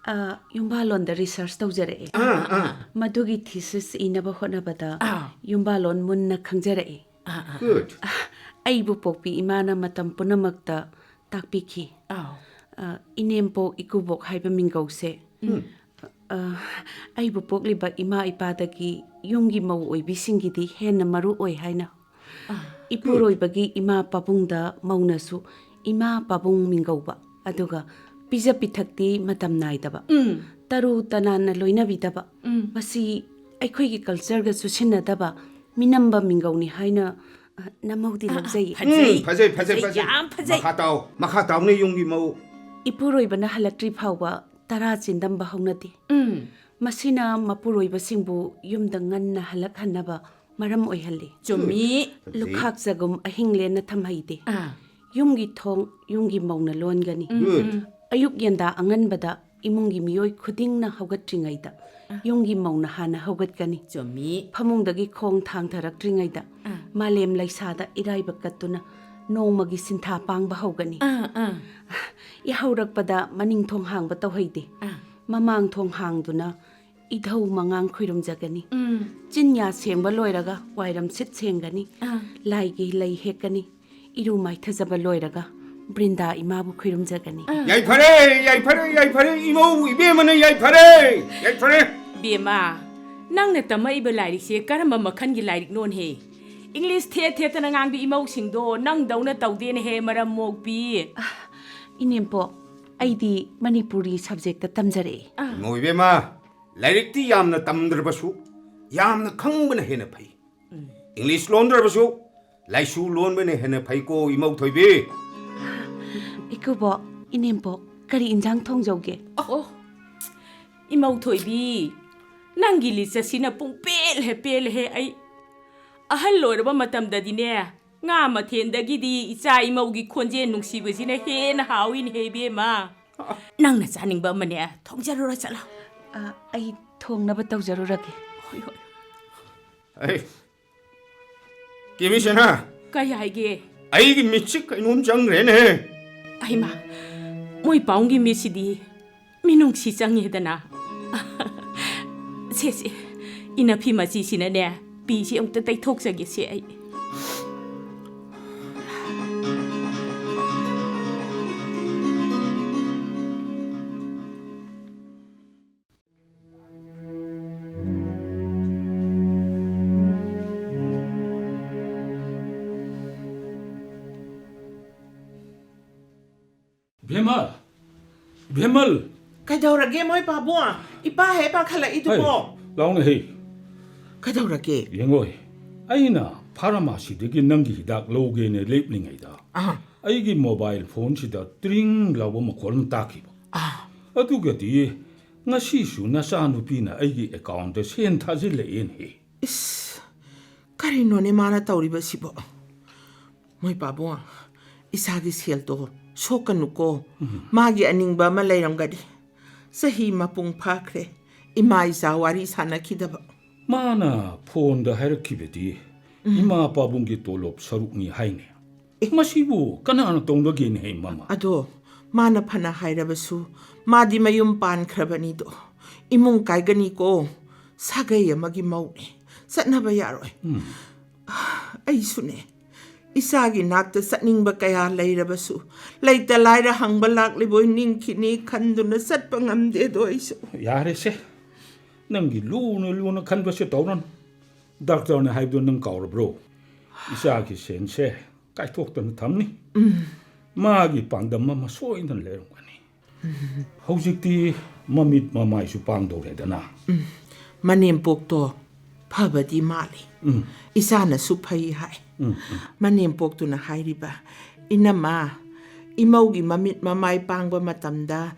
ꯑ, ꯌꯨꯝꯕꯥꯜꯂꯣꯟꯗ ꯔꯤꯁꯔꯁ ꯇꯧꯖꯔꯛꯑꯦ꯫ ꯑꯥ, ꯑꯥ꯫ ꯃꯗꯨꯒꯤ ꯊꯤꯁꯤꯁ ꯏꯅꯕ ꯍꯣꯠꯅꯕꯗ ꯑꯥ꯫ ꯌꯨꯝꯕꯥꯜꯂꯣꯟ ꯃꯨꯟꯅ ꯈꯪꯖꯔꯛꯑꯦ꯫ ꯑꯥ, ꯑꯥ꯫ Good. ꯑꯩꯕꯨ ꯄꯣꯛꯄꯤ ꯏꯃꯥꯅ ꯃꯇꯝ ꯄꯨꯝꯅꯃꯛꯇ ꯇꯥꯛꯄꯤꯈꯤ꯫ ꯑꯥꯎ꯫ ꯑ, ꯏꯅꯦꯝꯄꯣꯛ ꯏꯀꯨꯕꯣꯛ ꯍꯥꯏꯕ ꯃꯤꯡꯒꯧꯁꯦ, ꯑ, ꯑꯩꯕꯨ ꯄꯣꯛꯂꯤꯕ ꯏꯃꯥ ꯏꯄꯥꯗꯒꯤ ꯌꯨꯝꯒꯤ ꯃꯧ ꯑꯣꯏꯕꯤꯁꯤꯡꯒꯤꯗꯤ ꯍꯦꯟꯅ ꯃꯔꯨ ꯑꯣꯏ ꯍꯥꯏꯅ ꯏꯄꯨꯔꯣꯏꯕꯒꯤ ꯏꯃꯥ ꯄꯥꯕꯨꯡꯗ ꯃꯧꯅꯁꯨ ꯏꯃꯥ ꯄꯥꯕꯨꯡ ꯃꯤꯡꯒꯧꯕ, ꯑꯗꯨꯒ ꯄꯤꯖ ꯄꯤꯊꯛꯇꯤ ꯃꯇꯝ ꯅꯥꯏꯗꯕ, ꯎꯝ꯫ ꯇꯔꯨ ꯇꯅꯥꯟꯅ ꯂꯣꯏꯅꯕꯤꯗꯕ, ꯎꯝ꯫ ꯃꯁꯤ ꯑꯩꯈꯣꯏꯒꯤ ꯀꯜꯆꯔꯒ ꯆꯨꯁꯤꯟꯅꯗꯕ ꯃꯤꯅꯝꯕ ꯃꯤꯡꯒꯧꯅꯤ ꯍꯥꯏꯅ, ꯑ, ꯅꯃꯧꯗꯤ ꯂꯧꯖꯩ꯫ ꯐꯖꯩ꯫ ꯎꯝ, ꯐꯖꯩ, ꯐꯖꯩ, ꯐꯖꯩ, ꯐꯖꯩ꯫ ꯌꯥꯝ ꯐꯖꯩ꯫ ꯃꯈꯥ ꯇꯥꯎ, ꯃꯈꯥ ꯇꯥꯎꯅꯦ ꯌꯨꯝꯒꯤ ꯃꯧ꯫ ꯏꯄꯨꯔꯣꯏꯕꯅ ꯍꯜꯂꯛꯇ꯭ꯔꯤ ꯐꯥꯎꯕ ꯇꯔꯥ ꯆꯤꯟꯗꯝꯕ ꯍꯧꯅꯗꯦ꯫ ꯎꯝ꯫ ꯃꯁꯤꯅ ꯃꯄꯨꯔꯣꯏꯕꯁꯤꯡꯕꯨ ꯌꯨꯝꯗ ꯉꯟꯅ ꯍꯜꯂꯛꯍꯟꯅꯕ ꯃꯔꯝ ꯑꯣꯏꯍꯜꯂꯤ꯫ ꯆꯨꯝꯃꯤ꯫ ꯐꯖꯩ꯫ ꯂꯨꯈꯥꯛ ꯆꯒꯨꯝ ꯑꯍꯤꯡ ꯂꯦꯟꯅ ꯊꯝꯍꯩꯗꯦ꯫ ꯑꯥ꯫ ꯌꯨꯝꯒꯤ ꯊꯣꯡ ꯌꯨꯝꯒꯤ ꯃꯧꯅ ꯂꯣꯟꯒꯅꯤ꯫ ꯎꯝ, Good. ꯎꯝ꯫ ꯑꯌꯨꯛ ꯌꯦꯟꯗꯥ ꯑꯉꯟꯕꯗ ꯏꯃꯨꯡꯒꯤ ꯃꯤꯑꯣꯏ ꯈꯨꯗꯤꯡꯅ ꯍꯧꯒꯠꯇ꯭ꯔꯤꯉꯩꯗ ꯑꯥ꯫ ꯌꯨꯝꯒꯤ ꯃꯧꯅ ꯍꯥꯟꯅ ꯍꯧꯒꯠꯀꯅꯤ꯫ ꯆꯨꯝꯃꯤ꯫ ꯐꯃꯨꯡꯗꯒꯤ ꯈꯣꯡ ꯊꯥꯡꯊꯔꯛꯇ꯭ꯔꯤꯉꯩꯗ ꯑꯥ꯫ ꯃꯥꯂꯦꯝ ꯂꯩꯁꯥꯗ ꯏꯔꯥꯏꯕꯛ ꯀꯠꯇꯨꯅ ꯅꯣꯡꯃꯒꯤ ꯁꯤꯟꯊꯥ ꯄꯥꯡꯕ ꯍꯧꯒꯅꯤ꯫ ꯑꯥ, ꯑꯥ꯫ ꯌꯥꯍꯧꯔꯛꯄꯗ ꯃꯅꯤꯡ ꯊꯣꯡ ꯍꯥꯡꯕ ꯇꯧꯍꯩꯗꯦ꯫ ꯑꯥ꯫ ꯃꯃꯥꯡ ꯊꯣꯡ ꯍꯥꯡꯗꯨꯅ ꯏꯙꯧ ꯃꯉꯥꯡ ꯈꯨꯏꯔꯨꯝꯖꯒꯅꯤ꯫ ꯎꯝ꯫ ꯆꯤꯟꯌꯥ ꯁꯦꯡꯕ ꯂꯣꯏꯔꯒ ꯋꯥꯏꯔꯝ ꯁꯤꯠ ꯁꯦꯡꯒꯅꯤ꯫ ꯑꯥ꯫ ꯂꯥꯏꯒꯤ ꯂꯩ ꯍꯦꯛꯀꯅꯤ꯫ ꯏꯔꯨ ꯃꯥꯏꯊꯖꯕ ꯂꯣꯏꯔꯒ ꯕ꯭ꯔꯤꯟꯗꯥ ꯏꯃꯥꯕꯨ ꯈꯨꯏꯔꯨꯝꯖꯒꯅꯤ꯫ ꯑꯥ꯫ ꯌꯥꯏꯐꯔꯦ, ꯌꯥꯏꯐꯔꯦ, ꯌꯥꯏꯐꯔꯦ, ꯏꯃꯧ ꯏꯕꯦꯝꯃꯅ ꯌꯥꯏꯐꯔꯦ, ꯌꯥꯏꯐꯔꯦ꯫ ꯕꯦꯝꯃ, ꯅꯪꯅ ꯇꯝꯃꯛꯏꯕ ꯂꯥꯏꯔꯤꯛꯁꯦ ꯀꯔꯝꯕ ꯃꯈꯜꯒꯤ ꯂꯥꯏꯔꯤꯛꯅꯣꯅꯍꯦ? ꯏꯪꯂꯤꯁ ꯊꯦꯠ ꯊꯦꯠꯇꯅ ꯉꯥꯡꯕꯤ ꯏꯃꯧꯁꯤꯡꯗꯣ ꯅꯪꯗꯧꯅ ꯇꯧꯗꯦꯅꯦꯍꯦ, ꯃꯔꯝ ꯃꯣꯛꯄꯤ꯫ ꯑꯥ, ꯏꯅꯦꯝꯄꯣꯛ, ꯑꯩꯗꯤ ꯃꯅꯤꯄꯨꯔꯤ ꯁꯕꯖꯦꯛꯇ ꯇꯝꯖꯔꯛꯑꯦ꯫ ꯑꯥ꯫ ꯏꯃꯧ ꯏꯕꯦꯝꯃ, ꯂꯥꯏꯔꯤꯛꯇꯤ ꯌꯥꯝꯅ ꯇꯝꯗ꯭ꯔꯕꯁꯨ ꯌꯥꯝꯅ ꯈꯪꯕꯅ ꯍꯦꯟꯅ ꯐꯩ꯫ ꯎꯝ꯫ ꯏꯪꯂꯤꯁ ꯂꯣꯟꯗ꯭ꯔꯕꯁꯨ ꯂꯥꯏꯁꯨ ꯂꯣꯟꯕꯅ ꯍꯦꯟꯅ ꯐꯩꯀꯣ, ꯏꯃꯧ ꯊꯣꯏꯕꯤ꯫ ꯏꯀꯨꯕꯣꯛ, ꯏꯅꯦꯝꯄꯣꯛ, ꯀꯔꯤ ꯏꯟꯖꯥꯡ ꯊꯣꯡꯖꯧꯒꯦ? ꯑꯣ, ꯏꯃꯧ ꯊꯣꯏꯕꯤ, ꯅꯪꯒꯤ ꯂꯤꯆꯠꯁꯤꯅ ꯄꯨꯡ ꯄꯦꯜ ꯍꯦ ꯄꯦꯜ ꯍꯦ꯫ ꯑꯩ ꯑꯍꯜ ꯑꯣꯏꯔꯕ ꯃꯇꯝꯗꯗꯤꯅꯦ, ꯉꯥ ꯃꯊꯦꯜꯗꯒꯤꯗꯤ ꯏꯆꯥ ꯏꯃꯧꯒꯤ ꯈꯣꯟꯖꯦꯜ ꯅꯨꯡꯁꯤꯕꯁꯤꯅ ꯍꯦꯟꯅ ꯍꯥꯎꯏꯅꯦꯍꯦ, ꯏꯕꯦꯝꯃ꯫ ꯅꯪꯅ ꯆꯥꯅꯤꯡꯕ ꯑꯃꯅꯦ ꯊꯣꯡꯖꯔꯨꯔꯣ, ꯆꯠꯂꯣ꯫ ꯑ, ꯑꯩ ꯊꯣꯡꯅꯕ ꯇꯧꯖꯔꯨꯔꯒꯦ꯫ ꯍꯣꯏ, ꯍꯣꯏ꯫ ꯑꯩ, ꯀꯦꯃꯤꯁꯅ꯫ ꯀꯩ ꯍꯥꯏꯒꯦ? ꯑꯩꯒꯤ ꯃꯤꯠꯁꯤ ꯀꯩꯅꯣꯝ ꯆꯪꯈ꯭ꯔꯦꯅꯦ꯫ ꯑꯩꯃ, ꯃꯣꯏ ꯄꯥꯎꯡꯒꯤ ꯃꯤꯠꯁꯤꯗꯤ ꯃꯤꯅꯨꯡꯁꯤ ꯆꯪꯉꯦꯗꯅ꯫ ꯁꯦ, ꯁꯦ, ꯏꯅꯐꯤ ꯃꯆꯤꯁꯤꯅꯅꯦ, ꯄꯤꯁꯤ ꯑꯃꯨꯛꯇ ꯇꯩꯊꯣꯛꯆꯒꯦꯁꯦ ꯑꯩ꯫ ꯏꯕꯦꯝꯃ! ꯏꯕꯦꯝꯃꯜ! ꯀꯩꯗꯧꯔꯒꯦ ꯃꯣꯏ ꯄꯥꯕꯨꯡ? ꯏꯄꯥ ꯍꯦꯛ ꯄꯥꯈꯠꯂꯛꯏꯗꯨꯕꯣ? ꯍꯩ, ꯂꯥꯎꯅꯦ ꯍꯩ꯫ ꯀꯩꯗꯧꯔꯒꯦ? ꯌꯦꯡꯉꯣꯏ, ꯑꯩꯅ ꯐꯥꯔꯃꯥꯁꯤꯗꯒꯤ ꯅꯪꯒꯤ ꯍꯤꯗꯥꯛ ꯂꯧꯒꯦꯅ ꯂꯦꯞꯂꯤꯉꯩꯗ ꯑꯥ꯫ ꯑꯩꯒꯤ ꯃꯣꯕꯥꯏꯜ ꯐꯣꯟꯁꯤꯗ ꯇ꯭ꯔꯤꯡ ꯂꯥꯎꯕ ꯃꯈꯣꯜ ꯑꯃ ꯇꯥꯈꯤꯕ꯫ ꯑꯥ꯫ ꯑꯗꯨꯒꯗꯤ ꯉꯁꯤꯁꯨ ꯅꯆꯥꯅꯨꯄꯤꯅ ꯑꯩꯒꯤ ꯑꯦꯀꯥꯎꯟꯗ ꯁꯦꯟ ꯊꯥꯖꯤꯜꯂꯛꯑꯦꯅꯦ꯫ ꯏꯁ, ꯀꯔꯤꯅꯣꯅꯦ ꯃꯥꯅ ꯇꯧꯔꯤꯕꯁꯤꯕꯣ? ꯃꯣꯏ ꯄꯥꯕꯨꯡ, ꯏꯆꯥꯒꯤ ꯁꯦꯜꯗꯣ ꯁꯣꯛꯀꯅꯨꯀꯣ꯫ ꯎꯝ꯫ ꯃꯥꯒꯤ ꯑꯅꯤꯡꯕ ꯑꯃ ꯂꯩꯔꯝꯒꯅꯤ꯫ ꯆꯍꯤ ꯃꯄꯨꯡ ꯐꯥꯈ꯭ꯔꯦ ꯏꯃꯥ ꯏꯆꯥ ꯋꯥꯔꯤ ꯁꯥꯟꯅꯈꯤꯗꯕ꯫ ꯃꯥꯅ ꯐꯣꯟꯗ ꯍꯥꯏꯔꯛꯈꯤꯕꯗꯤ ꯎꯝ꯫ ꯏꯃꯥ ꯄꯥꯕꯨꯡꯒꯤ ꯇꯣꯂꯣꯞ ꯁꯔꯨꯛꯅꯤ ꯍꯥꯏꯅꯦ꯫ ꯑꯦ꯫ ꯃꯁꯤꯕꯨ ꯀꯅꯥꯅ ꯇꯧꯅꯒꯦꯅꯦ, ꯃꯃꯥ? ꯑꯗꯣ ꯃꯥꯅ ꯐꯅ ꯍꯥꯏꯔꯕꯁꯨ, ꯃꯥꯗꯤ ꯃꯌꯨꯝ ꯄꯥꯟꯈ꯭ꯔꯕꯅꯤꯗꯣ꯫ ꯏꯃꯨꯡ ꯀꯥꯏꯒꯅꯤꯀꯣ꯫ ꯁꯥꯒꯩ ꯑꯃꯒꯤ ꯃꯧꯅꯦ꯫ ꯆꯠꯅꯕ ꯌꯥꯔꯣꯏ꯫ ꯎꯝ꯫ ꯑꯩꯁꯨꯅꯦ, ꯏꯆꯥꯒꯤ ꯅꯥꯛꯇ ꯆꯠꯅꯤꯡꯕ ꯀꯌꯥ ꯂꯩꯔꯕꯁꯨ, ꯂꯩꯇ ꯂꯥꯏꯔ ꯍꯪꯕ ꯂꯥꯛꯂꯤꯕꯣꯏ ꯅꯤꯡꯈꯤꯅꯤ ꯈꯟꯗꯨꯅ ꯆꯠꯄ ꯉꯝꯗꯦꯗꯣ ꯑꯩꯁꯨ꯫ ꯌꯥꯔꯦꯁꯦ, ꯅꯪꯒꯤ ꯂꯨꯅ ꯂꯨꯅ ꯈꯟꯕꯁꯦ ꯇꯧꯔꯅꯨ꯫ ꯗꯥꯛꯇꯔꯅ ꯍꯥꯏꯕꯗꯣ ꯅꯪ ꯀꯥꯎꯔꯕ꯭ꯔꯣ? ꯏꯆꯥꯒꯤ ꯁꯦꯟꯁꯦ ꯀꯥꯏꯊꯣꯛꯇꯅ ꯊꯝꯅꯤ꯫ ꯎꯝ꯫ ꯃꯥꯒꯤ ꯄꯥꯟꯗꯝ ꯑꯃ ꯁꯣꯏꯗꯅ ꯂꯩꯔꯝꯒꯅꯤ꯫ ꯎꯝ꯫ ꯍꯧꯖꯤꯛꯇꯤ ꯃꯃꯤꯠ ꯃꯃꯥꯏꯁꯨ ꯄꯥꯡꯗꯧꯔꯦꯗꯅ꯫ ꯎꯝ꯫ ꯃꯅꯦꯝꯄꯣꯛꯇꯣ ꯐꯕꯗꯤ ꯃꯥꯜꯂꯤ꯫ ꯎꯝ꯫ ꯏꯆꯥꯅꯁꯨ ꯐꯩ ꯍꯥꯏ꯫ ꯎꯝ, ꯎꯝ꯫ ꯃꯅꯦꯝꯄꯣꯛꯇꯨꯅ ꯍꯥꯏꯔꯤꯕ, "ꯏꯅꯝꯃ, ꯏꯃꯧꯒꯤ ꯃꯃꯤꯠ ꯃꯃꯥꯏ ꯄꯥꯡꯕ ꯃꯇꯝꯗ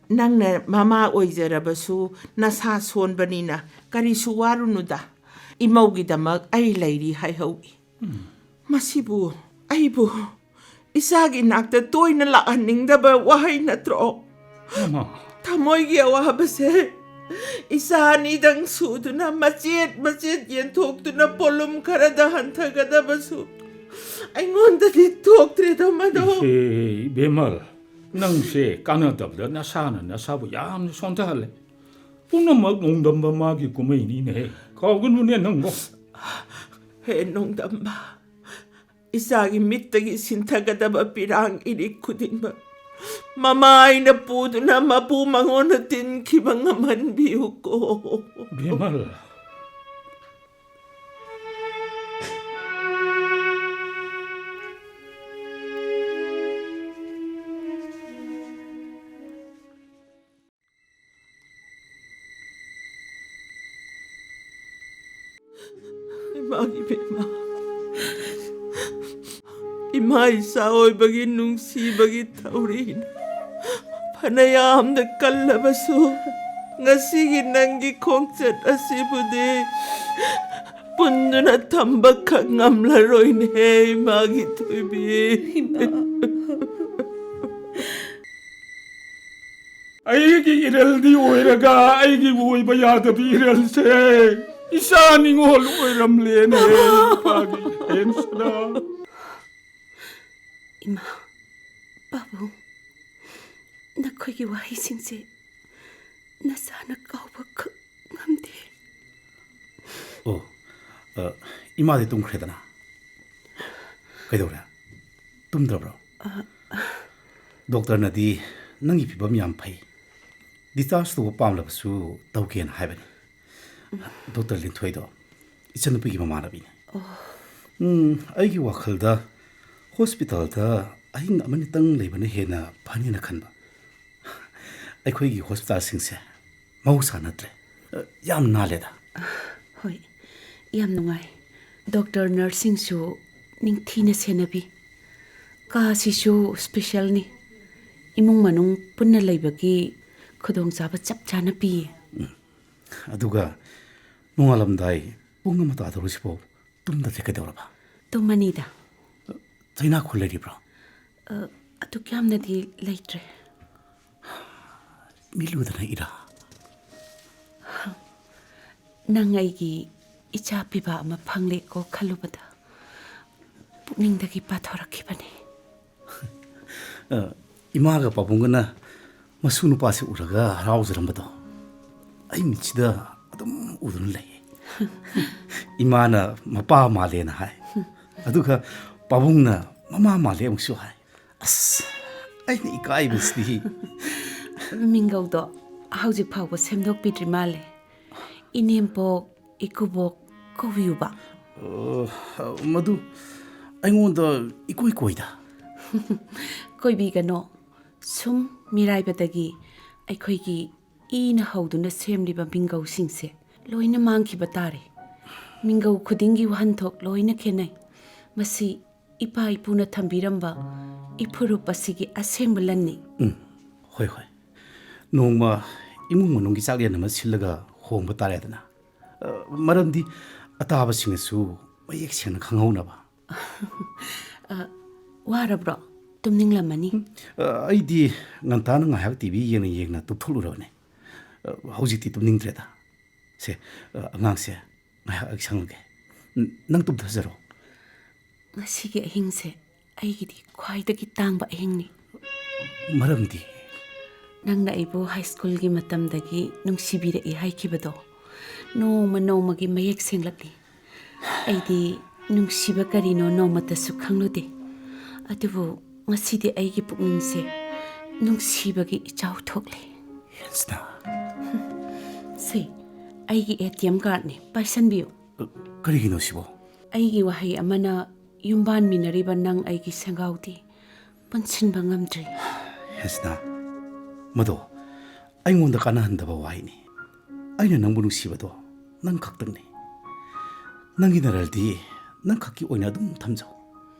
ꯅꯪꯅ ꯃꯃꯥ ꯑꯣꯏꯖꯔꯕꯁꯨ ꯅꯁꯥ ꯁꯣꯟꯕꯅꯤꯅ ꯀꯔꯤꯁꯨ ꯋꯥꯔꯨꯅꯨꯗ, ꯏꯃꯧꯒꯤꯗꯃꯛ ꯑꯩ ꯂꯩꯔꯤ" ꯍꯥꯏꯍꯧꯏ꯫ ꯎꯝ꯫ ꯃꯁꯤꯕꯨ ꯑꯩꯕꯨ ꯏꯆꯥꯒꯤ ꯅꯥꯛꯇ ꯇꯣꯏꯅ ꯂꯥꯛꯍꯟꯅꯤꯡꯗꯕ ꯋꯥꯍꯩ ꯅꯠꯇ꯭ꯔꯣ? ꯃꯃꯥ꯫ ꯊꯃꯣꯏꯒꯤ ꯑꯋꯥꯕꯁꯦ ꯏꯆꯥ ꯑꯅꯤꯗꯪ ꯁꯨꯗꯨꯅ ꯃꯆꯦꯠ ꯃꯆꯦꯠ ꯌꯦꯟꯊꯣꯛꯇꯨꯅ ꯄꯣꯂꯨꯝ ꯈꯔꯗ ꯍꯟꯊꯒꯗꯕꯁꯨ ꯑꯩꯉꯣꯟꯗꯗꯤ ꯊꯣꯛꯇ꯭ꯔꯦꯗꯣ ꯃꯗꯣ꯫ ꯏꯍꯦ, ꯏꯕꯦꯝꯃ, ꯅꯪꯁꯦ ꯀꯥꯟꯅꯗꯕꯗ ꯅꯁꯥꯅ ꯅꯁꯥꯕꯨ ꯌꯥꯝꯅ ꯁꯣꯟꯊꯍꯜꯂꯦ꯫ ꯄꯨꯝꯅꯃꯛ ꯅꯣꯡꯗꯝꯕ ꯃꯥꯒꯤ ꯀꯨꯝꯍꯩꯅꯤꯅꯦꯍꯦ꯫ ꯀꯥꯎꯒꯅꯨꯅꯦ ꯅꯪꯕꯣ꯫ ꯍꯦ ꯅꯣꯡꯗꯝꯕ, ꯏꯆꯥꯒꯤ ꯃꯤꯠꯇꯒꯤ ꯁꯤꯟꯊꯒꯗꯕ ꯄꯤꯔꯥꯡ ꯏꯔꯤꯛ ꯈꯨꯗꯤꯡꯃꯛ ꯃꯃꯥ ꯑꯩꯅ ꯄꯨꯗꯨꯅ ꯃꯄꯨ ꯃꯉꯣꯟꯗ ꯇꯤꯟꯈꯤꯕ ꯉꯝꯍꯟꯕꯤꯌꯨꯀꯣ꯫ ꯕꯤꯃꯜ꯫ ꯏꯃꯥꯒꯤ ꯕꯦꯝꯃ, ꯏꯃꯥ ꯏꯆꯥ ꯑꯣꯏꯕꯒꯤ ꯅꯨꯡꯁꯤꯕꯒꯤ ꯊꯧꯔꯤꯅ ꯐꯅ ꯌꯥꯝꯅ ꯀꯜꯂꯕꯁꯨ, ꯉꯁꯤꯒꯤ ꯅꯪꯒꯤ ꯈꯣꯡꯆꯠ ꯑꯁꯤꯕꯨꯗꯤ ꯄꯨꯟꯗꯨꯅ ꯊꯝꯕꯈꯛ ꯉꯝꯂꯔꯣꯏꯅꯦ, ꯏꯃꯥꯒꯤ ꯊꯣꯏꯕꯤ꯫ ꯏꯃꯥ꯫ ꯑꯩꯒꯤ ꯏꯔꯦꯜꯗꯤ ꯑꯣꯏꯔꯒ ꯑꯩꯒꯤ ꯑꯣꯏꯕ ꯌꯥꯗꯕꯤ ꯏꯔꯦꯜꯁꯦ ꯏꯆꯥ ꯅꯤꯉꯣꯜ ꯑꯣꯏꯔꯝꯂꯦꯅꯦ, ꯏꯄꯥꯒꯤ ꯏꯔꯦꯟꯁꯤꯅ꯫ ꯏꯃꯥ, ꯄꯥꯕꯨꯡ, ꯅꯈꯣꯏꯒꯤ ꯋꯥꯍꯩꯁꯤꯡꯁꯦ ꯅꯆꯥꯅ ꯀꯥꯎꯕꯈꯛ ꯉꯝꯗꯦ꯫ ꯑꯣ, ꯑ, ꯏꯃꯥꯗꯤ ꯇꯨꯝꯈ꯭ꯔꯦꯗꯅ? ꯀꯩꯗꯧꯔꯦ? ꯇꯨꯝꯗ꯭ꯔꯕ꯭ꯔꯣ? ꯑ, ꯗꯣꯛꯇꯔꯅꯗꯤ ꯅꯪꯒꯤ ꯐꯤꯕꯝ ꯌꯥꯝ ꯐꯩ, ꯗꯤꯁꯆꯥꯔꯖ ꯇꯧꯕ ꯄꯥꯝꯂꯕꯁꯨ ꯇꯧꯒꯦꯅ ꯍꯥꯏꯕꯅꯤ꯫ ꯗꯣꯛꯇꯔ ꯂꯤꯟꯊꯣꯏꯗꯣ ꯏꯆꯟꯅꯨꯄꯤꯒꯤ ꯃꯃꯥꯟꯅꯕꯤꯅꯤ꯫ ꯑꯣ꯫ ꯎꯝ, ꯑꯩꯒꯤ ꯋꯥꯈꯜꯗ ꯍꯣꯁꯄꯤꯇꯥꯜꯗ ꯑꯍꯤꯡ ꯑꯃꯅꯤꯇꯪ ꯂꯩꯕꯅ ꯍꯦꯟꯅ ꯐꯅꯤꯅ ꯈꯟꯕ꯫ ꯑꯩꯈꯣꯏꯒꯤ ꯍꯣꯁꯄꯤꯇꯥꯜꯁꯤꯡꯁꯦ ꯃꯍꯧꯁꯥ ꯅꯠꯇ꯭ꯔꯦ꯫ ꯑ, ꯌꯥꯝ ꯅꯥꯜꯂꯦꯗ꯫ ꯍꯣꯏ, ꯌꯥꯝ ꯅꯨꯡꯉꯥꯏ꯫ ꯗꯣꯛꯇꯔ, ꯅꯔꯁꯁꯤꯡꯁꯨ ꯅꯤꯡꯊꯤꯅ ꯁꯦꯟꯅꯕꯤ꯫ ꯀꯥꯁꯤꯁꯨ ꯁ꯭ꯄꯦꯁꯦꯜꯅꯤ꯫ ꯏꯃꯨꯡ ꯃꯅꯨꯡ ꯄꯨꯟꯅ ꯂꯩꯕꯒꯤ ꯈꯨꯗꯣꯡꯆꯥꯕ ꯆꯞ ꯆꯥꯅ ꯄꯤꯌꯦ꯫ ꯎꯝ꯫ ꯑꯗꯨꯒ ꯅꯣꯡꯉꯥꯜꯂꯝꯗꯥꯏ ꯄꯨꯡ ꯑꯃ ꯇꯥꯗꯧꯔꯤꯁꯤꯐꯥꯎ ꯇꯨꯝꯗ꯭ꯔꯗꯤ ꯀꯩꯗꯧꯔꯕ? ꯇꯨꯝꯃꯅꯤꯗ꯫ ꯆꯩꯅꯥꯈꯣꯜ ꯂꯩꯔꯤꯕ꯭ꯔꯣ? ꯑ, ꯑꯗꯨꯛ ꯌꯥꯝꯅꯗꯤ ꯂꯩꯇ꯭ꯔꯦ꯫ ꯃꯤꯠꯂꯨꯗꯅ ꯏꯔꯥ? ꯅꯪ ꯑꯩꯒꯤ ꯏꯆꯥ ꯄꯤꯕ ꯑꯃ ꯐꯪꯂꯦꯀꯣ ꯈꯜꯂꯨꯕꯗ ꯄꯨꯛꯅꯤꯡꯗꯒꯤ ꯄꯥꯊꯣꯔꯛꯈꯤꯕꯅꯤ꯫ ꯑ, ꯏꯃꯥꯒ ꯄꯥꯕꯨꯡꯒꯅ ꯃꯁꯨ ꯅꯨꯄꯥꯁꯤ ꯎꯔꯒ ꯍꯔꯥꯎꯖꯔꯝꯕꯗꯣ ꯑꯩ ꯃꯤꯠꯁꯤꯗ ꯑꯗꯨꯝ ꯎꯗꯨꯅ ꯂꯩꯌꯦ꯫ ꯏꯃꯥꯅ ꯃꯄꯥ ꯃꯥꯜꯂꯦꯅ ꯍꯥꯏ, ꯑꯗꯨꯒ ꯄꯥꯕꯨꯡꯅ ꯃꯃꯥ ꯃꯥꯜꯂꯦ ꯑꯃꯨꯛꯁꯨ ꯍꯥꯏ꯫ ꯑꯁ, ꯑꯩꯅ ꯏꯀꯥꯏꯕꯁꯤꯗꯤ꯫ ꯃꯤꯡꯒꯧꯗꯣ ꯍꯧꯖꯤꯛ ꯐꯥꯎꯕ ꯁꯦꯝꯗꯣꯛꯄꯤꯗ꯭ꯔꯤ ꯃꯥꯜꯂꯦ꯫ ꯏꯅꯦꯝꯄꯣꯛ, ꯏꯀꯨꯕꯣꯛ ꯀꯧꯕꯤꯌꯨꯕ꯫ ꯑ, ꯃꯗꯨ ꯑꯩꯉꯣꯟꯗ ꯏꯀꯣꯏ ꯀꯣꯏꯗ꯫ ꯀꯣꯏꯕꯤꯒꯅꯣ꯫ ꯁꯨꯝ ꯃꯤꯔꯥꯏꯕꯗꯒꯤ ꯑꯩꯈꯣꯏꯒꯤ ꯏꯅ ꯍꯧꯗꯨꯅ ꯁꯦꯝꯂꯤꯕ ꯃꯤꯡꯒꯧꯁꯤꯡꯁꯦ ꯂꯣꯏꯅ ꯃꯥꯡꯈꯤꯕ ꯇꯥꯔꯦ꯫ ꯃꯤꯡꯒꯧ ꯈꯨꯗꯤꯡꯒꯤ ꯋꯥꯍꯟꯊꯣꯛ ꯂꯣꯏꯅ ꯈꯦꯠꯅꯩ꯫ ꯃꯁꯤ ꯏꯄꯥ ꯏꯄꯨꯅ ꯊꯝꯕꯤꯔꯝꯕ ꯏꯐꯨꯔꯨꯞ ꯑꯁꯤꯒꯤ ꯑꯁꯦꯡꯕ ꯂꯟꯅꯤ꯫ ꯎꯝ, ꯍꯣꯏ, ꯍꯣꯏ꯫ ꯅꯣꯡꯃ ꯏꯃꯨꯡ ꯃꯅꯨꯡꯒꯤ ꯆꯥꯛꯂꯦꯟ ꯑꯃ ꯁꯤꯜꯂꯒ ꯍꯣꯡꯕ ꯇꯥꯔꯦꯗꯅ꯫ ꯑ, ꯃꯔꯝꯗꯤ ꯑꯇꯥꯕꯁꯤꯡꯅꯁꯨ ꯃꯌꯦꯛ ꯁꯦꯡꯅ ꯈꯪꯍꯧꯅꯕ꯫ ꯑ, ꯋꯥꯔꯕ꯭ꯔꯣ? ꯇꯨꯝꯅꯤꯡꯂꯝꯃꯅꯤ꯫ ꯑ, ꯑꯩꯗꯤ ꯉꯟꯇꯥꯅ ꯉꯥꯏꯍꯥꯛ ꯇꯤ ꯚꯤ ꯌꯦꯡꯅ ꯌꯦꯡꯅ ꯇꯨꯝꯊꯣꯛꯂꯨꯔꯕꯅꯦ꯫ ꯑ, ꯍꯧꯖꯤꯛꯇꯤ ꯇꯨꯝꯅꯤꯡꯗ꯭ꯔꯦꯗ꯫ ꯁꯦ, ꯑ, ꯑꯉꯥꯡꯁꯦ, ꯉꯥꯏꯍꯥꯛ ꯑꯩ ꯁꯪꯉꯒꯦ꯫ ꯅ-, ꯅꯪ ꯇꯨꯝꯊꯖꯔꯣ꯫ ꯉꯁꯤꯒꯤ ꯑꯍꯤꯡꯁꯦ ꯑꯩꯒꯤꯗꯤ ꯈ꯭ꯋꯥꯏꯗꯒꯤ ꯇꯥꯡꯕ ꯑꯍꯤꯡꯅꯤ꯫ ꯃꯔꯝꯗꯤ? ꯅꯪꯅ ꯑꯩꯕꯨ ꯍꯥꯏ ꯁ꯭ꯀꯨꯜꯒꯤ ꯃꯇꯝꯗꯒꯤ ꯅꯨꯡꯁꯤꯕꯤꯔꯛꯏ ꯍꯥꯏꯈꯤꯕꯗꯣ ꯅꯣꯡꯃ ꯅꯣꯡꯃꯒꯤ ꯃꯌꯦꯛ ꯁꯦꯡꯂꯛꯂꯤ꯫ ꯑꯩꯗꯤ ꯅꯨꯡꯁꯤꯕ ꯀꯔꯤꯅꯣ ꯅꯣꯡꯃꯇꯁꯨ ꯈꯪꯂꯨꯗꯦ꯫ ꯑꯗꯨꯕꯨ ꯉꯁꯤꯗꯤ ꯑꯩꯒꯤ ꯄꯨꯛꯅꯤꯡꯁꯦ ꯅꯨꯡꯁꯤꯕꯒꯤ ꯏꯆꯥꯎ ꯊꯣꯛꯂꯦ꯫ ꯌꯦꯟꯁꯅ꯫ ꯁꯦ, ꯑꯩꯒꯤ ꯑꯦ ꯇꯤ ꯑꯦꯝ ꯀꯥꯔꯗꯅꯤ, ꯄꯥꯏꯁꯟꯕꯤꯌꯨ꯫ ꯀꯔꯤꯒꯤꯅꯣ ꯁꯤꯕꯣ? ꯑꯩꯒꯤ ꯋꯥꯍꯩ ꯑꯃꯅ ꯌꯨꯝꯕꯥꯟꯃꯤꯟꯅꯔꯤꯕ ꯅꯪ ꯑꯩꯒꯤ ꯁꯦꯡꯒꯥꯎꯗꯤ ꯄꯨꯟꯁꯤꯟꯕ ꯉꯝꯗ꯭ꯔꯤ꯫ ꯌꯦꯟꯁꯅ, ꯃꯗꯣ ꯑꯩꯉꯣꯟꯗ ꯀꯥꯟꯅꯍꯟꯗꯕ ꯋꯥꯍꯩꯅꯤ꯫ ꯑꯩꯅ ꯅꯪꯕꯨ ꯅꯨꯡꯁꯤꯕꯗꯣ ꯅꯪ ꯈꯛꯇꯪꯅꯤ꯫ ꯅꯪꯒꯤ ꯅꯔꯜꯗꯤ ꯅꯪ ꯈꯛꯀꯤ ꯑꯣꯏꯅ ꯑꯗꯨꯝ ꯊꯝꯖꯧ꯫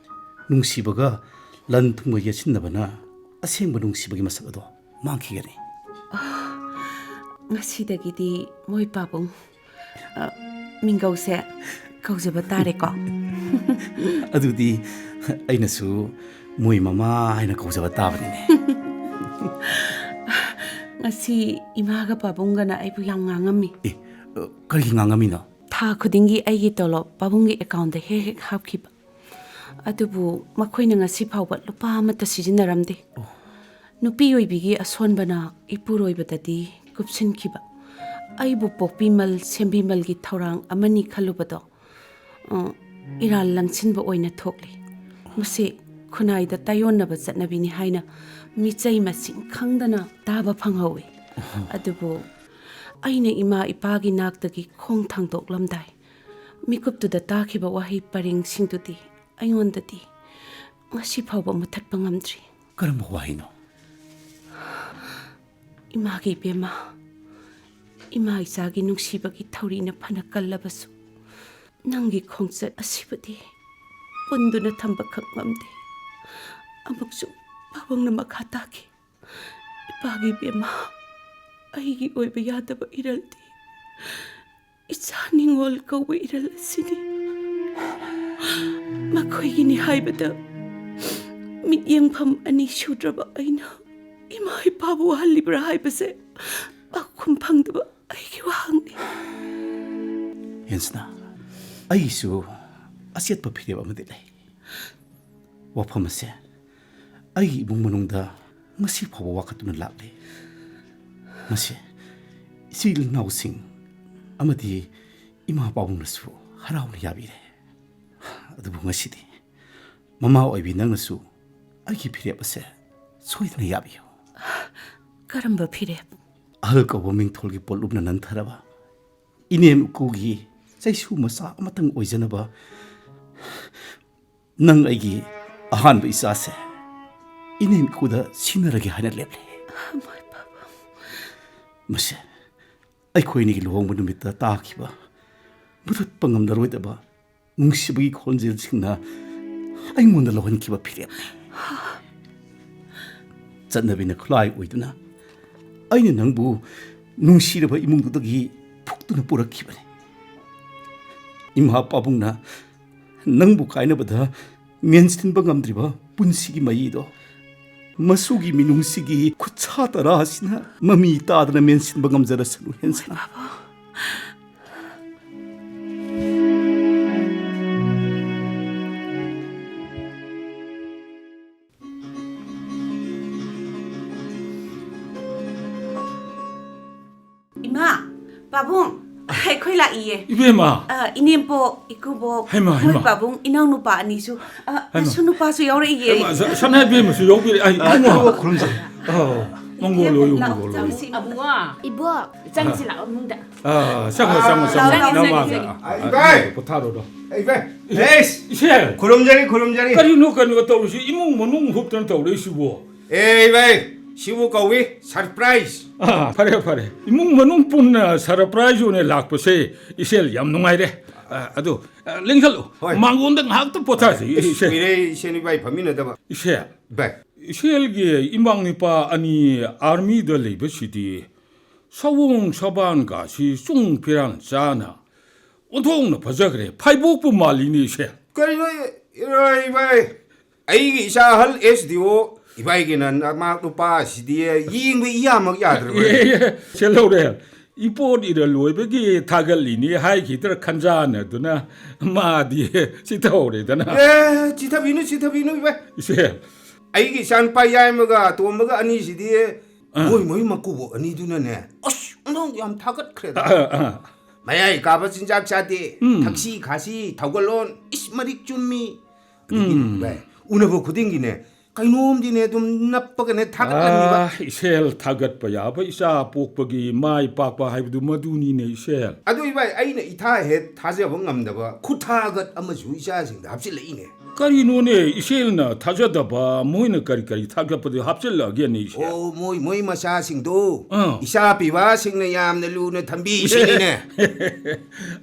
ꯅꯨꯡꯁꯤꯕꯒ ꯂꯟ ꯊꯨꯝꯒ ꯌꯦꯠꯁꯤꯟꯅꯕꯅ ꯑꯁꯦꯡꯕ ꯅꯨꯡꯁꯤꯕꯒꯤ ꯃꯁꯛ ꯑꯗꯣ ꯃꯥꯡꯈꯤꯒꯅꯤ꯫ ꯉꯁꯤꯗꯒꯤꯗꯤ ꯃꯣꯏ ꯄꯥꯕꯨꯡ, ꯑ, ꯃꯤꯡꯒꯧꯁꯦ ꯀꯧꯖꯕ ꯇꯥꯔꯦꯀꯣ꯫ ꯑꯗꯨꯗꯤ ꯑꯩꯅꯁꯨ ꯃꯣꯏ ꯃꯃꯥ ꯍꯥꯏꯅ ꯀꯧꯖꯕ ꯇꯥꯕꯅꯤꯅꯦ꯫ ꯉꯁꯤ ꯏꯃꯥꯒ ꯄꯥꯕꯨꯡꯒꯅ ꯑꯩꯕꯨ ꯌꯥꯝ ꯉꯥꯡꯉꯝꯃꯤ꯫ ꯑꯦ, ꯑ, ꯀꯔꯤ ꯉꯥꯡꯉꯝꯃꯤꯅꯣ? ꯊꯥ ꯈꯨꯗꯤꯡꯒꯤ ꯑꯩꯒꯤ ꯇꯣꯂꯣꯞ ꯄꯥꯕꯨꯡꯒꯤ ꯑꯦꯀꯥꯎꯟꯗ ꯍꯦꯛ ꯍꯦꯛ ꯍꯥꯞꯈꯤꯕ꯫ ꯑꯗꯨꯕꯨ ꯃꯈꯣꯏꯅ ꯉꯁꯤ ꯐꯥꯎꯕ ꯂꯨꯄꯥ ꯑꯃꯠꯇ ꯁꯤꯖꯤꯟꯅꯔꯝꯗꯦ꯫ ꯑꯣ꯫ ꯅꯨꯄꯤ ꯑꯣꯏꯕꯤꯒꯤ ꯑꯁꯣꯟꯕꯅ ꯏꯄꯨꯔꯣꯏꯕꯗꯗꯤ ꯀꯨꯞꯁꯤꯟꯈꯤꯕ꯫ ꯑꯩꯕꯨ ꯄꯣꯛꯄꯤꯃꯜ ꯁꯦꯝꯕꯤꯃꯜꯒꯤ ꯊꯧꯔꯥꯡ ꯑꯃꯅꯤ ꯈꯜꯂꯨꯕꯗꯣ, ꯑ, ꯏꯔꯥꯜ ꯂꯪꯁꯤꯟꯕ ꯑꯣꯏꯅ ꯊꯣꯛꯂꯦ꯫ ꯃꯁꯤ ꯈꯨꯟꯅꯥꯏꯗ ꯇꯥꯏꯌꯣꯟꯅꯕ ꯆꯠꯅꯕꯤꯅꯤ ꯍꯥꯏꯅ ꯃꯤꯆꯩ ꯃꯁꯤꯡ ꯈꯪꯗꯅ ꯇꯥꯕ ꯐꯪꯍꯧꯏ꯫ ꯑꯣꯍꯣ꯫ ꯑꯗꯨꯕꯨ ꯑꯩꯅ ꯏꯃꯥ ꯏꯄꯥꯒꯤ ꯅꯥꯛꯇꯒꯤ ꯈꯣꯡ ꯊꯥꯡꯗꯣꯛꯂꯝꯗꯥꯏ ꯃꯤꯀꯨꯞꯇꯨꯗ ꯇꯥꯈꯤꯕ ꯋꯥꯍꯩ ꯄꯔꯦꯡꯁꯤꯡꯗꯨꯗꯤ ꯑꯩꯉꯣꯟꯗꯗꯤ ꯉꯁꯤ ꯐꯥꯎꯕ ꯃꯨꯊꯠꯄ ꯉꯝꯗ꯭ꯔꯤ꯫ ꯀꯔꯝꯕ ꯋꯥꯍꯩꯅꯣ? ꯏꯃꯥꯒꯤ ꯏꯕꯦꯝꯃ, ꯏꯃꯥ ꯏꯆꯥꯒꯤ ꯅꯨꯡꯁꯤꯕꯒꯤ ꯊꯧꯔꯤꯅ ꯐꯅ ꯀꯜꯂꯕꯁꯨ, ꯅꯪꯒꯤ ꯈꯣꯡꯆꯠ ꯑꯁꯤꯕꯨꯗꯤ ꯄꯨꯟꯗꯨꯅ ꯊꯝꯕꯈꯛ ꯉꯝꯗꯦ꯫ ꯑꯃꯨꯛꯁꯨ ꯄꯥꯕꯨꯡꯅ ꯃꯈꯥ ꯇꯥꯈꯤ꯫ ꯄꯥꯒꯤ ꯕꯦꯝꯃ, ꯑꯩꯒꯤ ꯑꯣꯏꯕ ꯌꯥꯗꯕ ꯏꯔꯜꯗꯤ ꯏꯆꯥ ꯅꯤꯡꯉꯣꯜ ꯀꯧꯕ ꯏꯔꯜ ꯑꯁꯤꯅꯤ꯫ ꯃꯈꯣꯏꯒꯤꯅꯤ ꯍꯥꯏꯕꯗ ꯃꯤꯠꯌꯦꯡꯐꯝ ꯑꯅꯤ ꯁꯨꯗ꯭ꯔꯕ ꯑꯩꯅ ꯏꯃꯥ ꯏꯄꯥꯕꯨ ꯋꯥꯍꯜꯂꯤꯕ꯭ꯔꯥ ꯍꯥꯏꯕꯁꯦ ꯄꯥꯎꯈꯨꯝ ꯐꯪꯗꯕ ꯑꯩꯒꯤ ꯋꯥꯍꯪꯅꯤ꯫ ꯍꯦꯟꯁꯅ, ꯑꯩꯒꯤꯁꯨ ꯑꯆꯦꯠꯄ ꯐꯤꯔꯦꯞ ꯑꯃꯗꯤ ꯂꯩ꯫ ꯋꯥꯐꯝ ꯑꯁꯦ ꯑꯩꯒꯤ ꯏꯃꯨꯡ ꯃꯅꯨꯡꯗ ꯉꯁꯤ ꯐꯥꯎꯕ ꯋꯥꯀꯠꯇꯨꯅ ꯂꯥꯛꯂꯤ꯫ ꯃꯁꯤ ꯏꯆꯤꯜ ꯏꯅꯥꯎꯁꯤꯡ ꯑꯃꯗꯤ ꯏꯃꯥ ꯄꯥꯕꯨꯡꯅꯁꯨ ꯍꯔꯥꯎꯅ ꯌꯥꯕꯤꯔꯦ꯫ ꯑꯗꯨꯕꯨ ꯉꯁꯤꯗꯤ ꯃꯃꯥ ꯑꯣꯏꯕꯤ ꯅꯪꯅꯁꯨ ꯑꯩꯒꯤ ꯐꯤꯔꯦꯞ ꯑꯁꯦ ꯁꯣꯏꯗꯅ ꯌꯥꯕꯤꯌꯨ꯫ ꯀꯔꯝꯕ ꯐꯤꯔꯦꯞ? ꯑꯍꯜ ꯀꯧꯕ ꯃꯤꯡꯊꯣꯜꯒꯤ ꯄꯣꯠꯂꯨꯝꯅ ꯅꯟꯊꯔꯕ ꯏꯅꯦꯝ ꯏꯀꯨꯒꯤ ꯆꯩꯁꯨ ꯃꯆꯥ ꯑꯃꯇꯪ ꯑꯣꯏꯖꯅꯕ ꯅꯪ ꯑꯩꯒꯤ ꯑꯍꯥꯟꯕ ꯏꯆꯥꯁꯦ ꯏꯅꯦꯝ ꯏꯀꯨꯗ ꯁꯤꯟꯅꯔꯒꯦ ꯍꯥꯏꯅ ꯂꯦꯞꯂꯦ꯫ ꯃꯁꯦ ꯑꯩꯈꯣꯏꯅꯤꯒꯤ ꯂꯨꯍꯣꯡꯕ ꯅꯨꯃꯤꯠꯇ ꯇꯥꯈꯤꯕ ꯃꯨꯊꯠꯄ ꯉꯝꯂꯔꯣꯏꯗꯕ ꯅꯨꯡꯁꯤꯕꯒꯤ ꯈꯣꯟꯖꯦꯜꯁꯤꯡꯅ ꯑꯩꯉꯣꯟꯗ ꯂꯧꯍꯟꯈꯤꯕ ꯐꯤꯔꯦꯞꯅꯤ꯫ ꯆꯠꯅꯕꯤꯅ ꯈꯨꯠꯂꯥꯏ ꯑꯣꯏꯗꯨꯅ ꯑꯩꯅ ꯅꯪꯕꯨ ꯅꯨꯡꯁꯤꯔꯕ ꯏꯃꯨꯡꯗꯨꯗꯒꯤ ꯐꯨꯛꯇꯨꯅ ꯄꯨꯔꯛꯈꯤꯕꯅꯤ꯫ ꯏꯃꯥ ꯄꯥꯕꯨꯡꯅ ꯅꯪꯕꯨ ꯀꯥꯏꯅꯕꯗ ꯃꯦꯟꯁꯤꯟꯕ ꯉꯝꯗ꯭ꯔꯤꯕ ꯄꯨꯟꯁꯤꯒꯤ ꯃꯩꯗꯣ ꯃꯁꯨꯒꯤ ꯃꯤꯅꯨꯡꯁꯤꯒꯤ ꯈꯨꯠꯁꯥ ꯇꯔꯥ ꯑꯁꯤꯅ ꯃꯃꯤ ꯇꯥꯗꯅ ꯃꯦꯟꯁꯤꯟꯕ ꯉꯝꯖꯔꯁꯅꯨ, ꯍꯦꯟꯁꯅ꯫ ꯏꯃꯥ, ꯄꯥꯕꯨꯡ, ꯑꯩꯈꯣꯏ ꯂꯥꯛꯏꯌꯦ꯫ ꯏꯕꯦꯝꯃ! ꯑ, ꯏꯅꯦꯝꯄꯣꯛ, ꯏꯀꯨꯕꯣꯛ, ꯍꯩꯃꯥ, ꯃꯣꯏ ꯍꯩꯃꯥ꯫ ꯄꯥꯕꯨꯡ, ꯏꯅꯥꯎꯅꯨꯄꯥ ꯑꯅꯤꯁꯨ, ꯑ, ꯍꯩꯃꯥ꯫ ꯃꯁꯨ ꯅꯨꯄꯥꯁꯨ ꯌꯥꯎꯔꯛꯏꯌꯦ꯫ ꯍꯩꯃꯥ, ꯁ-, ꯁꯅꯥ ꯏꯕꯦꯝꯃꯁꯨ ꯌꯥꯎꯕꯤꯔꯦ꯫ ꯑꯩ, ꯑ, ꯏꯕꯨꯡꯉꯣ꯫ ꯏꯕꯨꯡꯉꯣ ꯈꯨꯔꯨꯝꯖꯔꯤ꯫ ꯑ, ꯃꯪꯒꯣꯜ ꯏꯅꯦꯝꯄꯣꯛ, ꯑꯣꯏꯌꯨ, ꯂꯥꯛꯑꯣ, ꯃꯪꯒꯣꯜ ꯑꯣꯏꯌꯨ꯫ ꯆꯪꯁꯤ, ꯏꯕꯨꯡꯉꯣ꯫ ꯏꯕꯣꯛ꯫ ꯆꯪꯁꯤ ꯂꯥꯛꯑꯣ, ꯃꯅꯨꯡꯗ꯫ ꯑ, ꯆꯪꯉꯣ, ꯆꯪꯉꯣ, ꯆꯪꯉꯣ꯫ ꯆꯪꯉꯣ, ꯏꯅꯥꯎ ꯆꯪꯉꯣ, ꯃꯥꯡꯉꯦ꯫ ꯆꯪꯉꯣ꯫ ꯑ, ꯑ, ꯏꯕꯥꯏ! ꯄꯣꯊꯥꯔꯣꯗꯣ꯫ ꯏꯕꯥꯏ! ꯏꯁ! ꯏꯆꯦ! ꯈꯨꯔꯨꯝꯖꯔꯤ, ꯈꯨꯔꯨꯝꯖꯔꯤ꯫ ꯀꯔꯤꯅꯣ, ꯀꯩꯅꯣ ꯇꯧꯔꯤꯁꯤ? ꯏꯃꯨꯡ ꯃꯅꯨꯡ ꯍꯨꯞꯇꯅ ꯇꯧꯔꯛꯏꯁꯤꯕꯣ? ꯑꯦ, ꯏꯕꯥꯏ! ꯁꯤꯕꯨ ꯀꯧꯏ surprise꯫ ꯑ, ꯐꯔꯦ, ꯐꯔꯦ꯫ ꯏꯃꯨꯡ ꯃꯅꯨꯡ ꯄꯨꯟꯅ surprise ꯑꯣꯏꯅ ꯂꯥꯛꯄꯁꯦ ꯏꯆꯦ ꯌꯥꯝ ꯅꯨꯡꯉꯥꯏꯔꯦ꯫ ꯑ, ꯑꯗꯣ, ꯑ, ꯂꯦꯡꯁꯜꯂꯨ꯫ ꯍꯣꯏ꯫ ꯃꯥꯡꯒꯣꯟꯗ ꯉꯥꯏꯍꯥꯛꯇ ꯄꯣꯊꯥꯁꯤ, ꯏꯁ, ꯏꯆꯦ꯫ ꯀꯨꯏꯔꯦ ꯏꯆꯦ ꯏꯕꯥꯏ ꯐꯝꯃꯤꯟꯅꯗꯕ꯫ ꯏꯆꯦ꯫ ꯏꯕꯥꯏ꯫ ꯏꯁꯦꯜꯒꯤ ꯏꯃꯥ ꯅꯨꯄꯥ ꯑꯅꯤ ꯑꯥꯔꯃꯤꯗ ꯂꯩꯕꯁꯤꯗꯤ ꯁꯑꯣꯡ ꯁꯕꯥꯟꯒꯁꯤ ꯆꯨꯡ ꯐꯤꯔꯥꯟ ꯆꯥꯅ ꯑꯣꯟꯊꯣꯛꯅ ꯐꯖꯈ꯭ꯔꯦ, ꯐꯩꯕꯣꯛꯄꯨ ꯃꯥꯜꯂꯤꯅꯦ ꯏꯁꯦꯜ꯫ ꯀꯩꯅꯣ, ꯏꯔꯣꯏ ꯚꯥꯏ? ꯑꯩꯒꯤ ꯏꯆꯥ ꯑꯍꯜ ꯑꯦꯁ ꯗꯤ ꯑꯣ ꯏꯕꯥꯏꯒꯤꯅ ꯅꯃꯥ ꯅꯨꯄꯥꯁꯤꯗꯤ ꯌꯦꯡꯕ ꯏꯌꯥꯃꯛ ꯌꯥꯗ꯭ꯔꯕ꯫ ꯑꯦ, ꯑꯦ, ꯁꯦ ꯂꯧꯔꯦ꯫ ꯏꯄꯣꯠ ꯏꯔ ꯂꯣꯏꯕꯒꯤ ꯊꯥꯒꯠꯂꯤꯅꯤ ꯍꯥꯏꯈꯤꯗ꯭ꯔꯥ ꯈꯟꯖꯥꯟꯅꯗꯨꯅ ꯃꯥꯗꯤ ꯆꯤꯊꯍꯧꯔꯦꯗꯅ꯫ ꯑꯦ, ꯆꯤꯊꯕꯤꯅꯨ, ꯆꯤꯊꯕꯤꯅꯨ ꯏꯕꯥꯏ꯫ ꯏꯆꯦ꯫ ꯑꯩꯒꯤ ꯏꯆꯥꯅꯨꯄꯥ ꯌꯥꯏꯃꯒ ꯇꯣꯝꯕꯒ ꯑꯅꯤꯁꯤꯗꯤ ꯑꯥ꯫ ꯃꯣꯏ ꯃꯣꯏ ꯃꯀꯨꯕꯣꯛ ꯑꯅꯤꯗꯨꯅꯅꯦ, ꯑꯁ, ꯑꯣꯟꯊꯣꯛ ꯌꯥꯝ ꯊꯥꯒꯠꯈ꯭ꯔꯦꯗ꯫ ꯑꯥ, ꯑꯥ꯫ ꯃꯌꯥꯏ ꯀꯥꯕ ꯆꯤꯟꯖꯥꯛ ꯆꯥꯗꯦ, ꯎꯝ꯫ ꯊꯛꯁꯤ ꯈꯥꯁꯤ, ꯊꯧꯒꯜꯂꯣꯟ, ꯏꯁ, ꯃꯔꯤꯛ ꯆꯨꯝꯃꯤ꯫ ꯑꯗꯒꯤ ꯎꯝ꯫ ꯚꯥꯏ, ꯎꯅꯕ ꯈꯨꯗꯤꯡꯒꯤꯅꯦ, ꯀꯩꯅꯣꯝꯗꯤꯅꯦ ꯑꯗꯨꯝ ꯅꯞꯄꯒꯅꯦ ꯊꯥꯒꯠꯂꯝꯃꯤꯕ꯫ ꯑꯥ, ꯏꯁꯦꯜ ꯊꯥꯒꯠꯄ ꯌꯥꯕ ꯏꯆꯥ ꯄꯣꯛꯄꯒꯤ ꯃꯥꯏ ꯄꯥꯛꯄ ꯍꯥꯏꯕꯗꯨ ꯃꯗꯨꯅꯤꯅꯦ ꯏꯁꯦꯜ꯫ ꯑꯗꯨ ꯏꯕꯥꯏ, ꯑꯩꯅ ꯏꯊꯥ ꯍꯦꯛ ꯊꯥꯖꯕ ꯉꯝꯗꯕ ꯈꯨꯊꯥꯒꯠ ꯑꯃꯁꯨ ꯏꯆꯥꯁꯤꯡꯗ ꯍꯥꯞꯆꯤꯜꯂꯛꯏꯅꯦ꯫ ꯀꯔꯤꯅꯣꯅꯦ ꯏꯁꯦꯜꯅ ꯊꯥꯖꯗꯕ? ꯃꯣꯏꯅ ꯀꯔꯤ ꯀꯔꯤ ꯊꯥꯒꯠꯄꯗꯨ ꯍꯥꯞꯆꯤꯜꯂꯛꯑꯒꯦꯅꯦ ꯏꯁꯦꯜ? ꯑꯣ, ꯃꯣꯏ, ꯃꯣꯏ ꯃꯆꯥꯁꯤꯡꯗꯣ ꯑꯥ꯫ ꯏꯆꯥ ꯄꯤꯕꯥꯁꯤꯡꯅ ꯌꯥꯝꯅ ꯂꯨꯅ ꯊꯝꯕꯤꯁꯤꯅꯤꯅꯦ꯫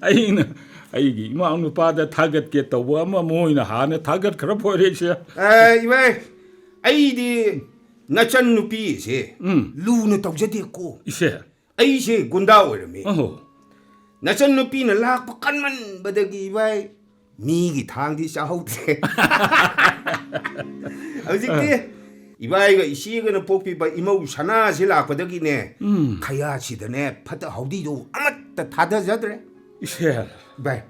ꯑꯩꯅ ꯑꯩꯒꯤ ꯏꯃꯥ ꯅꯨꯄꯥꯗ ꯊꯥꯒꯠꯀꯦ ꯇꯧꯕ ꯑꯃ ꯃꯣꯏꯅ ꯍꯥꯟꯅ ꯊꯥꯒꯠꯈ꯭ꯔ ꯐꯣꯏꯔꯦ ꯏꯁꯦꯜ꯫ ꯑꯦ, ꯏꯕꯥꯏ, ꯑꯩꯗꯤ ꯅꯆꯟ ꯅꯨꯄꯤꯁꯦ ꯎꯝ꯫ ꯂꯨꯅ ꯇꯧꯖꯗꯦꯀꯣ꯫ ꯏꯁꯦꯜ꯫ ꯑꯩꯁꯦ ꯒꯨꯟꯗꯥ ꯑꯣꯏꯔꯝꯃꯤ꯫ ꯑꯍꯣ꯫ ꯅꯆꯟ ꯅꯨꯄꯤꯅ ꯂꯥꯛꯄ ꯀꯟꯃꯟꯕꯗꯒꯤ ꯏꯕꯥꯏ, ꯃꯤꯒꯤ ꯊꯥꯡꯗꯤ ꯆꯥꯍꯧꯗ꯭ꯔꯦ꯫ ꯍꯧꯖꯤꯛꯇꯤ ꯏꯕꯥꯏꯒ ꯏꯆꯦꯒꯅ ꯄꯣꯛꯄꯤꯕ ꯏꯃꯧ ꯁꯅꯥꯁꯤ ꯂꯥꯛꯄꯗꯒꯤꯅꯦ, ꯎꯝ꯫ ꯈꯌꯥꯠꯁꯤꯗꯅꯦ ꯐꯠꯇ ꯍꯥꯎꯗꯤꯗꯣ ꯑꯃꯠꯇ ꯊꯥꯗꯖꯗ꯭ꯔꯦ꯫ ꯏꯁꯦꯜ꯫ ꯏꯕꯥꯏ꯫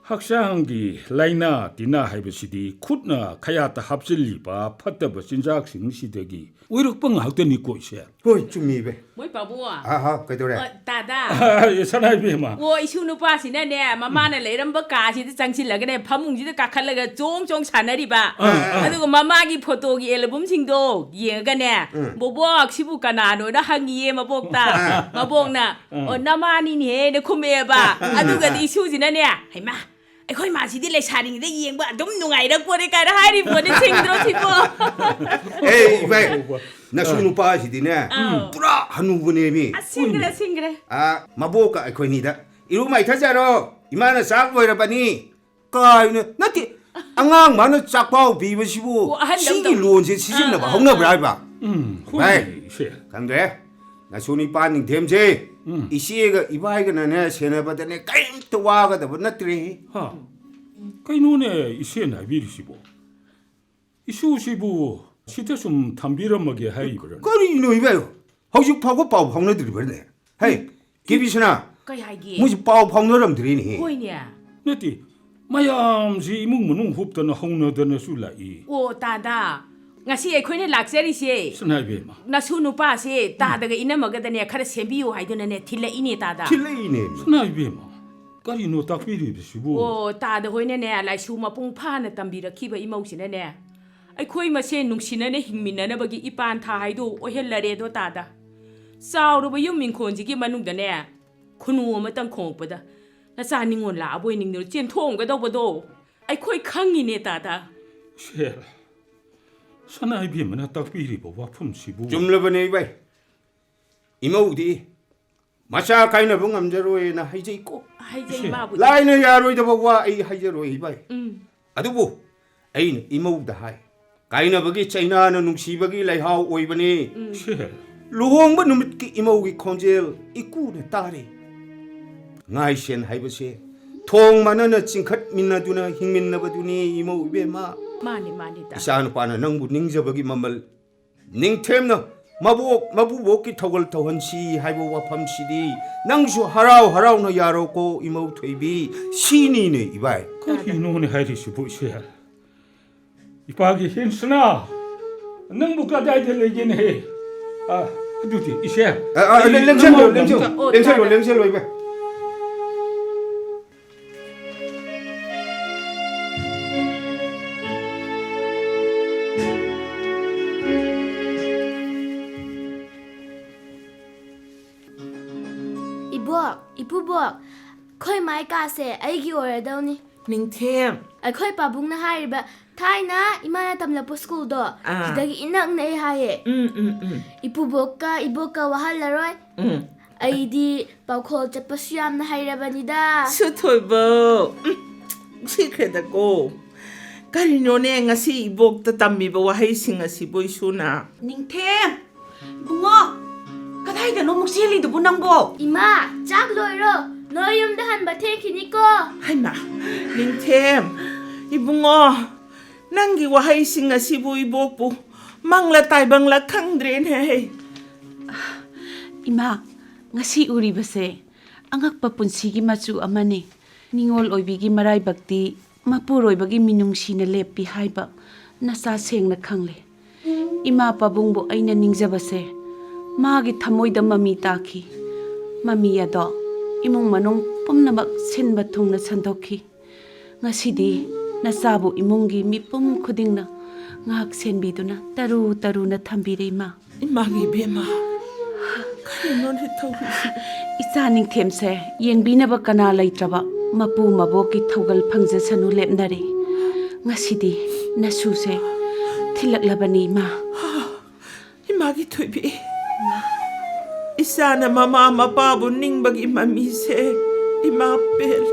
ꯍꯛꯆꯥꯡꯒꯤ ꯂꯥꯏꯅꯥ ꯇꯤꯟꯅꯥ ꯍꯥꯏꯕꯁꯤꯗꯤ ꯈꯨꯠꯅ ꯈꯌꯥꯠꯇ ꯍꯥꯞꯆꯤꯜꯂꯤꯕ ꯐꯠꯇꯕ ꯆꯤꯟꯖꯥꯛꯁꯤꯡꯁꯤꯗꯒꯤ ꯑꯣꯏꯔꯛꯄ ꯉꯥꯛꯇꯅꯤꯀꯣ ꯏꯁꯦꯜ꯫ ꯍꯣꯏ, ꯆꯨꯝꯃꯤ ꯏꯕꯥꯏ꯫ ꯃꯣꯏ ꯄꯥꯕꯨꯡ꯫ ꯍꯥ, ꯍꯥ, ꯀꯩꯗꯧꯔꯦ? ꯑ, ꯇꯥꯗꯥ꯫ ꯑ, ꯁꯅꯥ ꯏꯕꯦꯝꯃ꯫ ꯑꯣ, ꯏꯁꯨ ꯅꯨꯄꯥꯁꯤꯅꯅꯦ, ꯃꯃꯥꯅ ꯂꯩꯔꯝꯕ ꯀꯥꯁꯤꯗ ꯆꯪꯁꯤꯜꯂꯒꯅꯦ, ꯐꯃꯨꯡꯁꯤꯗ ꯀꯥꯈꯠꯂꯒ ꯆꯣꯡ ꯆꯣꯡ ꯁꯥꯟꯅꯔꯤꯕ꯫ ꯑ, ꯑ꯫ ꯑꯗꯨꯒ ꯃꯃꯥꯒꯤ ꯐꯣꯇꯣꯒꯤ ꯑꯦꯜꯕꯝꯁꯤꯡꯗꯣ ꯌꯦꯡꯉꯒꯅꯦ, ꯎꯝ꯫ "ꯕꯣꯕꯣꯛ, ꯁꯤꯕꯨ ꯀꯅꯥꯅꯣꯅ?" ꯍꯪꯉꯤꯌꯦ ꯃꯕꯣꯛꯇ꯫ ꯑ꯫ ꯃꯕꯣꯛꯅ, ꯎꯝ꯫ "ꯑꯣ, ꯅꯃꯥꯅꯤꯅꯦꯍꯦꯅ" ꯈꯨꯝꯃꯛꯑꯦꯕ꯫ ꯑ, ꯑ꯫ ꯑꯗꯨꯒꯗꯤ ꯏꯁꯨꯁꯤꯅꯅꯦ, "ꯍꯩꯃꯥ, ꯑꯩꯈꯣꯏ ꯃꯥꯁꯤꯗꯤ ꯂꯩꯁꯥꯔꯤꯉꯩꯗ ꯌꯦꯡꯕ ꯑꯗꯨꯝ ꯅꯨꯡꯉꯥꯏꯔꯛꯄꯣꯅꯦ" ꯀꯥꯏꯅ ꯍꯥꯏꯔꯤꯕꯣꯅꯦ, ꯁꯤꯡꯗ꯭ꯔꯣ ꯁꯤꯕꯣ? ꯑꯦ, ꯏꯕꯥꯏ, ꯅꯁꯨ ꯅꯨꯄꯥꯁꯤꯗꯤꯅꯦ, ꯑꯥꯎ꯫ ꯄꯨꯔꯥ ꯍꯅꯨꯕꯅꯦꯃꯤ꯫ ꯑꯁ, ꯁꯤꯡꯈ꯭ꯔꯦ, ꯁꯤꯡꯈ꯭ꯔꯦ꯫ ꯑꯥ, ꯃꯕꯣꯛꯀ ꯑꯩꯈꯣꯏꯅꯤꯗ, "ꯏꯔꯨ ꯃꯥꯏꯊꯖꯔꯣ, ꯏꯃꯥꯅ ꯆꯥꯛ ꯂꯣꯏꯔꯕꯅꯤ" ꯀꯥꯏꯅ, ꯅꯠꯇꯦ, ꯑꯉꯥꯡ ꯃꯥꯅ ꯆꯥꯛꯄꯥꯎ ꯄꯤꯕꯁꯤꯕꯨ ꯑꯣ, ꯑꯍꯟꯗꯧ ꯁꯤꯒꯤ ꯇꯧ-, ꯂꯣꯟꯁꯦ ꯁꯤꯖꯤꯟꯅꯕ ꯑꯥ, ꯑꯥ, ꯍꯧꯅꯕ꯭ꯔꯥ ꯑꯥ꯫ ꯍꯥꯏꯕ? ꯎꯝ, ꯚꯥꯏ, ꯍꯣꯏꯅꯦ, ꯏꯆꯦ꯫ ꯈꯪꯗ꯭ꯔꯦ꯫ ꯅꯁꯨ ꯅꯤꯄꯥ ꯅꯤꯡꯊꯦꯝꯁꯦ ꯎꯝ꯫ ꯏꯆꯦꯒ ꯏꯕꯥꯏꯒꯅꯅꯦ ꯁꯦꯟꯅꯕꯗꯅꯦ ꯀꯔꯤꯝꯇ ꯋꯥꯒꯗꯕ ꯅꯠꯇ꯭ꯔꯦ꯫ ꯍꯥ? ꯀꯩꯅꯣꯅꯦ ꯏꯆꯦꯅ ꯍꯥꯏꯕꯤꯔꯤꯁꯤꯕꯣ? ꯏꯁꯨꯁꯤꯕꯨ ꯁꯤꯗ ꯁꯨꯝ ꯊꯝꯕꯤꯔꯝꯃꯒꯦ ꯍꯥꯏꯔꯤꯕ꯭ꯔꯥ? ꯀꯔꯤꯅꯣ ꯏꯕꯥꯏ? ꯍꯧꯖꯤꯛ ꯐꯥꯎꯕ ꯄꯥꯎ ꯐꯥꯎꯅꯗ꯭ꯔꯤꯕꯅꯦ? ꯍꯦ, ꯀꯦ ꯕꯤꯁꯅꯥ, ꯀꯩ ꯍꯥꯏꯒꯦ? ꯃꯣꯏꯁꯤ ꯄꯥꯎ ꯐꯥꯎꯅꯔꯝꯗ꯭ꯔꯤꯅꯦꯍꯦ꯫ ꯍꯣꯏꯅꯦ꯫ ꯅꯠꯇꯦ, ꯃꯌꯥꯝꯁꯤ ꯏꯃꯨꯡ ꯃꯅꯨꯡ ꯍꯨꯞꯇꯅ ꯍꯧꯅꯗꯅꯁꯨ ꯂꯥꯛꯏ꯫ ꯑꯣ, ꯇꯥꯗ, ꯉꯁꯤ ꯑꯩꯈꯣꯏꯅ ꯂꯥꯛꯆꯔꯤꯁꯦ ꯁꯅꯥ ꯏꯕꯦꯝꯃ꯫ ꯅꯁꯨ ꯅꯨꯄꯥꯁꯦ ꯇꯥꯗꯒ ꯏꯅꯝꯃꯒꯗꯅꯦ ꯈꯔ ꯁꯦꯝꯕꯤꯌꯨ ꯍꯥꯏꯗꯨꯅꯅꯦ ꯊꯤꯜꯂꯛꯏꯅꯦ, ꯇꯥꯗ꯫ ꯊꯤꯜꯂꯛꯏꯅꯦ꯫ ꯁꯅꯥ ꯏꯕꯦꯝꯃ, ꯀꯔꯤꯅꯣ ꯇꯥꯛꯄꯤꯔꯤꯕꯁꯤꯕꯨ? ꯑꯣ, ꯇꯥꯗ ꯍꯣꯏꯅꯅꯦ ꯂꯥꯏꯁꯨ ꯃꯄꯨꯡ ꯐꯥꯅ ꯇꯝꯕꯤꯔꯛꯈꯤꯕ ꯏꯃꯧꯁꯤꯅꯅꯦ ꯑꯩꯈꯣꯏ ꯃꯁꯦꯟ ꯅꯨꯡꯁꯤꯅꯅ ꯍꯤꯡꯃꯤꯟꯅꯅꯕꯒꯤ ꯏꯄꯥꯟ ꯊꯥ ꯍꯥꯏꯗꯣ ꯑꯣꯏꯍꯜꯂꯔꯦꯗꯣ, ꯇꯥꯗ꯫ ꯆꯥꯎꯔꯕ ꯌꯨꯝ ꯏꯪꯈꯣꯜꯁꯤꯒꯤ ꯃꯅꯨꯡꯗꯅꯦ ꯈꯨꯅꯨ ꯑꯃꯇꯪ ꯈꯣꯡꯉꯛꯄꯗ ꯅꯆꯥ ꯅꯤꯉꯣꯜ ꯂꯥꯛꯑꯕꯣꯏ ꯅꯤꯡꯗꯨꯅ ꯆꯦꯟꯊꯣꯛꯑꯝꯒꯗꯧꯕꯗꯣ ꯑꯩꯈꯣꯏ ꯈꯪꯉꯤꯅꯦ, ꯇꯥꯗ꯫ ꯁꯦ, ꯁꯅꯥ ꯏꯕꯦꯝꯃꯅ ꯇꯥꯛꯄꯤꯔꯤꯕ ꯋꯥꯐꯝꯁꯤꯕꯨ? ꯆꯨꯝꯂꯕꯅꯦ ꯏꯕꯥꯏ꯫ ꯏꯃꯧꯗꯤ ꯃꯆꯥ ꯀꯥꯏꯅꯕ ꯉꯝꯖꯔꯣꯏꯅ ꯍꯥꯏꯖꯩꯀꯣ꯫ ꯍꯥꯏꯖꯩ, ꯁꯦ꯫ ꯃꯥꯕꯨꯗꯤ꯫ ꯂꯥꯏꯅ ꯌꯥꯔꯣꯏꯗꯕ ꯋꯥ ꯑꯩ ꯍꯥꯏꯖꯔꯣꯏ ꯏꯕꯥꯏ꯫ ꯎꯝ꯫ ꯑꯗꯨꯕꯨ ꯑꯩꯅ ꯏꯃꯧꯗ ꯍꯥꯏ, ꯀꯥꯏꯅꯕꯒꯤ ꯆꯩꯅꯥꯅ ꯅꯨꯡꯁꯤꯕꯒꯤ ꯂꯩꯍꯥꯎ ꯑꯣꯏꯕꯅꯤ꯫ ꯎꯝ꯫ ꯁꯦ꯫ ꯂꯨꯍꯣꯡꯕ ꯅꯨꯃꯤꯠꯀꯤ ꯏꯃꯧꯒꯤ ꯈꯣꯟꯖꯦꯜ ꯏꯀꯨꯅ ꯇꯥꯔꯦ꯫ ꯉꯥꯏꯁꯦꯟ ꯍꯥꯏꯕꯁꯦ ꯊꯣꯡ ꯃꯥꯟꯅꯅ ꯆꯤꯡꯈꯠꯃꯤꯟꯅꯗꯨꯅ ꯍꯤꯡꯃꯤꯟꯅꯕꯗꯨꯅꯤ ꯏꯃꯧ ꯏꯕꯦꯝꯃ꯫ ꯃꯥꯅꯤ, ꯃꯥꯅꯤ, ꯇꯥ꯫ ꯏꯆꯥꯅꯨꯄꯥꯅ ꯅꯪꯕꯨ ꯅꯤꯡꯖꯕꯒꯤ ꯃꯃꯜ ꯅꯤꯡꯊꯦꯝꯅ ꯃꯕꯣꯛ ꯃꯄꯨꯕꯣꯛꯀꯤ ꯊꯧꯒꯜ ꯇꯧꯍꯟꯁꯤ ꯍꯥꯏꯕ ꯋꯥꯐꯝꯁꯤꯗꯤ ꯅꯪꯁꯨ ꯍꯔꯥꯎ ꯍꯔꯥꯎꯅ ꯌꯥꯔꯣꯀꯣ ꯏꯃꯧ ꯊꯣꯏꯕꯤ, ꯁꯤꯅꯤꯅꯦ ꯏꯕꯥꯏ꯫ ꯀꯔꯤꯅꯣꯅꯦ ꯍꯥꯏꯔꯤꯁꯤꯕꯨ ꯏꯆꯦ? ꯏꯄꯥꯒꯤ ꯍꯦꯟꯁꯅꯥ, ꯅꯪꯕꯨ ꯀꯗꯥꯏꯗ ꯂꯩꯒꯦꯅꯦꯍꯦ? ꯑ, ꯑꯗꯨꯗꯤ ꯏꯆꯦ, ꯑ, ꯑ, ꯑꯩ ꯂꯦꯡꯁꯜꯂꯣ, ꯅꯃꯧ ꯂꯦꯡꯁꯜꯂꯣ, ꯑꯝꯇ ꯑꯣ, ꯂꯦꯡꯁꯜꯂꯣ, ꯇꯥꯗ꯫ ꯂꯦꯡꯁꯜꯂꯣ ꯏꯕꯥꯏ꯫ ꯏꯕꯣꯛ, ꯏꯄꯨꯕꯣꯛ, ꯑꯩꯈꯣꯏ ꯃꯥꯏ ꯀꯥꯁꯦ ꯑꯩꯒꯤ ꯑꯣꯏꯔꯗꯧꯅꯤ꯫ ꯅꯤꯡꯊꯦꯝ꯫ ꯑꯩꯈꯣꯏ ꯄꯥꯕꯨꯡꯅ ꯍꯥꯏꯔꯤꯕ ꯊꯥꯏꯅ ꯏꯃꯥꯅ ꯇꯝꯂꯛꯄ ꯁ꯭ꯀꯨꯜꯗꯣ, ꯑꯥ꯫ ꯁꯤꯗꯒꯤ ꯏꯅꯛ ꯅꯛꯑꯦ ꯍꯥꯏꯌꯦ꯫ ꯎꯝ, ꯎꯝ, ꯎꯝ꯫ ꯏꯄꯨꯕꯣꯛꯀ ꯏꯕꯣꯛꯀ ꯋꯥꯍꯜꯂꯔꯣꯏ꯫ ꯎꯝ꯫ ꯑꯩꯗꯤ ꯄꯥꯎꯈꯣꯜ ꯆꯠꯄꯁꯨ ꯌꯥꯝꯅ ꯍꯩꯔꯕꯅꯤꯗ꯫ ꯁꯨꯊꯣꯏꯕꯧ, ꯎꯝ, ꯁꯤꯈ꯭ꯔꯦꯗꯀꯣ꯫ ꯀꯔꯤꯅꯣꯅꯦ ꯉꯁꯤ ꯏꯕꯣꯛꯇ ꯇꯝꯃꯤꯕ ꯋꯥꯍꯩꯁꯤꯡ ꯑꯁꯤꯕꯨ, ꯏꯁꯨꯅ? ꯅꯤꯡꯊꯦꯝ! ꯏꯕꯨꯡꯉꯣ! ꯀꯗꯥꯏꯗꯅꯣ ꯑꯃꯨꯛ ꯆꯦꯜꯂꯤꯗꯨꯕꯨ ꯅꯪꯕꯣ? ꯏꯃꯥ, ꯆꯥꯛ ꯂꯣꯏꯔꯣ꯫ ꯅꯣꯏ ꯌꯨꯝꯗ ꯍꯟꯕ ꯊꯦꯡꯈꯤꯅꯤꯀꯣ꯫ ꯍꯩꯃꯥ, ꯅꯤꯡꯊꯦꯝ! ꯏꯕꯨꯡꯉꯣ, ꯅꯪꯒꯤ ꯋꯥꯍꯩꯁꯤꯡ ꯑꯁꯤꯕꯨ ꯏꯕꯣꯛꯄꯨ ꯃꯪꯂ ꯇꯥꯏꯕꯪꯂ ꯈꯪꯗ꯭ꯔꯦꯅꯦ꯫ ꯏꯃꯥ, ꯉꯁꯤ ꯎꯔꯤꯕꯁꯦ ꯑꯉꯛꯄ ꯄꯨꯟꯁꯤꯒꯤ ꯃꯆꯨ ꯑꯃꯅꯤ꯫ ꯅꯤꯉꯣꯜ ꯑꯣꯏꯕꯤꯒꯤ ꯃꯔꯥꯏꯕꯛꯇꯤ ꯃꯄꯨꯔꯣꯏꯕꯒꯤ ꯃꯤꯅꯨꯡꯁꯤꯅ ꯂꯦꯞꯄꯤ ꯍꯥꯏꯕ ꯅꯆꯥ ꯁꯦꯡꯅ ꯈꯪꯂꯦ꯫ ꯏꯃꯥ ꯄꯥꯕꯨꯡꯕꯨ ꯑꯩꯅ ꯅꯤꯡꯖꯕꯁꯦ ꯃꯥꯒꯤ ꯊꯃꯣꯏꯗ ꯃꯃꯤ ꯇꯥꯈꯤ꯫ ꯃꯃꯤ ꯑꯗꯣ ꯏꯃꯨꯡ ꯃꯅꯨꯡ ꯄꯨꯝꯅꯃꯛ ꯁꯤꯟꯕ ꯊꯨꯡꯅ ꯁꯟꯗꯣꯛꯈꯤ꯫ ꯉꯁꯤꯗꯤ ꯅꯆꯥꯕꯨ ꯏꯃꯨꯡꯒꯤ ꯃꯤꯄꯨꯝ ꯈꯨꯗꯤꯡꯅ ꯉꯥꯛ ꯁꯦꯟꯕꯤꯗꯨꯅ ꯇꯔꯨ ꯇꯔꯨꯅ ꯊꯝꯕꯤꯔꯦ, ꯏꯃꯥ꯫ ꯏꯃꯥꯒꯤ ꯏꯕꯦꯝꯃ, ꯀꯔꯤꯅꯣꯅꯦ ꯇꯧꯔꯤꯁꯤꯕꯨ? ꯏꯆꯥ ꯅꯤꯡꯊꯦꯝꯁꯦ ꯌꯦꯡꯕꯤꯅꯕ ꯀꯅꯥ ꯂꯩꯇ꯭ꯔꯕ ꯃꯄꯨ ꯃꯕꯣꯛꯀꯤ ꯊꯧꯒꯜ ꯐꯪꯖꯁꯅꯨ ꯂꯦꯞꯅꯔꯦ꯫ ꯉꯁꯤꯗꯤ ꯅꯁꯨꯁꯦ ꯊꯤꯜꯂꯛꯂꯕꯅꯤ, ꯏꯃꯥ꯫ ꯏꯃꯥꯒꯤ ꯊꯣꯏꯕꯤ, ꯏꯆꯥꯅ ꯃꯃꯥ ꯃꯄꯥꯕꯨ ꯅꯤꯡꯕꯒꯤ ꯃꯃꯤꯁꯦ ꯏꯃꯥ ꯄꯦꯜꯂꯦ꯫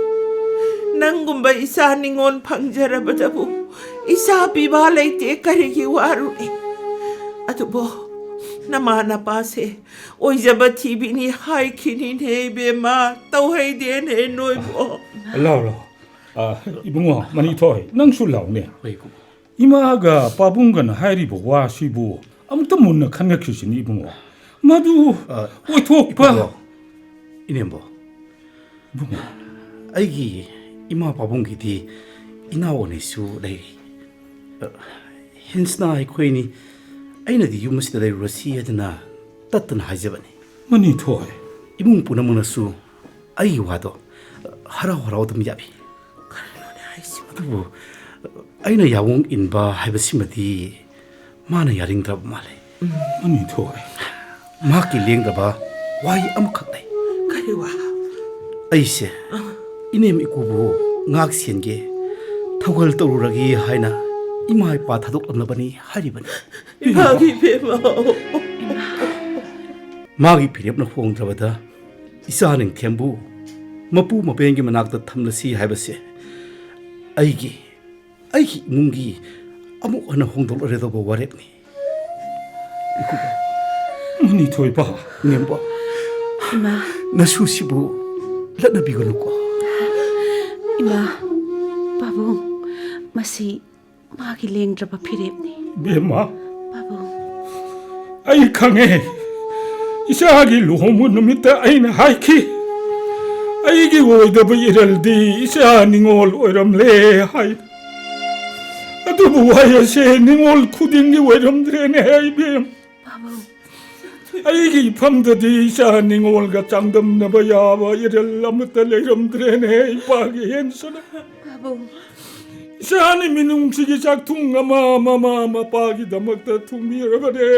ꯅꯪꯒꯨꯝꯕ ꯏꯆꯥ ꯅꯤꯉꯣꯜ ꯐꯪꯖꯔꯕꯗꯕꯨ ꯏꯆꯥ ꯄꯤꯕ ꯂꯩꯇꯦ, ꯀꯔꯤꯒꯤ ꯋꯥꯔꯨꯅꯤ? ꯑꯗꯨꯕꯨ ꯅꯃꯥ ꯅꯄꯥꯁꯦ ꯑꯣꯏꯖꯕ ꯊꯤꯕꯤꯅꯤ ꯍꯥꯏꯈꯤꯅꯤꯅꯦ ꯏꯕꯦꯝꯃ, ꯇꯧꯍꯩꯗꯦꯅꯦ ꯅꯣꯏꯕꯨ꯫ ꯂꯥꯎ, ꯂꯥꯎ꯫ ꯑ, ꯏꯕꯨꯡꯉꯣ, ꯃꯅꯤꯊꯣꯏ, ꯅꯪꯁꯨ ꯂꯥꯎꯅꯦ꯫ ꯍꯣꯏ, ꯏꯕꯨꯡꯉꯣ꯫ ꯏꯃꯥꯒ ꯄꯥꯕꯨꯡꯒꯅ ꯍꯥꯏꯔꯤꯕ ꯋꯥꯁꯤꯕꯨ ꯑꯃꯨꯛꯇ ꯃꯨꯟꯅ ꯈꯟꯒꯠꯈꯤꯁꯤꯅꯤ, ꯏꯕꯨꯡꯉꯣ꯫ ꯃꯗꯨ ꯑ, ꯑꯣꯏꯊꯣꯛꯄ ꯏꯕꯨꯡꯉꯣ, ꯏꯅꯦꯝꯕꯣ, ꯏꯕꯨꯡꯉꯣ꯫ ꯑꯩꯒꯤ ꯏꯃꯥ ꯄꯥꯕꯨꯡꯒꯤꯗꯤ ꯏꯅꯥꯎ ꯑꯅꯤꯁꯨ ꯂꯩꯔꯤ꯫ ꯑ, ꯍꯤꯟꯁꯅ ꯑꯩꯈꯣꯏꯅꯤ, ꯑꯩꯅꯗꯤ ꯌꯨꯝ ꯑꯁꯤꯗ ꯂꯩꯔꯨꯔꯁꯤ ꯍꯥꯏꯗꯅ ꯇꯠꯇꯅ ꯍꯥꯏꯖꯕꯅꯤ꯫ ꯃꯅꯤꯊꯣꯏ꯫ ꯏꯃꯨꯡ ꯄꯨꯝꯅꯃꯛꯅꯁꯨ ꯑꯩꯒꯤ ꯋꯥꯗꯣ ꯍꯔꯥꯎ ꯍꯔꯥꯎ ꯑꯗꯨꯝ ꯌꯥꯕꯤ꯫ ꯀꯔꯤꯅꯣꯅꯦ ꯍꯥꯏꯁꯤꯕꯣ? ꯑꯗꯨꯕꯨ ꯑꯩꯅ ꯌꯥꯑꯣꯡ ꯏꯟꯕ ꯍꯥꯏꯕꯁꯤꯃꯗꯤ ꯃꯥꯅ ꯌꯥꯅꯤꯡꯗ꯭ꯔꯕ ꯃꯥꯜꯂꯦ꯫ ꯃꯅꯤꯊꯣꯏ꯫ ꯃꯍꯥꯛꯀꯤ ꯂꯦꯡꯗꯕ ꯋꯥꯍꯩ ꯑꯃꯈꯛ ꯂꯩ꯫ ꯀꯔꯤ ꯋꯥ? ꯑꯩꯁꯦ ꯑ꯫ ꯏꯅꯦꯝ ꯏꯀꯨꯕꯨ ꯉꯥꯛ ꯁꯦꯟꯒꯦ, ꯊꯧꯒꯜ ꯇꯧꯔꯨꯔꯒꯦ ꯍꯥꯏꯅ ꯏꯃꯥ ꯏꯄꯥ ꯊꯥꯗꯣꯛꯂꯝꯂꯕꯅꯤ ꯍꯥꯏꯔꯤꯕꯅꯤ꯫ ꯏꯃꯥꯒꯤ ꯏꯕꯦꯝꯃ꯫ ꯃꯥꯒꯤ ꯐꯤꯔꯦꯞꯅ ꯍꯣꯡꯗ꯭ꯔꯕꯗ ꯏꯆꯥ ꯅꯤꯡꯊꯦꯝꯕꯨ ꯃꯄꯨ ꯃꯄꯦꯟꯒꯤ ꯃꯅꯥꯛꯇ ꯊꯝꯂꯁꯤ ꯍꯥꯏꯕꯁꯦ ꯑꯩꯒꯤ, ꯑꯩꯒꯤ ꯏꯃꯨꯡꯒꯤ ꯑꯃꯨꯛ ꯍꯟꯅ ꯍꯣꯡꯗꯣꯛꯂꯔꯣꯏꯗꯧꯕ ꯋꯥꯔꯦꯞꯅꯤ꯫ ꯏꯀꯨꯕꯣꯛ꯫ ꯃꯅꯤꯊꯣꯏꯕ꯫ ꯅꯦꯝꯕꯣꯛ꯫ ꯏꯃꯥ꯫ ꯅꯁꯨꯁꯤꯕꯨ ꯂꯠꯅꯕꯤꯒꯅꯨꯀꯣ꯫ ꯏꯃꯥ, ꯄꯥꯕꯨꯡ, ꯃꯁꯤ ꯃꯥꯒꯤ ꯂꯦꯡꯗ꯭ꯔꯕ ꯐꯤꯔꯦꯞꯅꯤ꯫ ꯏꯕꯦꯝꯃ꯫ ꯄꯥꯕꯨꯡ꯫ ꯑꯩ ꯈꯪꯉꯦ꯫ ꯏꯆꯥꯒꯤ ꯂꯨꯍꯣꯡꯕ ꯅꯨꯃꯤꯠꯇ ꯑꯩꯅ ꯍꯥꯏꯈꯤ, "ꯑꯩꯒꯤ ꯑꯣꯏꯗꯕ ꯏꯔꯜꯗꯤ ꯏꯆꯥ ꯅꯤꯉꯣꯜ ꯑꯣꯏꯔꯝꯂꯦ" ꯍꯥꯏ꯫ ꯑꯗꯨꯕꯨ ꯋꯥꯍꯩ ꯑꯁꯦ ꯅꯤꯉꯣꯜ ꯈꯨꯗꯤꯡꯒꯤ ꯑꯣꯏꯔꯝꯗ꯭ꯔꯦꯅꯦ, ꯏꯕꯦꯝ꯫ ꯄꯥꯕꯨꯡ꯫ ꯑꯩꯒꯤ ꯏꯐꯝꯗꯗꯤ ꯏꯆꯥ ꯅꯤꯉꯣꯜꯒ ꯆꯥꯡꯗꯝꯅꯕ ꯌꯥꯕ ꯏꯔꯜ ꯑꯃꯠꯇ ꯂꯩꯔꯝꯗ꯭ꯔꯦꯅꯦ, ꯏꯄꯥꯒꯤ ꯍꯦꯟꯁꯅ꯫ ꯄꯥꯕꯨꯡ꯫ ꯏꯆꯥꯅꯤ ꯃꯤꯅꯨꯡꯁꯤꯒꯤ ꯆꯥꯛꯊꯨꯡ ꯑꯃ ꯃꯃꯥ ꯃꯄꯥꯒꯤꯗꯃꯛꯇ ꯊꯨꯡꯕꯤꯔꯕꯅꯦ꯫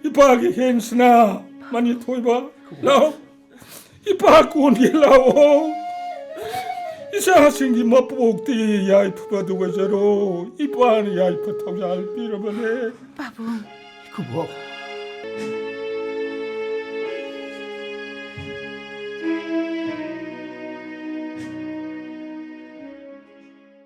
ꯏꯄꯥꯒꯤ ꯍꯦꯟꯁꯅ, ꯃꯅꯤꯊꯣꯏꯕ, ꯂꯥꯛꯑꯣ꯫ ꯏꯄꯥ ꯀꯣꯟꯒꯦ ꯂꯥꯛꯑꯣ꯫ ꯏꯆꯥꯁꯤꯡꯒꯤ ꯃꯄꯣꯛꯇꯤ ꯌꯥꯏꯐꯕꯗꯨ ꯑꯣꯏꯖꯔꯣ꯫ ꯏꯄꯥꯅ ꯌꯥꯏꯐ ꯊꯧꯖꯥꯜ ꯄꯤꯔꯕꯅꯦ꯫ ꯄꯥꯕꯨꯡ꯫ ꯏꯀꯨꯕꯣꯛ꯫